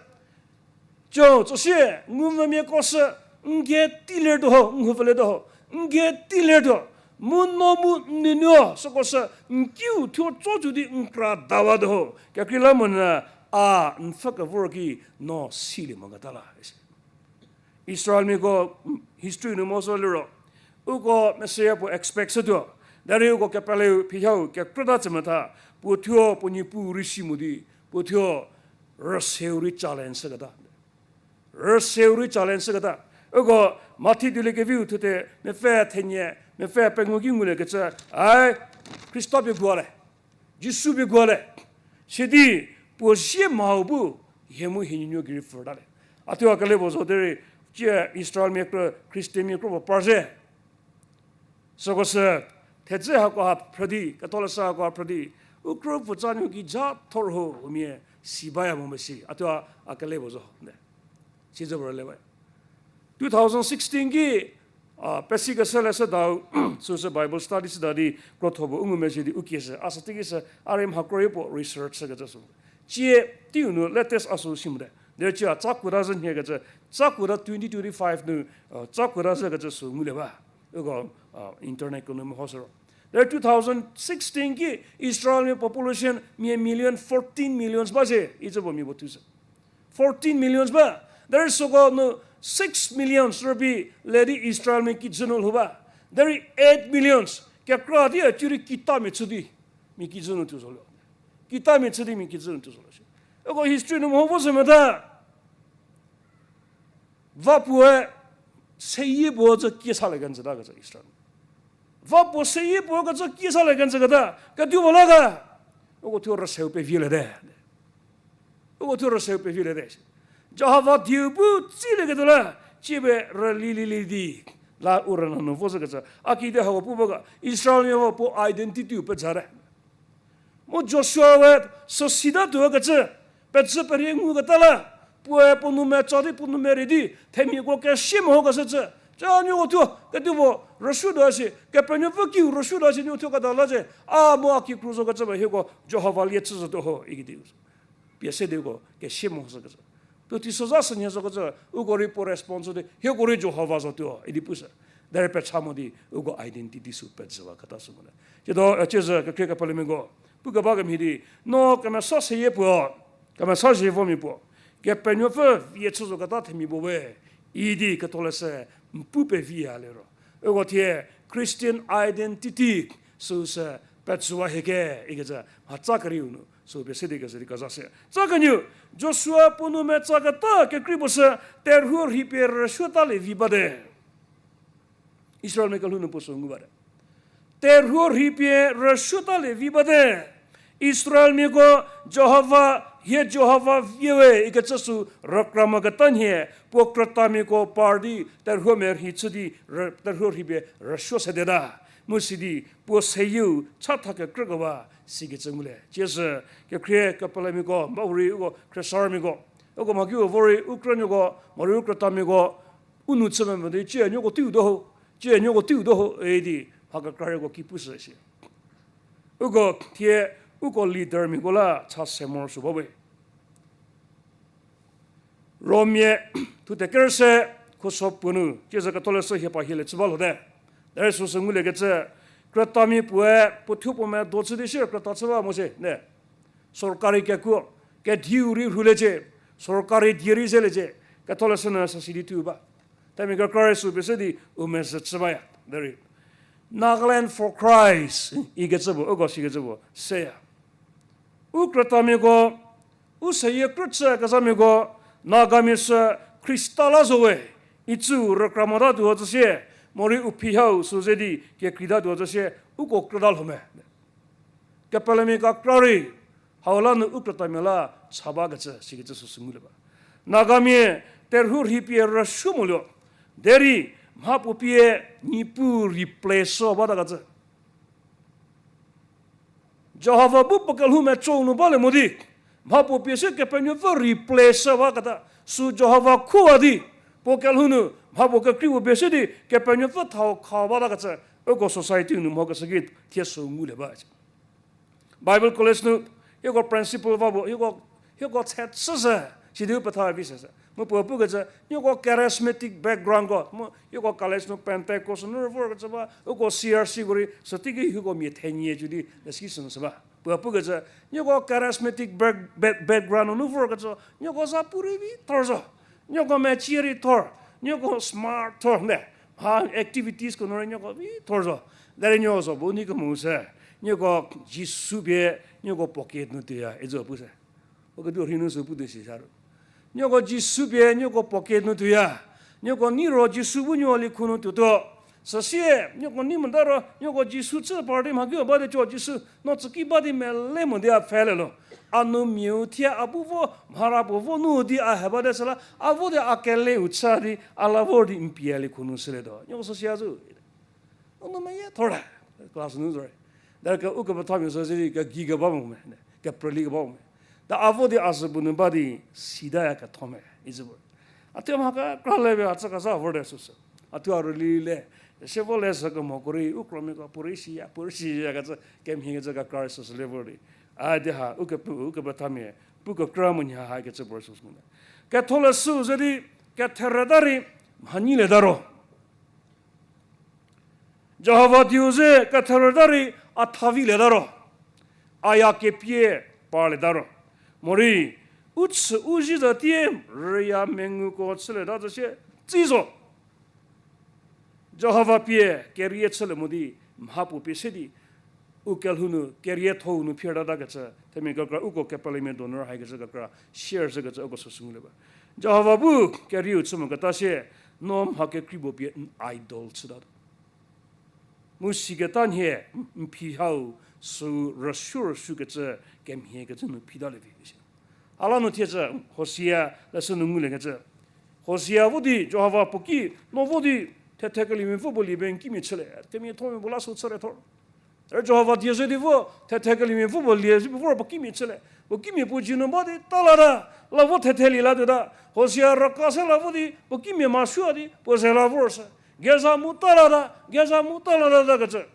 Cho, tsosie, ngumvümiako sü, n ge tilertuo ho, n hupfületuo ho, n ge tilertuo, mu no mu n nunuo, süko sü, n kiu thuo tso tuo di n kra dawatuo ho, kekreilamonyü, a, n pfhü kevor ki, no silie moketa la. Israelmiako, history nu mo sü liro, uko Messiah puo expect shütuo, derei uko kepeleu phiyhau kekrüta tsemetha, puo thuo puo niepu rei si mo di, puo thuo rüseu rei challenge shüketa. Rüseu rei challenge shüketa. Uko Mathi Dieliekeviu thuthe mepfü thenie, mepfü pengou ki nguliekecü, ai, Khrista pie guale, Jisu pie guale, sidi puo zie mau bu hie mu hie nunuo gei rei pfhüta le. A thuo a kele puo zo derei, cie Israelmia kro, Christianmia kro puo par ze. Süko sü, thedze hako ha phrü di, ketholeshü hako ha phrü di, u krü pfutsanuo ki ja thor ho, umia si baya mo mesi, a thuo a, a kele puo zo ne. Sizü puo le we. Two thousand sixteen ki, a, pesikeshü leshüda, süsü Bible study shüda di, krotho puo u ngumezhie di u kieshü, a sü teiki sü, a rei mha kro-i puo research shükecü sü. Cie, teiu nu latest a sü si mote. Derei cie a tsa kuta zhü nhiekecü, tsa kuta twenty twenty-five nu, a, tsa kuta zhükecü sü ngulie ba. Uko, a, internet ko nu mehoshü ro. Derei two thousand sixteen ki Israel population mia million fourteen millions ba shie, icü puo mia puo thusü. Fourteen millions ba. Derei süko nu six millions rübei le di Israelmia kijü nu lhou ba. Derei eight millions kekra di a cü rei kitamia chü di mia kijü nu thuo zo lo. Kitamia chü di mia kijü nu thuo zo lo shie. Uko history nu meho vo sü meta. Va puoe seyie puo zhü kie salie kenjüta kecü Israel. Va puo seyie puo kecü kie salie kenjüketa, kedipuo la ga. Uko thuo rüseu pevieliete. Uko thuo rüseu pevieliete. Jihova dieu bu tsilieketuo la, cie pie rüli lili di, la u rüna nu vo zhükecü. A kiüdi hako pu ba ga, Israelmia va puo identity-u pezate. Mu Joshua we sü sita tuokecü, pezü perie nguketa la, puoe puo nou metsa di puo nou merie di, themiako kesie mehokeshücü, ca nuoko thuo, kedipuo rüsuota shie, Kepenuopfü kiu rüsuota shie nuo thuo keta la cie, a mu a kikru zokecü ba hieko Jihova lie chü zotuo ho, ikidi. Pie se di uko kesie mehoshükecü. Tuo teisozha sünhie zokecü, uko rei puo response di, hieko rei Jihova zotuo, idi pushü. Derei pecha mo di, uko identity sü pezüwaketa sü mo le. Ciedo, e, ciezü kekhrie kepelemiako, pukeba kemhie di, no kemesa seyie puo, kemesa zievomia puo, Kepenuopfü vie chü zoketa themia puo we, idi ketholeshü, n pu pevi ya liro. Uko thie Christian identity süsü pezüwa hieke, ikecü mhatsa kerieu nu, sü pie se di keze di kezha se. Tsa kenieu, Joshua puo nou metsaketa kekrei puo sü, terhuo rhei pie rüsuotalie vi bate. Israelmia kelhou nu puo sü ngu bate. Terhuo rhei pie rüsuotalie vi bate. Israelmiako Jihova, hie Jihova vie we ikecü sü rükra moketa nhie, puo krütamiako par di terhuo merhei chü di rü-, terhuo rhei pie rüsuo sedeta. Mu sidi puo seyieu chatha kekrüko ba sikecü ngulie. Ciesü kekhrie kepelemiako, ba hurei uko khriesarmiako, uko mhakiu vorei u krünuoko, morei u krütamiako, u nou chü memvü di, cie nuoko teiu do ho, cie nuoko teiu do ho, idi, mha kekra rei uko ki pushü si. Uko thie, uko leadermiako la cha se morosuo ba we. Romia, thuthe kerüse, khuso puo nu, ciezü ketholeshü hie pa hie le chü ba lhote. Derei süsü nguliekecü, krütamia puoe, puo thuo puo medo chü di sie krüta chü ba mo se, ne. Sorkari kekuo, kediu rei rhuliecie, sorkari die rei zeliecie, ketholeshü nu subsidy tuo ba. Themia kekra rei sü pie se di u mezhü chü baya, derei. Nagaland for Christ, ikecü puo, uko sikecü puo, seya. U krütamiako, u seyie krüchü kezhamiako, Nagamia sü Khrista la zo we, icü rükra motatuo zhü sie, morei u phihau sü ze di kekreitatuo zhü sie, uko krüta lho me. Kepelemia kekra rei, hau la nu u krütamia la cha bakecü, sikecü süsü ngulie ba. Nagamia terhuo rhei pie rüsuo moluo, derei mhapuo pie niepu replace batakecü. Jihova bu puo kelhou metsou nu balie mo di, mhapuo pie se Kepenuopfü replace baketa, sü Jihova khuwa di, puo kelhou nu mhapuo kekrei puo pie se di Kepenuopfü thau kha batakecü, uko society nu mhokeshü ki thie sü ngulie ba. Bible College nu Hieko principle va bu, hieko, hieko tshe chüshü, sidi u petha vi se se. Mu puo pukecü, nieko charismatic background ko, mu hieko college nu Pentecost nu vorkecü ba, uko C R C ko rei, süteiki hieko mia thenie cü di, lesi sü nu sü ba. Puo pukecü, nieko charismatic back-, back-, background nu vorkecü, nieko za puorei vi thor zo. Nieko mecie rei thor, nieko smart thor ne. Ha activities ko nu rei nieko vi thor zo. Derei nieko zo bu ni kemo se. Nieko Jisu pie, nieko pocket nu tuoya, izo pu se. Uketuo rhi nu sü pu di si sa ru. Nieko Jisu pie, nieko pocket nu tuoya. Nieko neiro Jisu bu nieko likhu nu tuotuo. Süsie, nieko nei mota ro, nieko Jisu chü par di mha ki ba di cho Jisu, no tsüki ba di mele mo di a pfhe le lo. A nu miau thie a bu vo, mhara puo vo nu di a he ba de süla, a vo di a keleu chü di, a la vor di n pie likhu nu sületuo. Nieko süsia zo. U nu meyie thor le, class nu zo rei. Derei ke ukepethamia sü sidi kegei keba mo me, kepreli keba mo me. Ta a vo di a zübu nu ba di, sitaya ketho me, izü bu. A thuo mha kekra le pie a tsü keza vor de süsü. A thuo a rüli le, se vo le sü kemoko rei, u kromia ko puorei siya, puorei siyakecü, kemhiekecü kekra rei süsü le vor di. A di ha, ukepu, ukepethamia, pu kekra mo nya hakecü puo süsü ngu le. Ketholeshü ze di, ketherüta rei, mha nyi leta ro. Jihova dieu ze ketherüta rei a thavilieta ro, a ya kepie parlieta ro. Morei, u chü u zhie zatie rüya menguko chülieta zhü sie, tsi zo. Jihova pie kerie chülie mo di, mha puo pie se di, u kelhou nu, kerietho-u nu phiratakecü, themia kekra uko kepelemia donu rei hakecü kekra, share zhükecü uko süsü ngulie ba. Jihova bu kerieu chü moketa sie, no mha kekrei puo pie n idol chütatuo. Mu siketa nhie, n phi hau, sü rüsuo rüsuokecü, kemhiekecü nu phitalie vi. A la nu thiecü, Hosia, leshü nu nguliekecü. Hosia vo di, Jihova puo ki, no vo di, thethe keliemiapfü puo lie pie n kimia chülie, kemiathomia puo la sü chülie thor. Derei Jihova die ze di vo, thethe keliemiapfü puo lie, zi puo vor puo kimia chülie. Puo kimia puo dzie nu ba di, ta lata, la vo thethelie latuota. Hosia raka se la vo di, puo kimia masuo di, puo ze la vor sü. Geza mu ta lata, geza mu ta lata kecü.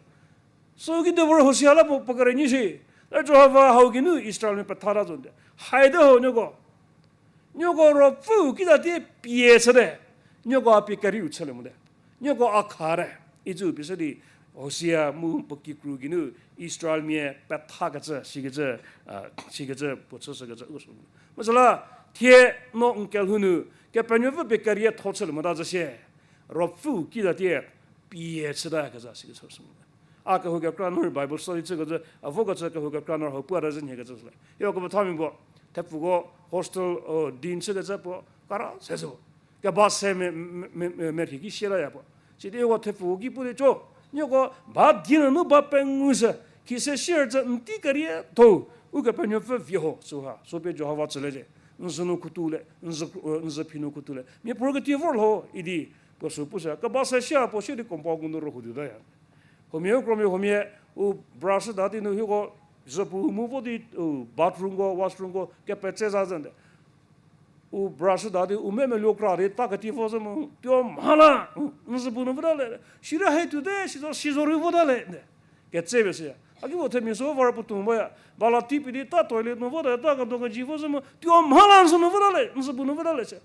Sü ki de vor Hosia la puo, puo kere nyi shi. Derei Jihova hau geinu Israelmia pethata zo nde. Haide ho nieko. Nieko ruopfüu kitatie pie chüte. Nieko a pie kerieu chülie mote. Nieko a khate. Icü pie se di Hosia mu puo kikru geinu Israelmia pethakecü, sikecü, a, sikecü puo chüshükecü u sü. Mu süla, thie no n kelhou nu, Kepenuopfü pie kerietho chülie mota zhü sie, ruopfüu kitatie pie chütakecü sikecü sü. A kehou kekra nu rei Bible study chükecü, a vokecü kehou kekra nu rei hau puata zhü nhie kecü süle. Hieko kepethamia puo, thepfuko hostel, o, dean chükecü puo, kara se sü. Keba se me, me, me, me, merhi ki siataya puo. Sidi hieko thepfuko ki pu di cho, nieko ba die nunu ba pengou se, khise sier cü n tei kerietho, Ukepenuopfü vie ho, süha, sü pie Jihova tsüliecie. N zhü nu khutu le, n zhü, n zhü phi nu khutu le. Mia puo ketie vor lho, idi, puo sü pu se, keba se sia puo sie di compound nu rühou tuotaya. Huomia, u kromia huomia, u brush ta di nu hieko, zhüpu mu vo di, u bathroomko, washroomko, kepetse za zhü nde. U brush ta di, u memeluo kra di, ta ketie vo zhü mu, tuo mha la, n zhüpu nu vota le, sirei hie tuote, sizo, sizo rei vota le, nde. Ketse pie se ya. A ki vo themia sü var puotou baya. Bala tei pie di ta toilet nu vota, ta kedo keji vo zhü mu, tuo mha la n zhü nu vota le, n zhüpu nu vota le se.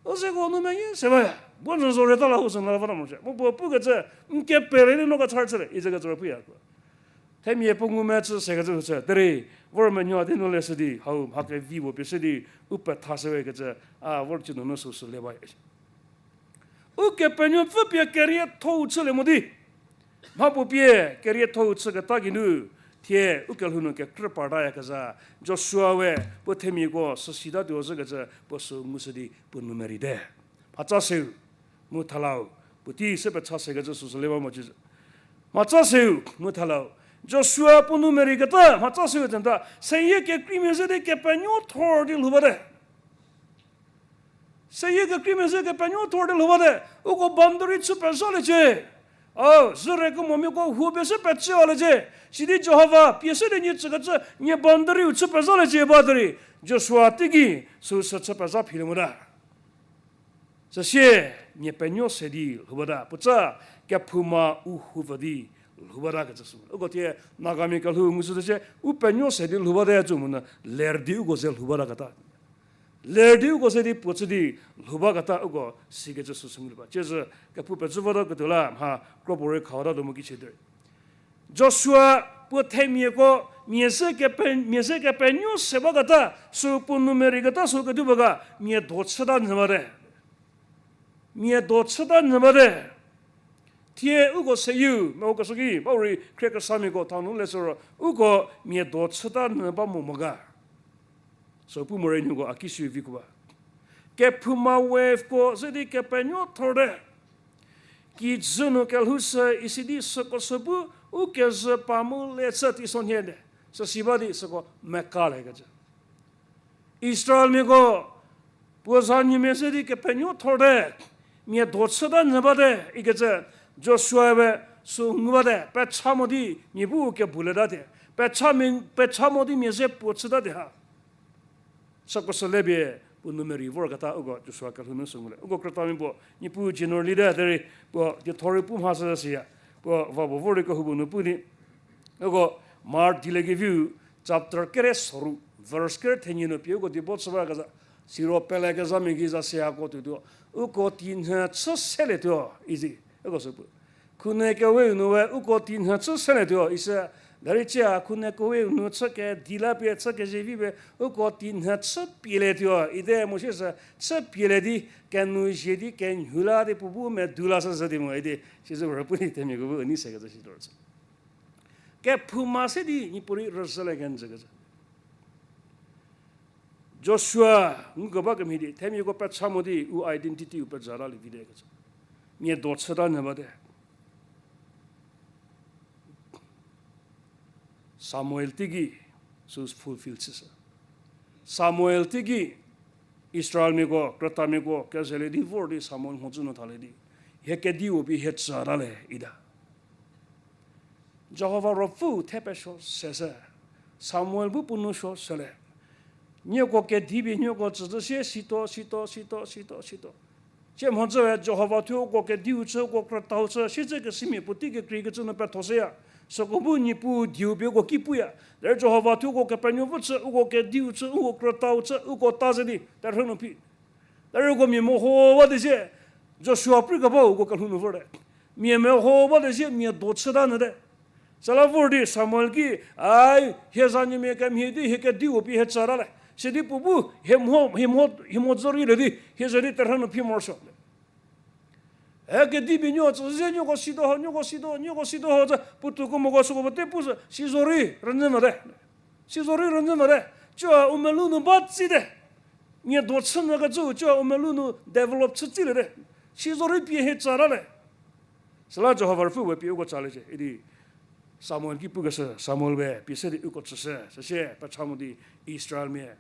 U seko nu meyie se baya. Puo n zhü zo rei ta la u sü nu la vota mo se. Mu puo pukecü, n kepele di no kechar chüle, icükecü rei puya ko. Themia puo ngumecü sekecü chü, derei, vor menuo di nu leshü di, hau mha kevi puo pie shü di, u petha shüwekecü, a vor cü nunu süsü le baya. Ukepenuopfü pie kerietho-u chülie mo di. Mha puo pie kerietho-u chüketa geinu, thie ukelhou nu kekrü partayakezha, Joshua we puo themiako süsitatuo zhükecü puo sü ngushü di puo nu merei te. Mhatsa seu, mu thalau, puotei se pecha sekecü süsü le ba mo cü. Mhatsa seu, mu thalau. Joshua puo nu mereiketa, mhatsa seu tsüta, seyie kekreimia ze di kepenuo thor di lhou bate. Seyie kekreimia ze kepenuo thor di lhou bate, uko boundary chü pezhaliecie. A, zhüre kemomiako huo pie se pecüwaliecie. Sidi Jihova pie se di nie tsükecü, nie boundary-u chü pezhaliecie ba derei, Joshua teiki, süsü chü pezha philie mota. Süsie, nie penuo se di lhou bata, puotsa, kephouma u hu pfü di, lhou bata kecü sü. Uko thie Nagamia kelhou ngu süte sie, u penuo se di lhou bate cü mu nu, ler di uko ze lhou bata keta. Ler di uko ze di puo chü di lhou ba keta uko sikecü süsü ngulie ba. Tsiezü kepu pecü vota ketuo la mha kropuo rei khawata do mu kichie derei Joshua puo themiako mia ze kepe, mia ze kepenuo se ba keta, sü puo nu merei keta sü kedipuo ga, mia do chüta nyü bate. Mia do chüta nyü bate. Thie uko seyieu, meko kesuo ki, ba rei khriekesamiako thau nu le süro, uko mia do chüta nyü ba mo mo ga. Sü pu morei nuko a ki sü vi ku ba. Kephouma waveko ze di kepenuo thorte. Kijü nu kelhou sü isi di süko sü bu u kezhü pa mu le chü teisonhie te. Süsi ba di süko meka le kecü. Israelmiako puo zanuomia ze di kepenuo thorte, mia do chüta nyü bate ikecü Joshua we sü ngu bate, pecha mo di mia bu kebuleta te, pecha mo di mia ze puo chüta te ha. Süko sü le pie puo nu merei vorketa uko Joshua kelhou nu sü ngulie. Uko krütamia puo, Niepuu generally te derei puo dietho rei pu mha sü siya. Puo va puo vor rei kehoupuo nu pu di uko Mark Dieliekeviu chapter kere soru, verse kere thenie nu pie uko diebo chü ba kezha, siro pelekezhamia ki za se hako tuotuo, uko tinyhü chü selietuo idi uko sü pu. Khunhie keweu nu we uko tinyhü chü selietuo isi, derei cia khunhie keweu nu chü kedi la pie chü kezevi pie uko tinyhü chü pielietuo ite mo sie sü chü pielie di kenou zie di kenhou la di puo bu medu la sü sü di mo idi sizü rüpu di themiako bu u nei sekecü si tuo rüchü. Kephouma se di Niepuu rei rüzhülie kenjükecü. Joshua ngukeba kemhie di themiako pecha mo di u identity u pezatalie vite kecü. Mia do chüta nyü bate. Samuel teiki sü fulfill chüshü. Samuel teiki Israelmiako, krütamiako kezelie di vor di Samuel mhodzü nu thalie di, hie kediu pie hie tsütale ita. Jihova Ruopfü thepesuo seshü, Samuel bu puo nou suo süle. Nieko kedi pie nieko tsüzhü sie sito, sito, sito, sito, sito. Tsie mhodzüe Jihova thuo uko kediu chü, uko krütau chü, siedzekesümia puotei kekreikecü nu petho shüya. Süko bu Niepuu dieu pie uko ki puya. Derei Jihova thuo uko kepenuopfü chü, uko kediu chü, uko krütau chü, uko ta ze di terhü nu phi. Derei uko mia meho bate sie, Joshua prei kebau uko kelhou nu vorte. Mia meho bate sie mia do chüta nyüte. Süla vor di Samuel ki, ai, hie zanuomia kemhie di hie kediu pie hie tsütale. Sidi puo bu hie mho, hie mho, hie mhodzü rei le di hie ze di terhü nu phi morosuo. E kedi pie nuo tsüzhü sie nieko sito ho, nieko sito, nieko sito ho tsü puotou kemoko süko pete pushü, si zorei rünyü mote. Si zorei rünyü mote. Cü u melou nu ba tsite. Mia do chü nyükecü cü u melou nu develop chü tsiliete. Si zorei pie hie tsütale. Süla Jihova Ruopfü we pie uko tsaliecie idi Samuel ki pukeshü, Samuel we pie se di uko tsüshü, süsie pecha mo di Israelmia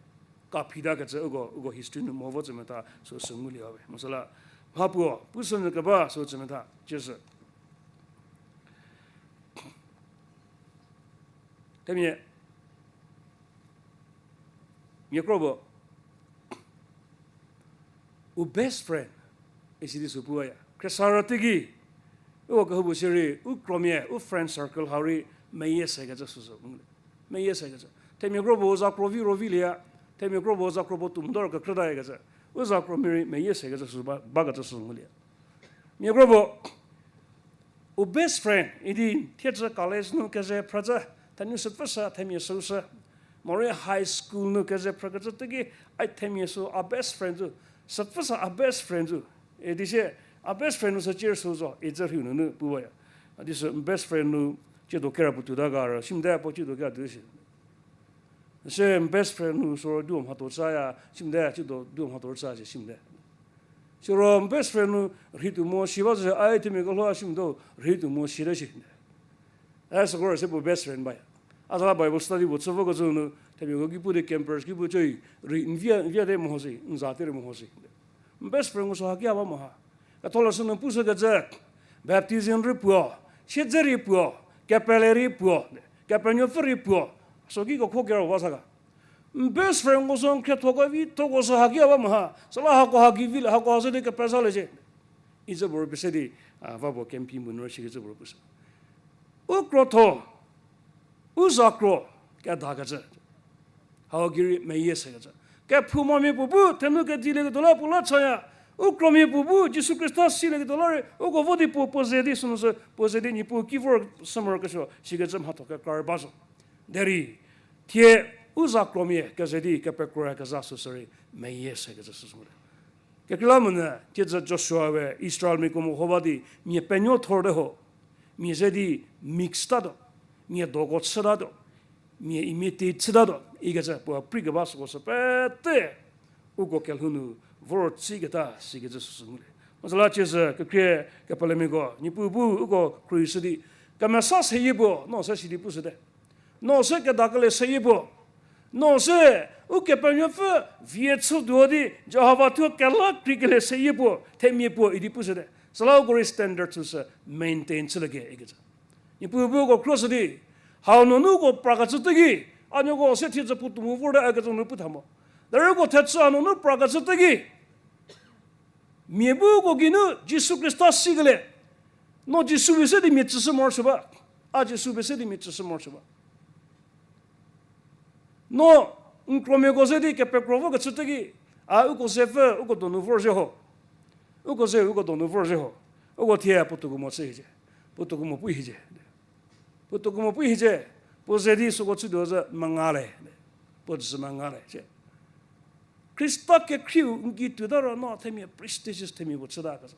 kaphitakecü uko, uko history nu mo vo tsü metha sü sü ngulie we. Mu süla mhapuo pushünyü keba sü tsü metha cieshü. Themia, mia kro puo, u best friend, isi di sü puya. Khriesarü teiki, uko kehoupuo shierei, u kromia, u friend circle hau rei meyie sekecü süsü ngulie. Meyie sekecü. Themia kro puo u za kro vi ro vilieya, themia kro puo u za kro puo tumdor kekrütayakecü. U za kromia rei meyie sekecü sü ba, bakecü sü ngulie. Mia kro puo, u best friend idi thiecü college nu keze phrücü, thenu süpfü sa themia süu sü. Morei high school nu keze phrükecü teiki, ai themia sü a best friend zu, süpfü sa a best friend zu. Idi sie, a best friend nu sü cie sü zo idi rhiu nunu puwaya. Idi sü best friend nu ciedo kera puo tuota ga ro, simta puo ciedo kera tuo shi. Se best friend nu süro duo mhatho chaya, simta ciedo duo mhatho chaya si simta. Siro best friend nu rhei tuo mo si ba zo, ai themia kelho a simta rhei tuo mo site shi. A süko se puo best friend baya. A za Bible study puo chü vokecü nu, themiako ki pu di campers ki pu cü, rei n via, n via te meho si, n za te rei meho si. Best friend ko sü haki a ba mo ha. Ketholeshü nu pushükecü, baptism rei puo, siedze rei puo, kepele rei puo, kepenuopfü rei puo, süki kekho kero ba sa ga. Best friend ko sü n khrietho ko vi thoko sü haki a ba mo ha. Süla hako haki vi le, hako ha se di kepezha le sie. Icü puo rei pie se di, a, va puo camping puo nu rei sikecü puo rei pushü. U krotho, u za kro, kedakecü. Hau gei rei meyie sekecü. Kephoumamia puo bu, thenu kedilieketuo la puo la chaya. U kromia puo bu, Jisu Khrista silieketuo la rei, uko vo di puo, puo ze di sünu sü, puo ze di Niepuu ki vor sü morokesuo, sikecü mhatho kekra rei ba zo. Derei, thie, u za kromia keze di kepekroyakezha süsü rei meyie sekecü süsü mo le. Kekreilamonyü, thiedzü Joshua we Israelmiako meho ba di, mia penuo thor te ho, mia ze di mix tatuo, mia doko chütatuo, mia imitate chütatuo, ikecü puo prei keba süko sü pete, uko kelhou nu vor tsiketa sikecü süsü ngu le. Mu süla thiedzü kekhrie kepelemiako, Niepuu bu uko khruohishü di, kemesa seyie puo, no se sidi pushüte. No se kedakelie seyie puo. No se Ukepenuopfü vie chütuo di Jihova thuo kela kreikelie seyie puo, themia puo idi pushüte. Süla uko rei standard süsü maintain chülieke ikecü. Niepuu bu uko khruohishü di, hau nunu uko prakecü teki, a nuoko se thiedzü puotou mu vorte ikecü nu pu tha mo. Derei uko thechü a nunu prakecü teki, mia bu uko geinu Jisu Khrista sikelie. No Jisu pie se di mia tsüshü morosuo ba. A Jisu pie se di mia tsüshü morosuo ba. No n kromiako ze di kepekro vokecü teki, a uko zepfü uko donu vorzhie ho. Uko ze uko donu vorzhie ho. Uko thie puotou kemo chü hiecie. Puotou kemo pu hiecie. Puotou kemo pu hiecie. Puo ze di süko chütuo zü menga le. Puo zü menga le sie. Khrista kekhrieu n ki tuota ro no themia prestigious themia puo chüta kecü.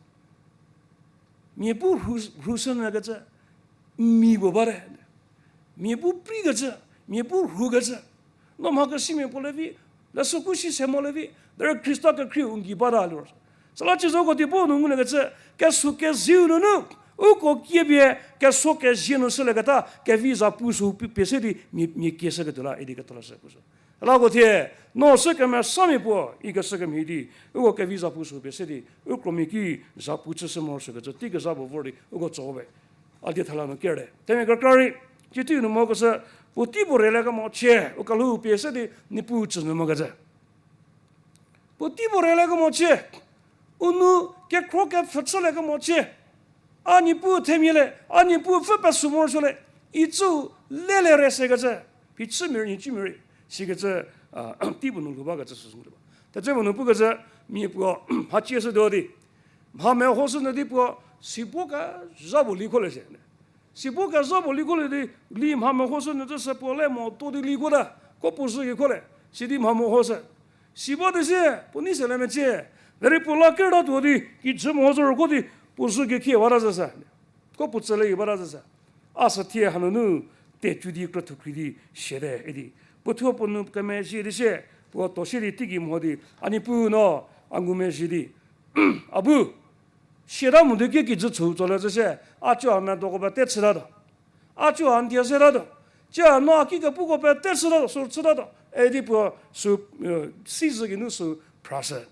Mia bu rhu, rhushünyükecü, mia puo bate. Mia bu preikecü, mia bu rhukecü. No mhakesimia puo le vi, leshüku si se mo le vi, derei Khrista kekhrieu n ki bata liro. Süla chizoko di puo nu nguliekecü, kesuo kezieu nunu, uko kiepie, kesuo kezie nu shülieketa, kevi zapu sü pie se di, mia, mia kie shüketuo la idi ketholeshü pushü. Lako thie, no sü kemesamia puo, ikeshü kemhie di, uko kevi zapu sü pie se di, u kromia ki zapu chüshü morosuokecü teikezha puo vor di, uko tso we. A die thala nu kere. Themia kekra rei, citei nu mokeshü, puotei puo rele kemo chie, u kelhou pie se di, Niepuu tsü nu mokecü. Puotei puo rele kemo chie, u nu kekhro kepfhü chülie kemo chie. A Niepuu themia le, a Niepuu pfü pesü morosuo le, icü lele re sekecü, phichümia rei, nhicumia rei, sikecü, tei puo nu lhou bakecü süsü ngulie ba. Thedze puo nu pukecü, mia puo, mhachie shütuo di, mha mehoshünyü di puo, sibo kezha puo likholie sie. Sibo kezha puo likholie di, li mha mehoshünyü zü sü puo le mo to di likhota, ko puo zhü kekholie, sidi mha mehoshü. Sibo di sie, puo nei selie mecie, derei puo la kertatuo di, kijü meho zhü roko di, puo zhü kekhie bata zü sü. Ko puo tsüle bata zü sü. A sü thie hanunu, tecu di krüthu khri di, siate idi. Puo thuo puo nu kemezhie di sie, puo to sie di teigei meho di, a Niepuu no, a ngumezhie di. A bu, siata mo di ki kijü chü tsolie zü sie, a co a medoko pete chütatuo. A co a n die setatuo. Cia no a ki kepuko pete chütatuo, sü chütatuo. Idi puo sü, sizhü geinu sü phrashü.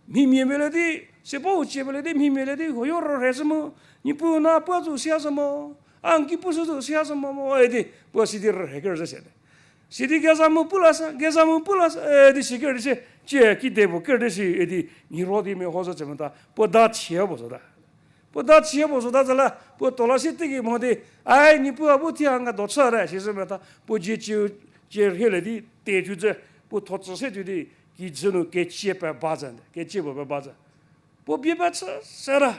Mhimia pele di, sibo u cie pele di, mhimia le di, huoyo rürheshü mu, Niepuu no a puo zo siashü mo, a n ki pushü zo siashü mo mo, idi, puo sidi rürhe ker zü siate. Sidi geza mu pu lashü, geza mu pu lashü, idi si ker di sie, cie kide puo ker di si, idi, niro di meho zü cemeta, puo da chie puo zota. Puo da chie puo zota zü la, puo tola sie teigei mo di, ai, Niepuu a bu thie a nka do chüte, sisü meta, puo dzie cie, cie rhielie di, tecu zü, puo tho tsü se tuo di, kijü nu kecie pe ba zü, kecie puo pe ba zü. Puo bie pechü seta,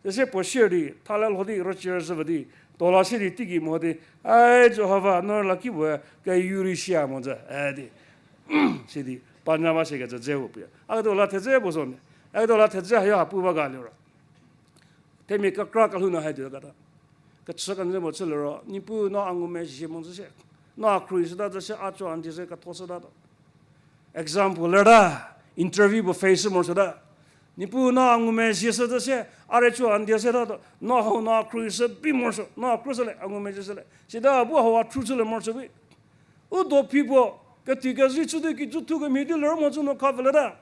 süsie puo sier di, thale lho di, rücie rüzhü ba di, tola sie di teigei mo di, ai, Jihova, no la ki puoe, keyu rei sia mo zü, idi. Sidi, panya ba siekecü dze puo pie. A ketuo la thedze puo zo mia. A ketuo la thedze hayo ha pu ba ga liro. Themia kekra kelhou nu hai tuo kata. Kechü kenjü mo chü liro, Niepuu no a ngumezhie mo zü sie. No a khruohi shüta zü sie, a co a n die se ketho shütatuo. Exam puo leta, interview puo face morosuota. Niepuu no a ngumezhie shü zü sie, a rei co a n die setatuo. No hau no a khruohi shü bi morosuo, no a khruohi shülie, a ngumezhie shülie. Sita a bu hau a khruohi shülie morosuo bi. U dophi puo, keti kezhü chü di kijü thu kemhie di ler mo zü nu kha pfületa.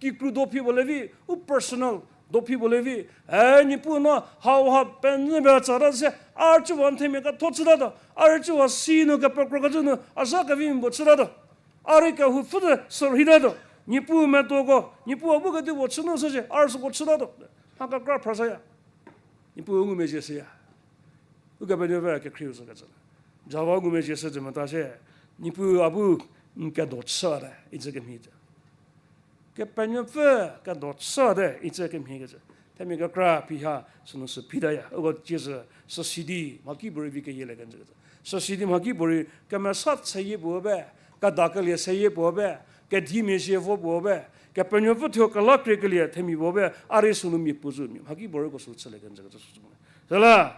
Kikru dophi puo le vi, u personal dophi puo le vi. E, Niepuu no hau ha penyü pie tsata sie, a rei co a n themia ketho chütatuo. A rei co a si nu kepekro kezhü nu, a za kevi mbo chütatuo. A rei kehou pfü te sürhitatuo. Niepuu medoko, Niepuu a bu kedipuo chü nu shücie, a rei süko chütatuo. Mha kekra phrashüya. Niepuu ngumezhie shüya. Ukepenuopfü kekhrieu zo kecü. Jihova ngumezhie shü cü mota shie, Niepuu a bu n kedo chüte, icü kemhie cü. Kepenuopfü kedo chüte, icü kemhie kecü. Themia kekra phiha sünu sü phitaya. Uko tsiezü süsidi mhakipuorei vi keyielie kenjü kecü. Süsidi mhakipuorei kemesa chüyie puo be, kedakelie seyie puo be, kedimia zhie vo puo be, Kepenuopfü thuo kelakriekelie themia puo be, a rei sünu mia puo zü mia mhakipuorei uko sü chülie kenjü kecü sü. Süla,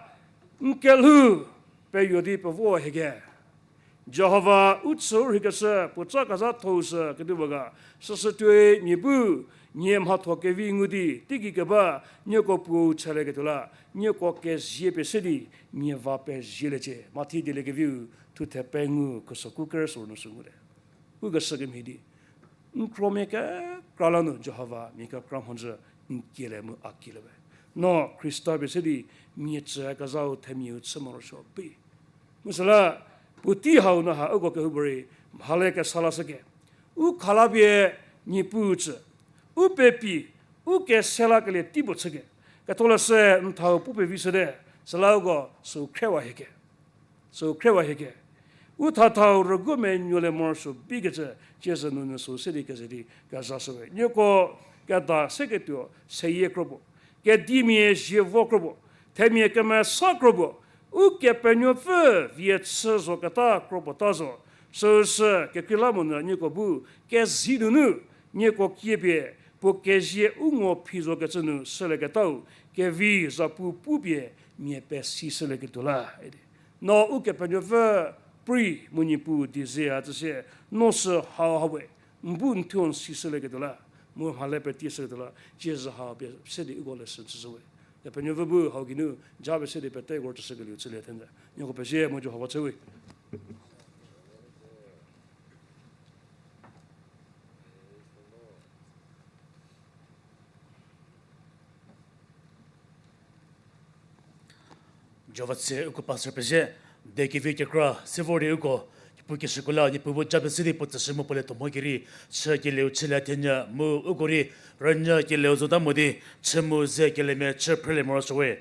n kelhou peyo di pevo hieke. Jihova u chü u rheikeshü puo ca kezhatho-u sü kedipuo ga, süsü tuoi mia bu, nie mhatho kevi ngu di, teigei keba, nieko puou chalieketuo la, nieko kezie pie se di, nie va pezieliecie. Mathi dieliekeviu, thuthe pengou, khuso ku kerüsuo nu sü ngulie. Ukeshü kemhie di, n kromia kekra la nu Jihova mia kekra mhodzü n kielie mu a kielie we. No Khrista pie se di mia cü kezhau themiau chü morosuo bi. Mu süla, puotei hau nu ha uko kehoupuorei mhale kesa lashüke. U khala pie Niepuu tsü, u pepi, u kese lakelie tei puo chüke. Ketholeshü n thau pu pevi shüte, süla uko sü khriewa hieke. Sü khriewa hieke. U thathau rüguo menuolie morosuo bikecü, tsiezü nunu sü se di keze di kezashüwe. Nieko keda seketuo seyie kro puo, kedimia zhie vo kro puo, themia kemesa kro puo, Ukepenuopfü vie chü zoketa kro puo ta zo, süusü kekreilamonyü nieko bu, kezie nunu, nieko kiepie, puo kezie u ngo phi zokecü nu shülieketau, kevi zapu pupie mia pesi shülieketuo la, idi. No Ukepenuopfü prei mu Niepuu di ze a tsüsie, no sü hau hawe, n bu n thuo n si shülieketuo la, mu mhale petie shülieketuo la, tsiezü hau pie se di uko leshü chüshüwe. Kepenuopfü bu hau geinu, ja pie se di peteko chüshükelieu chülie thenjü. Nieko pezie mu Jihova chüwe. Jihova tse uko pastor pezie, de kevi kekra, se vor di uko, Niepuu keshüko la, Niepuu bu ja pie se di puo tsüshü mu puo le tuo mo kerei, chü kelieu chülie thenjü mu uko rei, rünyü kelieu zota mo di, chü mu ze keliemia chü phrelie morosuowe.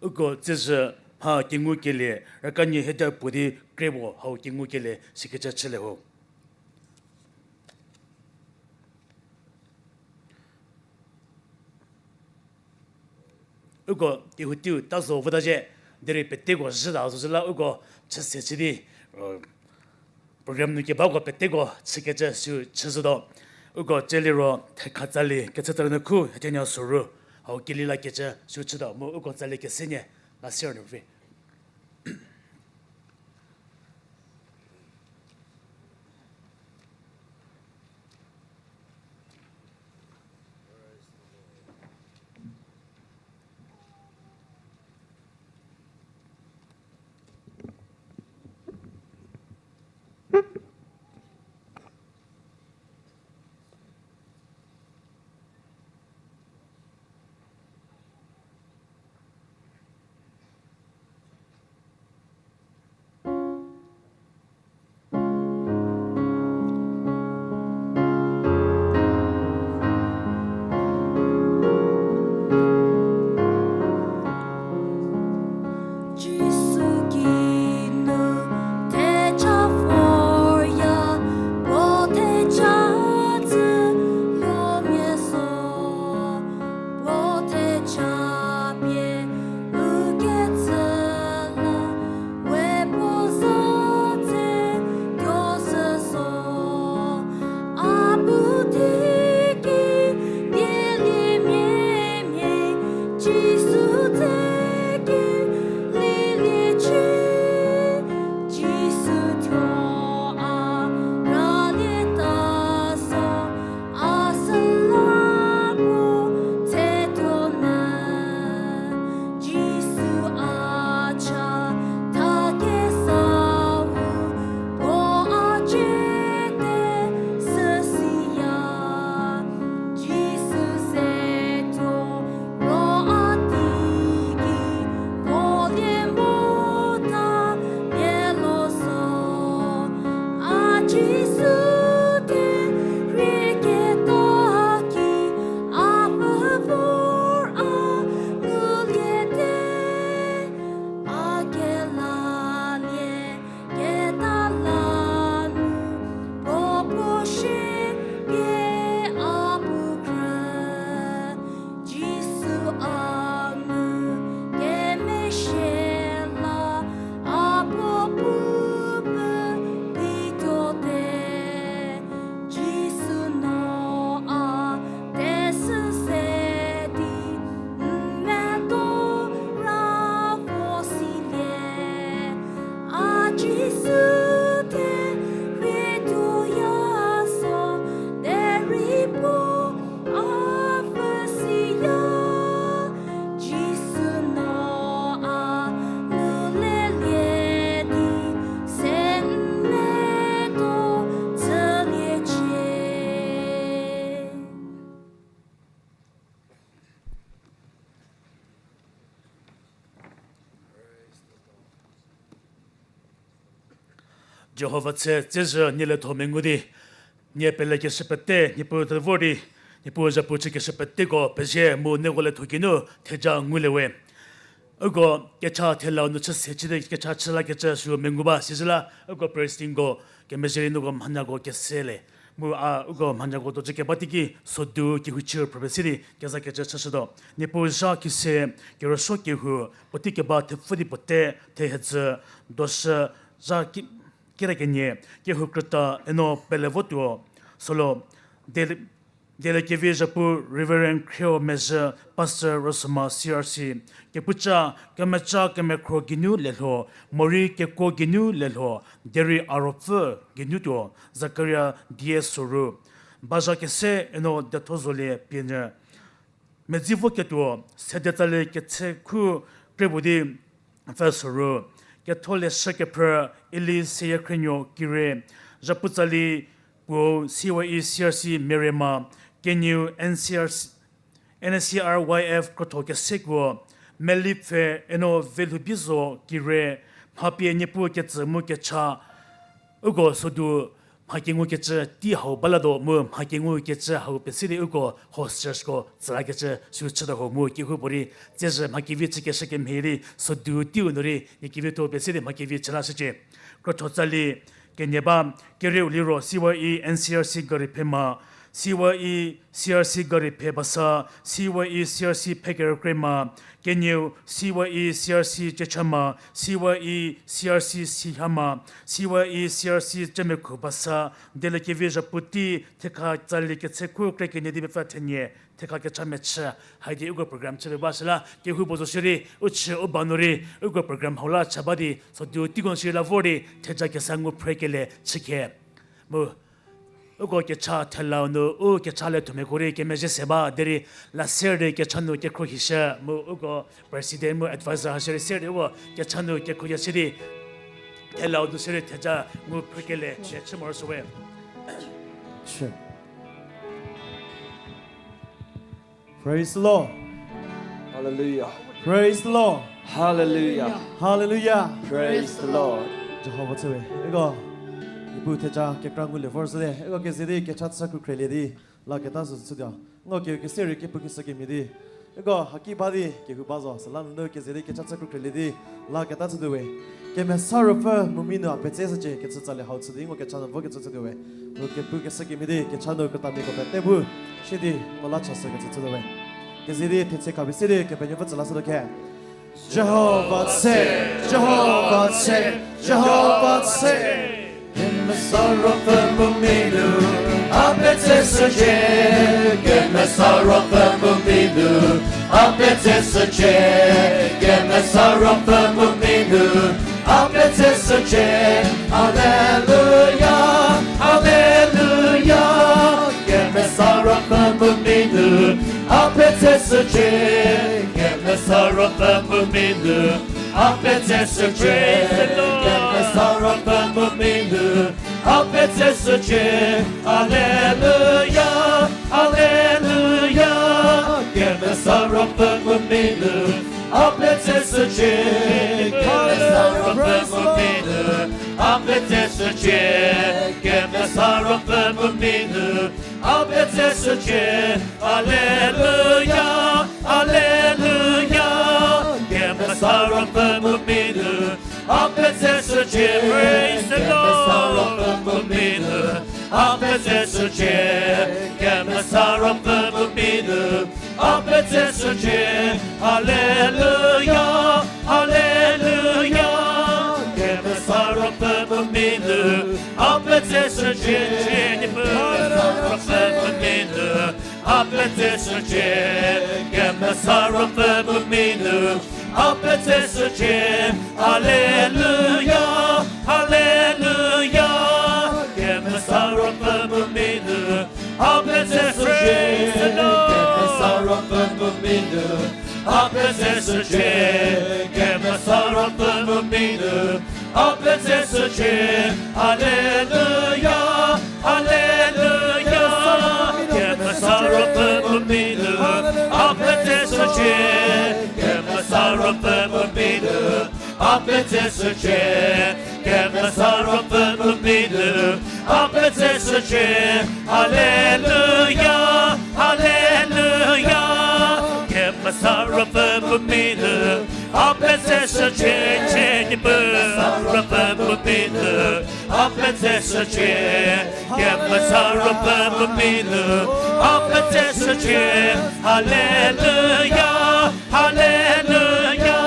Uko tsiezü mha kengukelie, rüka nie heda puo di kre puo hau kengukelie sikecü chülie ho. Uko kehoutiu ta zo vota zhie, derei peteko zhüta zo zhü la uko chüse chü di, program nu kebako peteko chükecü sü chüzhütuo. Uko tsie liro thekha tsali kechü tsali nu khu hethenia soru, hau keli lakecü sü chütuo mu uko tsali kese nie, la sier nu vi. Jihova tse, tsezhü nie lietho mengu di, nie pelekeshü pete, Niepuu te vor di, Niepuu zhapu chükeshü peteko pezie mu nieko lietho geinu theja ngulie we. Uko kecha thelau nu chü se chü di kecha chü lakecü sü mengu ba, sizhü la uko praise teamko kemezhie rei nuko mhanyako kese le. Mu a uko mhanyako dojü keba teiki sodu kehou chü phrüpie si di kezakecü chüshütuo. Niepuu zha kise, kerüsuo kehou, puotei keba thepfü di puote, thehedzü, doshü, zha ki-, kira kenie, kehou krüta, eno pele votuo, sülo, Dele-, Dieliekevi zhapu Reverend Khrieu Mezhü, Pastor Rosoma C R C, kepuca, kemeca kemekhro geinu lelho, morei kekuo geinu lelho, derei a ruopfü geinu tuo, Zakaria die soru. Bazha kese eno detho zolie pienyü. Medzi voketuo, sede tsalie ketse khu krepuo di pfü soru. Ketholeshü kephrü Eli Seyakhrenuo kire, zhapu tsali puo C Y E C R C Merema, kenieu N C R C, N C R Y F krotho kesekuo, Melipfe eno Velhoubizo kire, mha pie Niepuu ketsü mu kecha, uko sodu mha kengukecü tei hau balatuo mu mha kengukecü hau pie si di uko host churchko tsülakecü sü chütuo ho mu kehoupuorei tsezhü mha kevi chükeshü kemhie di sodu teiu nu rei nie kevi thuo pie si di mha kevi chü lashücie. Krotho tsali kenie ba, kerieu liro C Y E N C R C gari phema, C Y E C R C gari phe basa, C Y E C R C phe kerükrie ma, kenieu C Y E C R C Chechama, C Y E C R C Sihama, C Y E C R C Chemekhu basa, Dieliekevi zhapu tei thekha tsali ketse khu kre kenie di mepfü thenie, thekha kecha mechü, haidi uko program chüpie ba süla kehoupuo zo shierei u chü u ba nu rei uko program hau la cha ba di sodu teiko shierei la vor di theja kesa ngu phrekelie chükhe. Mu uko kecha thelau nu u kecha liethomiako rei kemezhie se ba derei la ser di kecha nu kekhruohishü mu uko president mu advisor ha shierei ser di uko kecha nu kekhruohishü di thelau nu shierei theja ngu phrekelie chü morosuowe. Praise the Lord. Hallelujah. Praise the Lord. Hallelujah. Hallelujah. Praise the Lord. Jihova chüwe. Uko Niepuu theja kekra ngulie vor shüte. Uko keze di kecha chü khrukhrielie di la keta sü chütuo. Uko ke kese rei kepu keshü kemhie di uko haki ba di kehou ba zo. Süla nunu keze di kecha chü khrukhrielie di la keta chütuowe. Kemesa Ruopfü mu mi nu a petseshücie kecü tsali hau chü di uko kecha nu vokecü chütuowe. Mu kepu keshü kemhie di kecha nu krütamiako pete bu shie di uko la chashükecü chütuowe. Keze di thetse khapie se di Kepenuopfü tsü lashütuo khe. Jihova tse, Jihova tse, Jihova tse. Kemesa Ruopfü mu mi nu a petseshücie, Kemesa Ruopfü mu mi nu a petseshücie, Kemesa Ruopfü mu mi nu a petseshücie. Haleluya, haleluya. Kemesa Ruopfü mu mi nu a petseshücie, Kemesa Ruopfü mu mi nu a petseshücie. Kemesa Ruopfü mu mi nu a petseshücie. Haleluya, haleluya. Kemesa Ruopfü mu mi nu a petseshücie, Kemesa Ruopfü mu mi nu a petseshücie, Kemesa Ruopfü mu mi nu a petseshücie. Haleluya, haleluya. Kemesa Ruopfü mu mi nu a petseshücie, praise the Lord, mu mi nu a petseshücie, Kemesa Ruopfü mu mi nu a petseshücie. Haleluya, haleluya. Kemesa Ruopfü mu mi nu a petseshücie, Niepuu Ruopfü mu mi nu a petseshücie, Kemesa Ruopfü mu mi nu a petseshücie. Haleluya, haleluya. Kemesa Ruopfü mu mi nu a petseshücie, Kemesa Ruopfü mu mi nu a petseshücie, Kemesa Ruopfü mu mi nu a petseshücie. Haleluya, haleluya. Kemesa Ruopfü mu mi nu a petseshücie, Kemesa Ruopfü mu mi nu a petseshücie, Kemesa Ruopfü mu nu, a petseshücie, Haleluya, Haleluya. Kemesa Ruopfü bu mi nu, a petseshücie, Niepuu Ruopfü bu mi nu, a petseshücie. Kemesa Ruopfü bu mi nu, a petseshücie, Haleluya, Haleluya.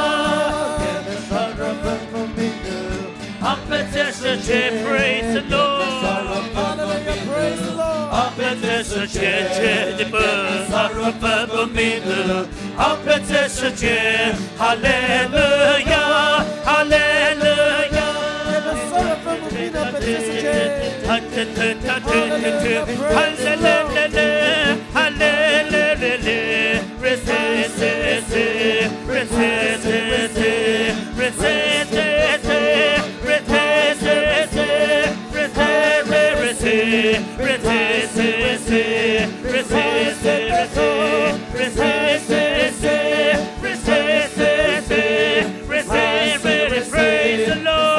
Kemesa Ruopfü bu mi nu, a petseshücie, praise the Lord. Hallelujah, praise the Lord. A petseshücie, Niepuu Ruopfü bu mi nu, a petseshücie, Haleluya, Haleluya. Kemesa Ruopfü bu mi nu a petseshücie. Haleluya, praise the Lord. Haleluya, praise the Lord. Praise the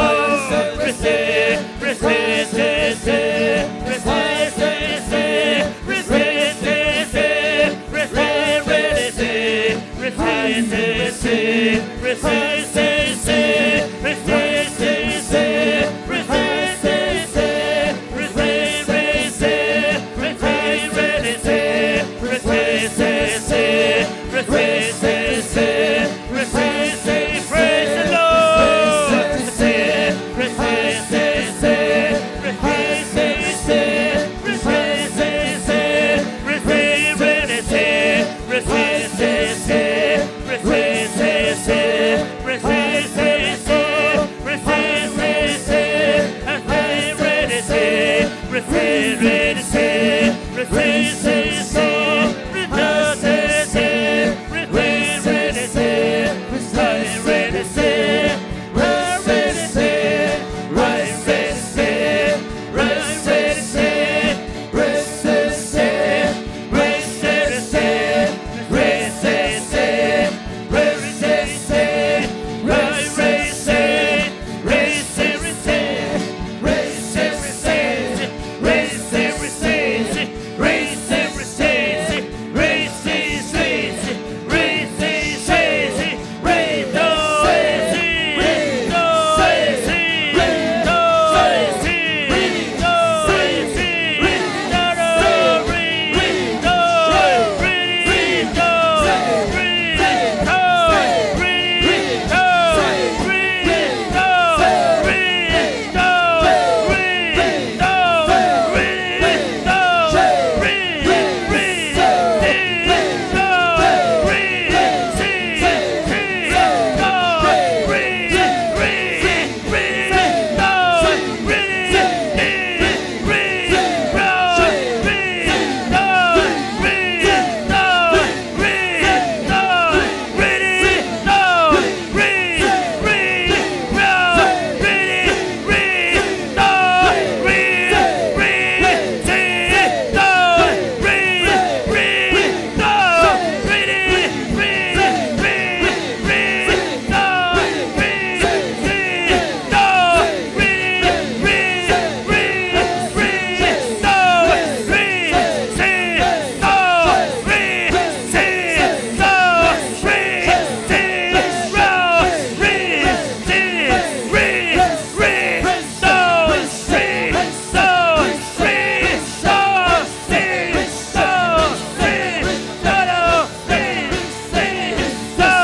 Lord.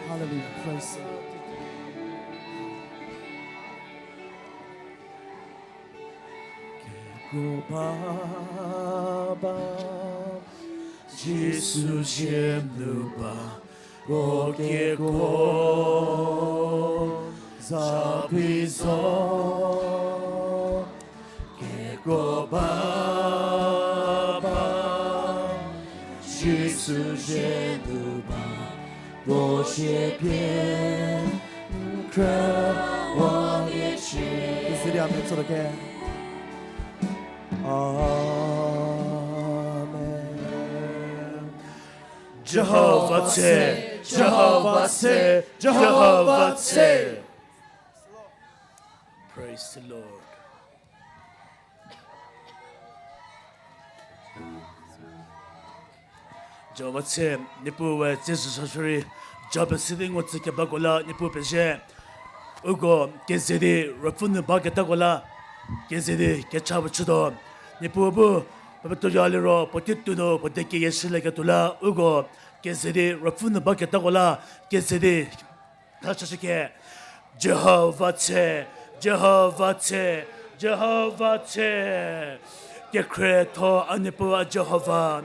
Hallelujah. Praise the Lord. Kekuo Baba, Jisu zie nu ba, ko kekuo za bi zo. Baba, Jisu zhie nu ba, puo zie pie n khrüwa nie cie. Kezedi amen chütuo ke. Amen. Jihova tse, Jihova tse, Jihova tse. Praise the Lord. Jihova tse, Niepuu we tsie zhü sashürei, ja pesi di ngo tsü kebako la Niepuu pezie. Uko keze di ruopfü nu baketako la, keze di kecha puo chütuo. Niepuu bu, pepetuoya liro, puotei tuo nu, puo die keyie shülieketuo la, uko keze di ruopfü nu baketako la, keze di Thachashüke, Jihova tse, Jihova tse, Jihova tse. Kekhrietho a Niepuu a Jihova,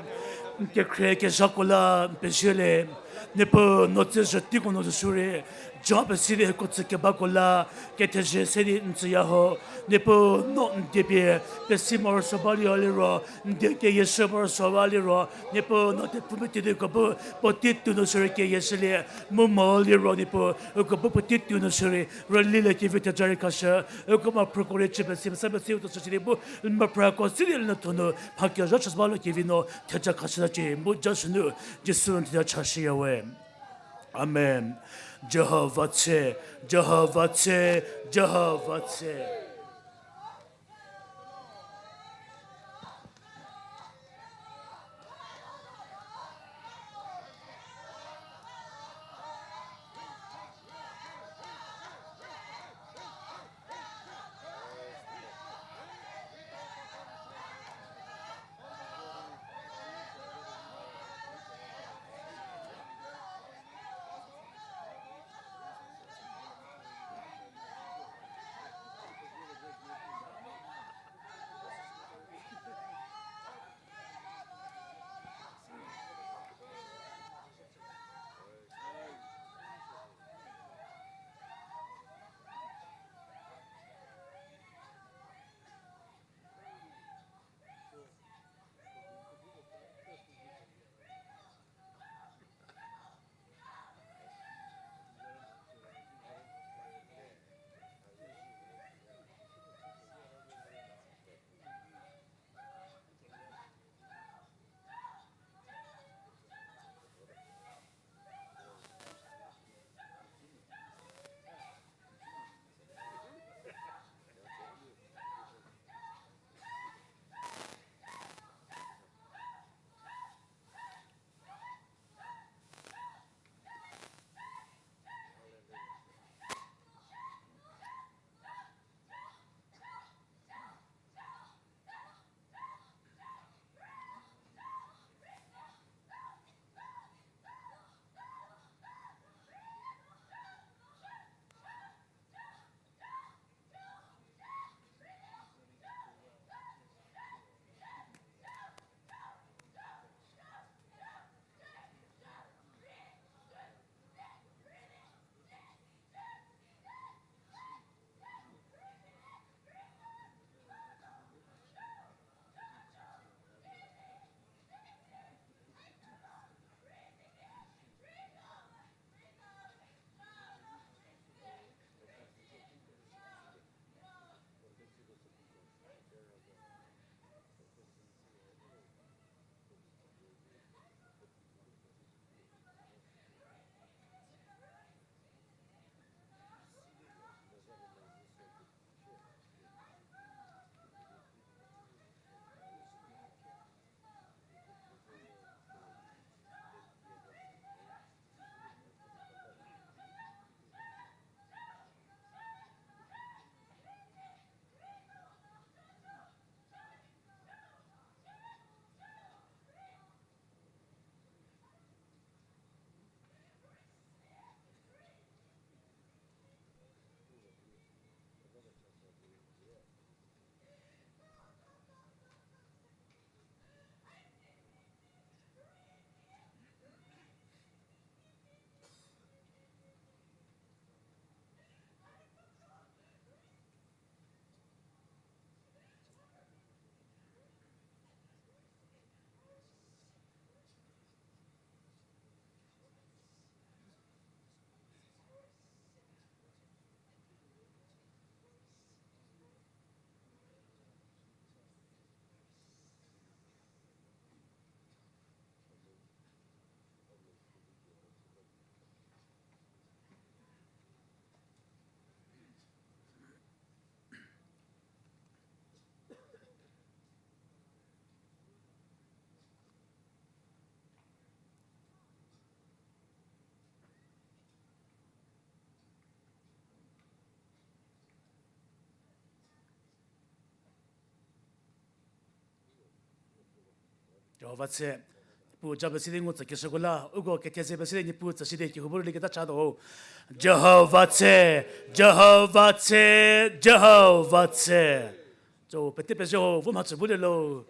n kekhrie kezhako la n pezie le. Niepuu no tsie zhü teiko nu zo shürei, ja pesi di hieko tsü kebako la, kethezie se di n tsüya ho. Niepuu no n die pie pesi morosuo balie liro, n die keyie shü morosuo ba liro, Niepuu no tepfumeti di uko bu puotei tuo nu shürei keyie shülie, mu mo liro Niepuu, uko bu puotei tuo nu shürei rülilie kevi theja rei khashü, uko mha phrüko rei chü pesi, mesa pesi u tuo shü di bu, mha phrüko si di lenu thonu, mha kezha chü ba lo kevi no, theja khashütacie, mu ja sünu, Jisu n theja chashüya we. Amen. Jihova tse, Jihova tse, Jihova tse. Jihova tse. Pu ja pesi di ngu tsükeshüko la, uko ketheze pesi di Niepuu tsüshü di kehou bu rüli keta cha tuo. Jihova tse, Jihova tse, Jihova tse. Tso, pete pezhie ho, vo mhachü bu lelo.